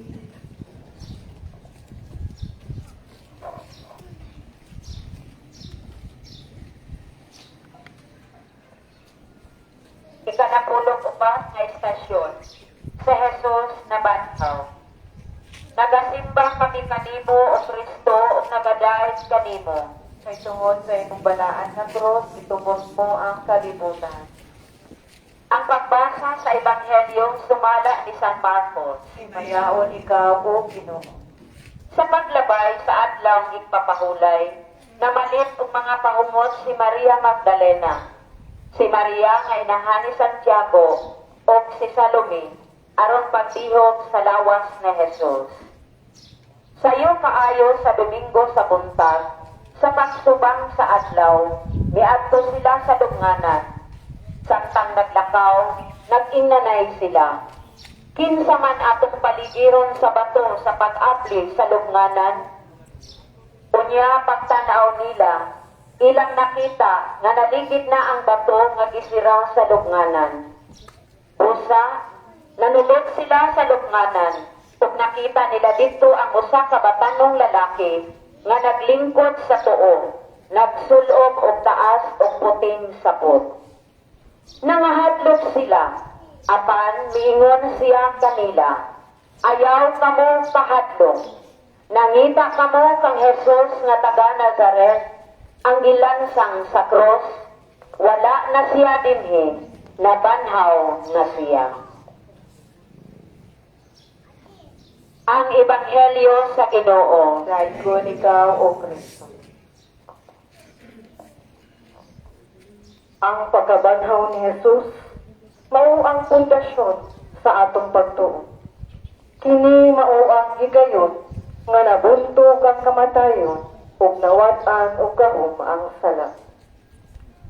94 nga istasyon, si Jesus nabanhaw. Nagasimba kami kanimo, O Kristo, ug nagadait kanimo. Kay tungod sa imong balaan nga krus, gitubos mo ang kalibutan. Ang pagbasa sa Ebanghelyo sumala ni San Marcos. Himayaon ikaw, O Ginoo. Sa paglabay sa adlaw igpapahulay, namalit og mga pahumot si Maria Magdalena, si Maria nga inahan ni Santiago, ug si Salome, aron pagtihok sa lawas ni Jesus. Sayo kaayo sa Domingo sa buntag, sa pagsubang sa adlaw, miadto sila sa dunganan. Samtang naglakaw, nag-inanay sila. Kinsa man atong paligiron sa bato sa pag-abli sa lubnganan? Unya pagtan-aw nila, ilang nakita nga naligid na ang bato nga gisira sa lubnganan. Busa, nanulod sila sa lubnganan, ug nakita nila didto ang usa ka batanong lalaki nga naglingkod sa tuo, nagsulob og taas og puting sapot. Nangahadlok sila, apan miingon siya kanila, "Ayaw kamo kahadlok. Nangita kamo kang Jesus nga taga Nazaret, ang gilansang sa krus. Wala na siya dinhi, nabanhaw na siya." Ang Ebanghelyo sa Ginoo. Dayon ikaw, O Kristo. Ang pagkabanhaw ni Jesus mao ang pundasyon sa atong pagtuo. Kini mao ang higayon nga nabuntog ang kamatayon ug nawad-an og gahom ang sala.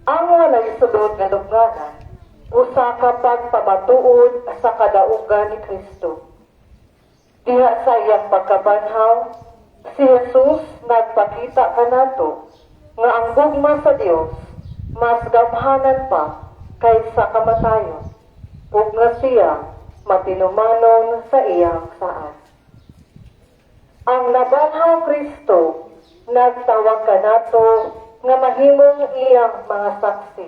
Ang walay sulod nga lubnganan usa ka pagpamatuod sa kadaugan ni Kristo. Diha sa iyang pagkabanhaw, si Jesus nagpakita kanato nga ang gugma sa Dios mas gamhanan pa kaysa kamatayon, ug nga siya matinumanon sa iyang saad. Ang nabanhaw Kristo nagtawag kanato nga mahimong iyang mga saksi.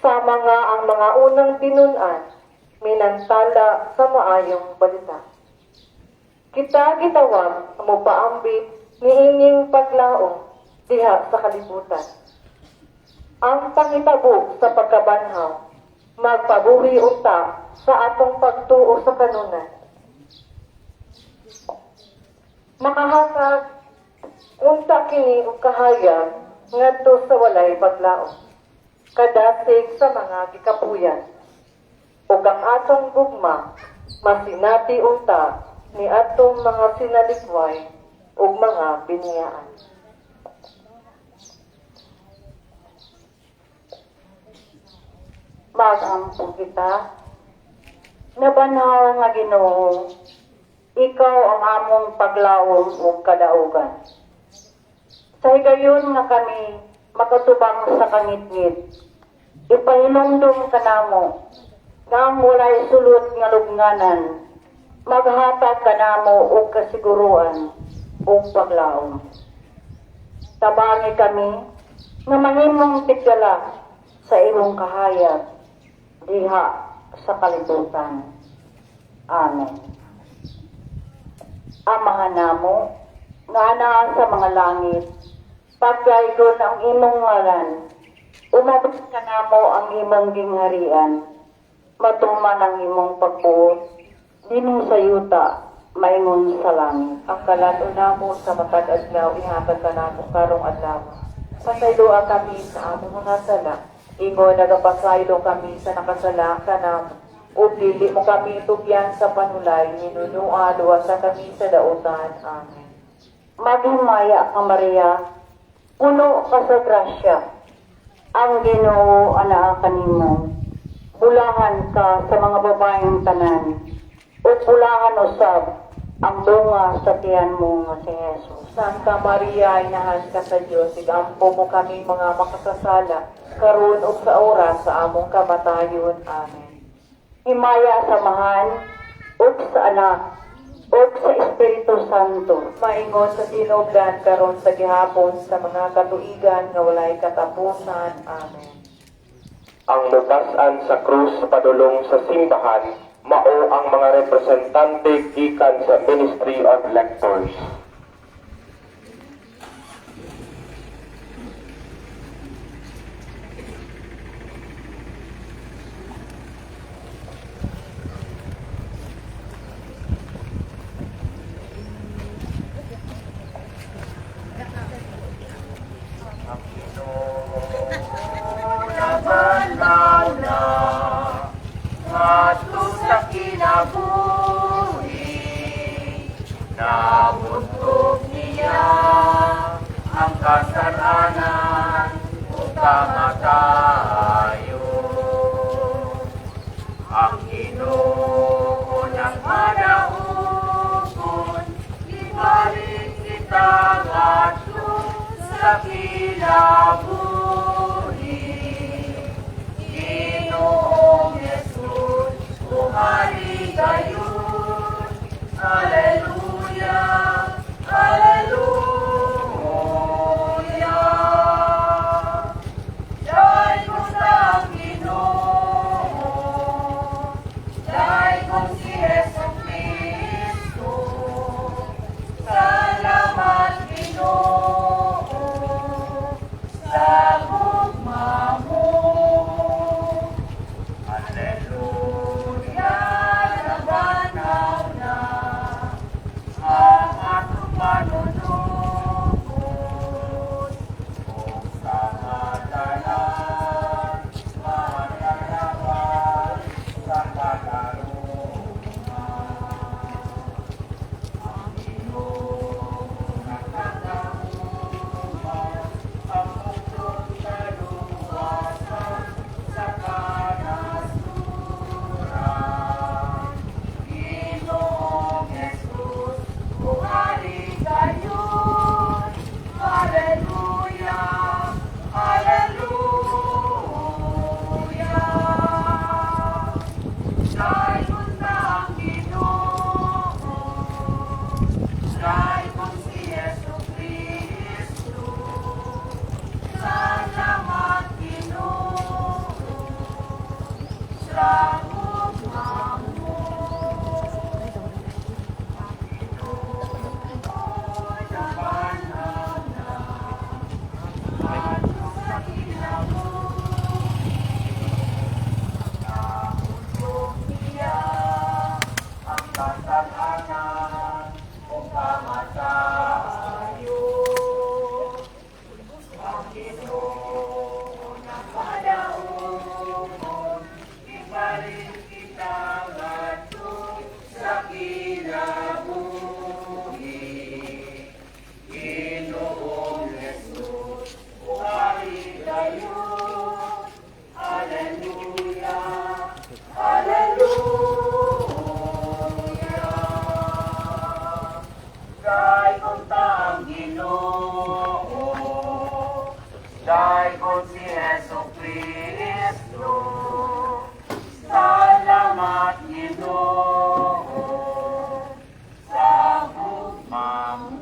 Sama nga ang mga unang tinun-an minantala sa maayong balita. Kita gitawag mopaambit niining paglaom diha sa kalibutan. Ang pangitabo sa pagkabanhaw magpabuhi unta sa atong pagtuo sa kanunay. Makahatag unta kini og kahayag ngadto sa walay paglaom, kadasig sa mga gikapuyan, ug ang atong gugma masinati unta ni atong mga sinalikway ug mga biniyaan. Magampo kita. Nabanhaw nga Ginoo, ikaw ang among paglaom ug kadaugan. Sa higayon nga kami makatubang sa kangitngit, ipahinumdum kanamo nga ang walay sulod nga lubnganan, maghatag kanamo og kasiguruan ug paglaom. Tabangi kami nga mahimong tigdala sa imong kahayag diha sa kalibutan. Amen. Amahan namo nga naa sa mga langit, pagdaygon ang imong ngalan, umabot kanamo ang imong gingharian, matuman ang imong pagbuot, dinhi sa yuta, maingon sa langit. Ang kalan-on namo sa matag adlaw ihatag kanamo karong adlaw. Pasayloa kami sa among mga sala, ingon nagapasaylo kami sa nakasala kanamo. Ug dili mo kami tugyan sa panulay, hinunua luwasa kami sa dautan. Amen. Maghimaya ka, Maria, puno ka sa grasya. Ang Ginoo anaa kanimo. Bulahan ka sa mga babaeng tanan, ug bulahan usab ang bunga sa tiyan mo nga si Jesus. Santa Maria, inahan ka sa Dios, igampo mo kami mga makasasala, karon ug sa oras sa among kamatayon. Amen. Himaya sa Amahan, ug sa Anak, ug sa Espiritu Santo. Maingon sa tinubdan karon sa gihapon sa mga katuigan nga walay katapusan. Amen. Ang mubas-an sa krus padulong sa simbahan mao ang mga representante gikan sa Ministry of Lectors. Kamatayon. Ang Ginoo sa kinabuhi. Ginoong Jesus, buhari gayon. Hallelujah, hallelujah. Dayon ang Ginoo, dayon si Jesu Kristo. Salamat, Ginoo, sa gugma mo. Hallelujah, nabanhaw na ang atong Manunubos ug sa tanan mananawan sa katarungan. Ang Ginoo nakatahuma ang bugtong kaluwasan sa kanasuran. Ginoong Jesus, buhari gayon. Hallelujah, hallelujah. Dayon na ang Ginoo, dayon si Jesu Kristo. Salamat, Ginoo, sa gugma mo. Ginoo, nabanhaw na ngadto sa kinabuhi. Nahulog niya ang kasalanan ug kamatayon. Ang Ginoo nakadaogon, iparin kita ngadto sa kinabuhi. Ginoong Jesus, buhari gayon. Hallelujah, hallelujah. Dayon ta ang Ginoo, dayon si Jesu Kristo. Salamat, Ginoo, sa gugma mo.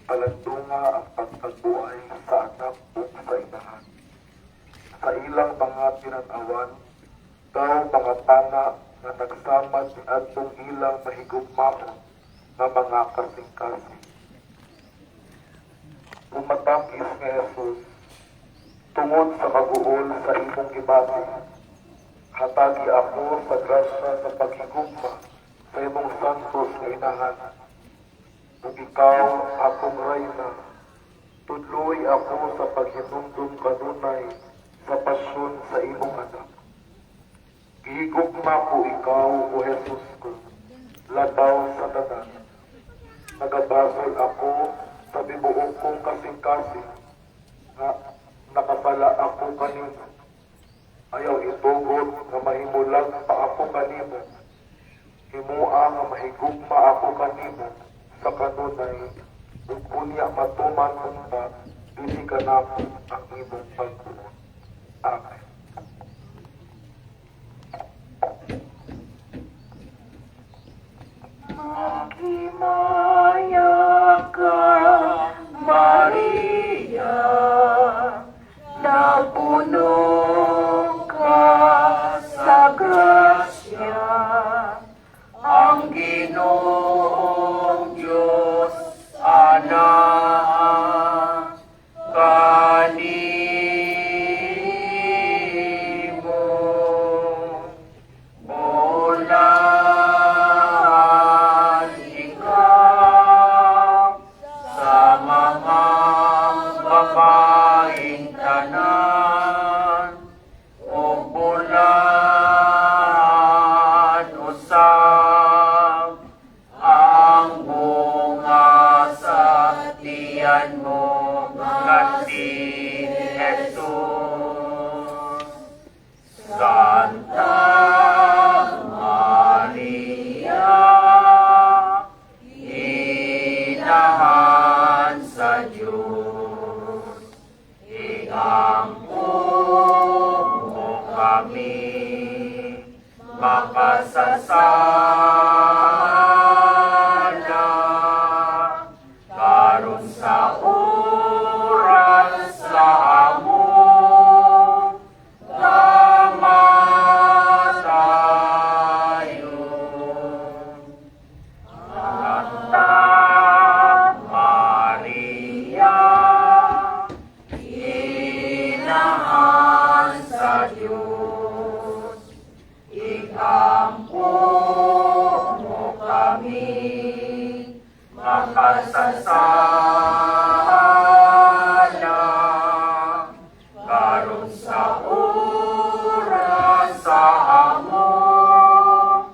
Palandunga ang pagtagbuay sa Anak ug sa Inahan. Sa ilang mga tinan-awan, daw mga pana nga nagsamad niadtong ilang mahigugmaon nga mga kasing-kasing. Umatakis nga Jesus, tungod sa kaguol sa imong gibati, hatagi ako sa grasya sa paghigugma sa imong santos nga inahan. Ug ikaw, akong rayna, tudloy ako sa paghinumdum kanunay sa pasyon sa imong anak. Gihigugma ko ikaw, o Jesus ko, labaw sa tanan. Nagabasol ako Sa tibuok kong kasing-kasing nga nakasala ako kanimo. Ayaw itugot nga mahimulag pa ako kanimo. Himua nga mahigugma ako kanimo sa kanunay ug unya matuman unta dili kanako ang imong pagbuot. Amen. Maghimaya ka, Maria, napuno ka sa grasya. Ang Ginoong Diyos anaa kanimo. Bulahan ikaw sa mga babaeng tanan, ug bulahan usab ang bunga sa tiyan mo nga si Jesus. Santa Maria, Inahan sa Diyos, iampo mo kami makasasala, karon sa oras sa among kamatayon. Santa Maria, Inahan sa Diyos, iampo mo kami makasasala, karon sa oras sa among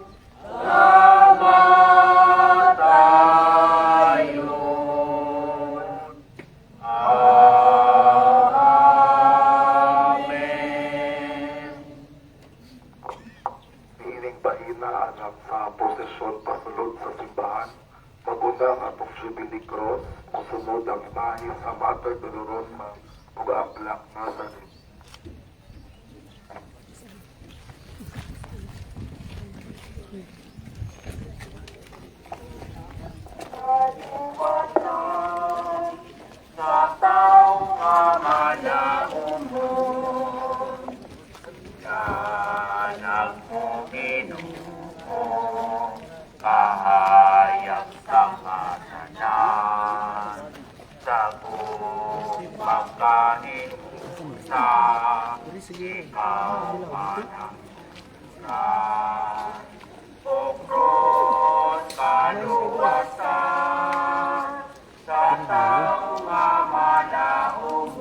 kamatayon. Amen. Niining bahin anak sa prosesyon pasulod sa simbahan, maguna ang atong Jubilee Cross, mosunod ang imahe sa Mater Dolorosa ug ang Black Nazarene. Kaluwasan sa tao nga malaumon, Danag mo Ginoo, kahayag sa tanan, sa pagkahinusa, ikaw manang O krus kaluwasan sa tao nga malaumon,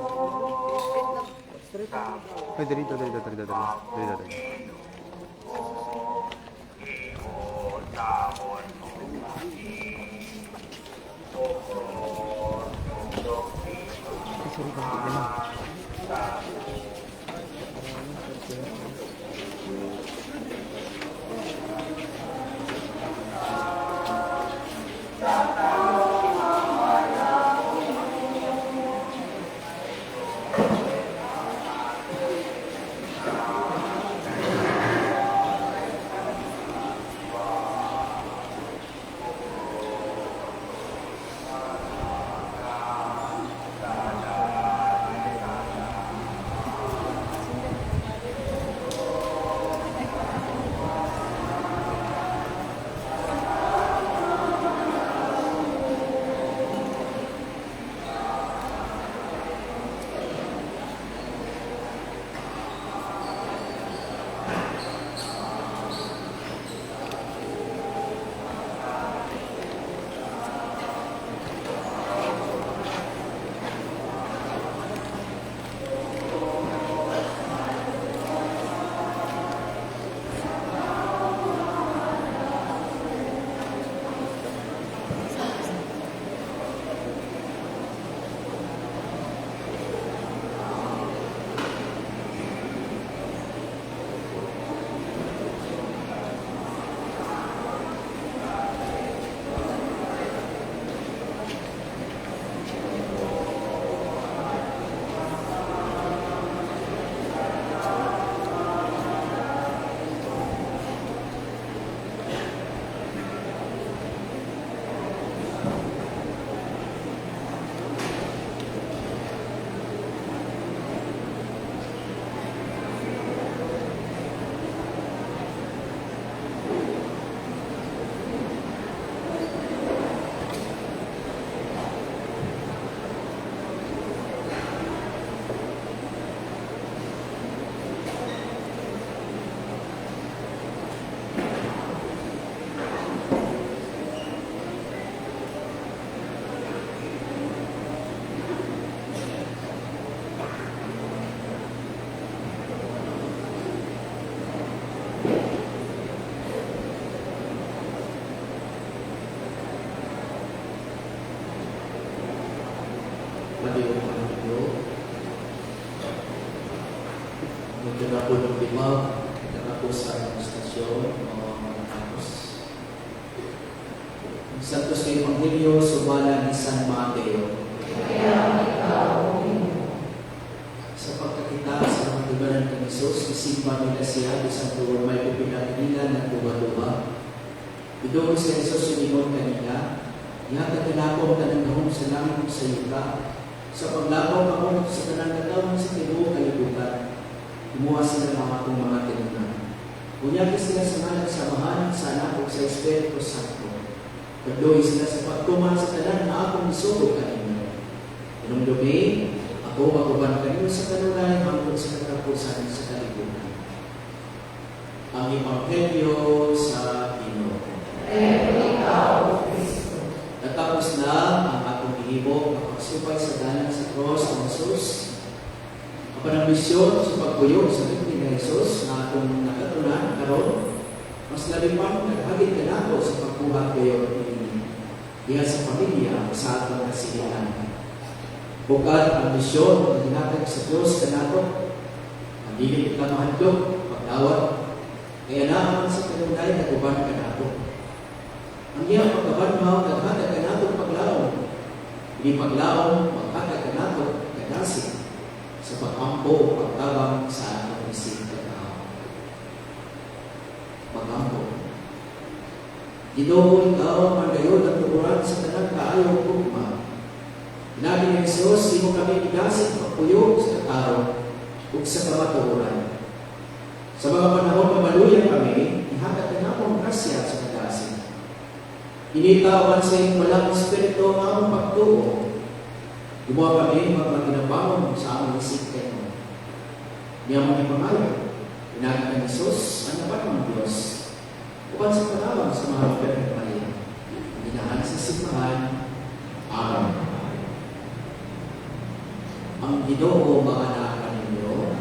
Ay, diri, diri, diri, diri, diri, diri, diri. Ihutahon mo kami, O krus tundok Ay, sorry, bakit ganun? Nagdala po ng 5, nagdala po sa istasyon o matapos. Ang Santos na Ebanghelyo sumala ni San Mateo. Sa pagkakita sa mga tibanan kang Jesus, isimba nila siya bisan tuon may pipila kanila ng duha-duha. Idoon si Jesus siningon kanila, ihatag kanako ang tanang gahom sa langit ug sa yuta. Sa paglabaw kamo sa tanang katawhan sa tibuok kalibutan, kumuha sila ng akong mga tinunan. Bunyagi sila sa ngalan sa Amahan, sa Anak ug sa Espiritu Santo. Pagluhi sila sa pagtuman sa tanan nga akong isugo kaninyo. Hinumdumi, ako mag-uban kanino sa kanunay hangtod sa katapusan sa kalibutan. Ang Ebanghelyo sa Ginoo. Natapos na ang atong gihimo nga pagsubay sa dalan sa cross ni Jesus. Apan ang misyon sa pagpuyo sa ni Jesus nga atong nakatunan karon, mas labi pa naghagit kanako sa pagbuhat gayon niini diha sa pamilya sa atong kasilingan. Bukad ang misyon nga gihatag sa Dios kanato, ang dili kita mahadlok pagdawat, kaya naa man sa kanunay nag-uban kanato. Ang iyang pagkabanhaw naghatag kanato paglaom. Hindi paglaom maghatag kanato kadasig sa pag-ampo o pagtabang sa atong isig katao. Pag-ampo. Ginoo, ikaw ang gayon ang tuburan sa tanang kaayo ug gugma. Pinaagi ni Jesus, imo kami gigasig pagpuyo sa kataro ug sa kamatuoran. Sa mga panahon nga maluya kami, ihatag kanamo ang grasya sa kadasig. Inita uban sa imong Balaang Espiritu ang among pagtuo. Gumawa kami magmatinabangong sa among isig kayo. Niya mong ipangayo, pinaagi kang Jesus, ang nabanang Diyos, uban sa panawag sa mga Birhen Maria. Inahan sa simbahan. Amen. Ang Ginoo maanaa kaninyo.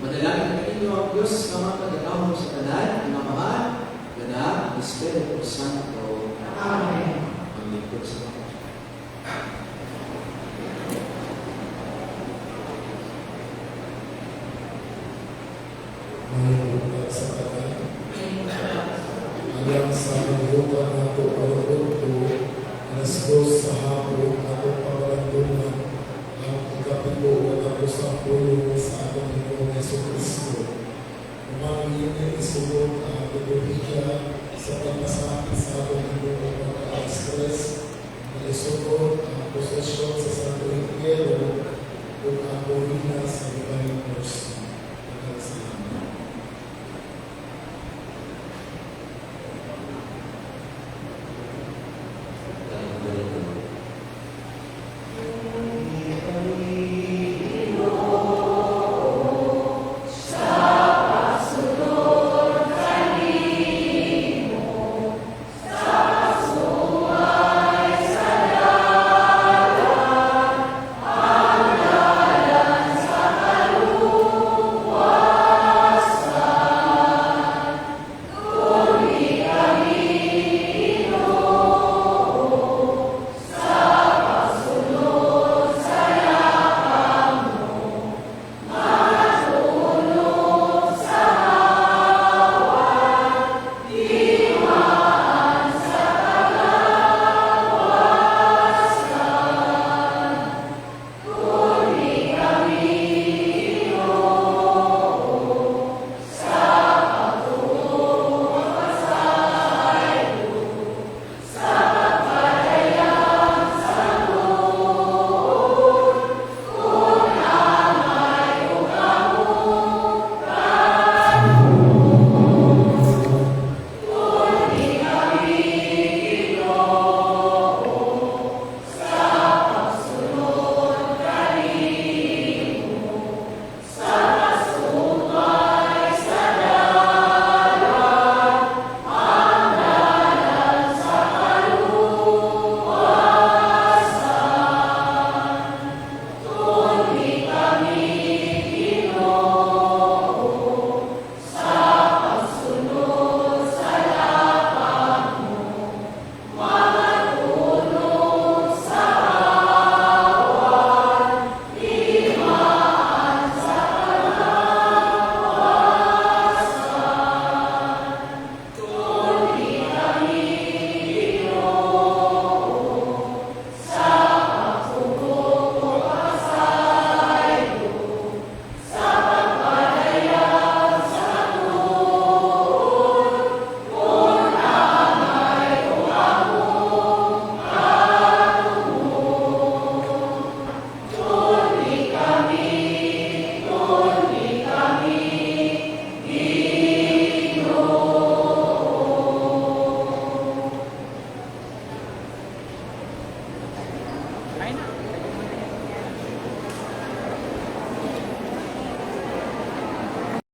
Manalangin kaninyo ang Diyos nga makagagahom sa tanan, ang Amahan, Anak, Espiritu Santo. Amen. Ang lingkod sa mga. Maayong buntag sa tanan. Alang sa kalihukan nato karong udto, alas 2.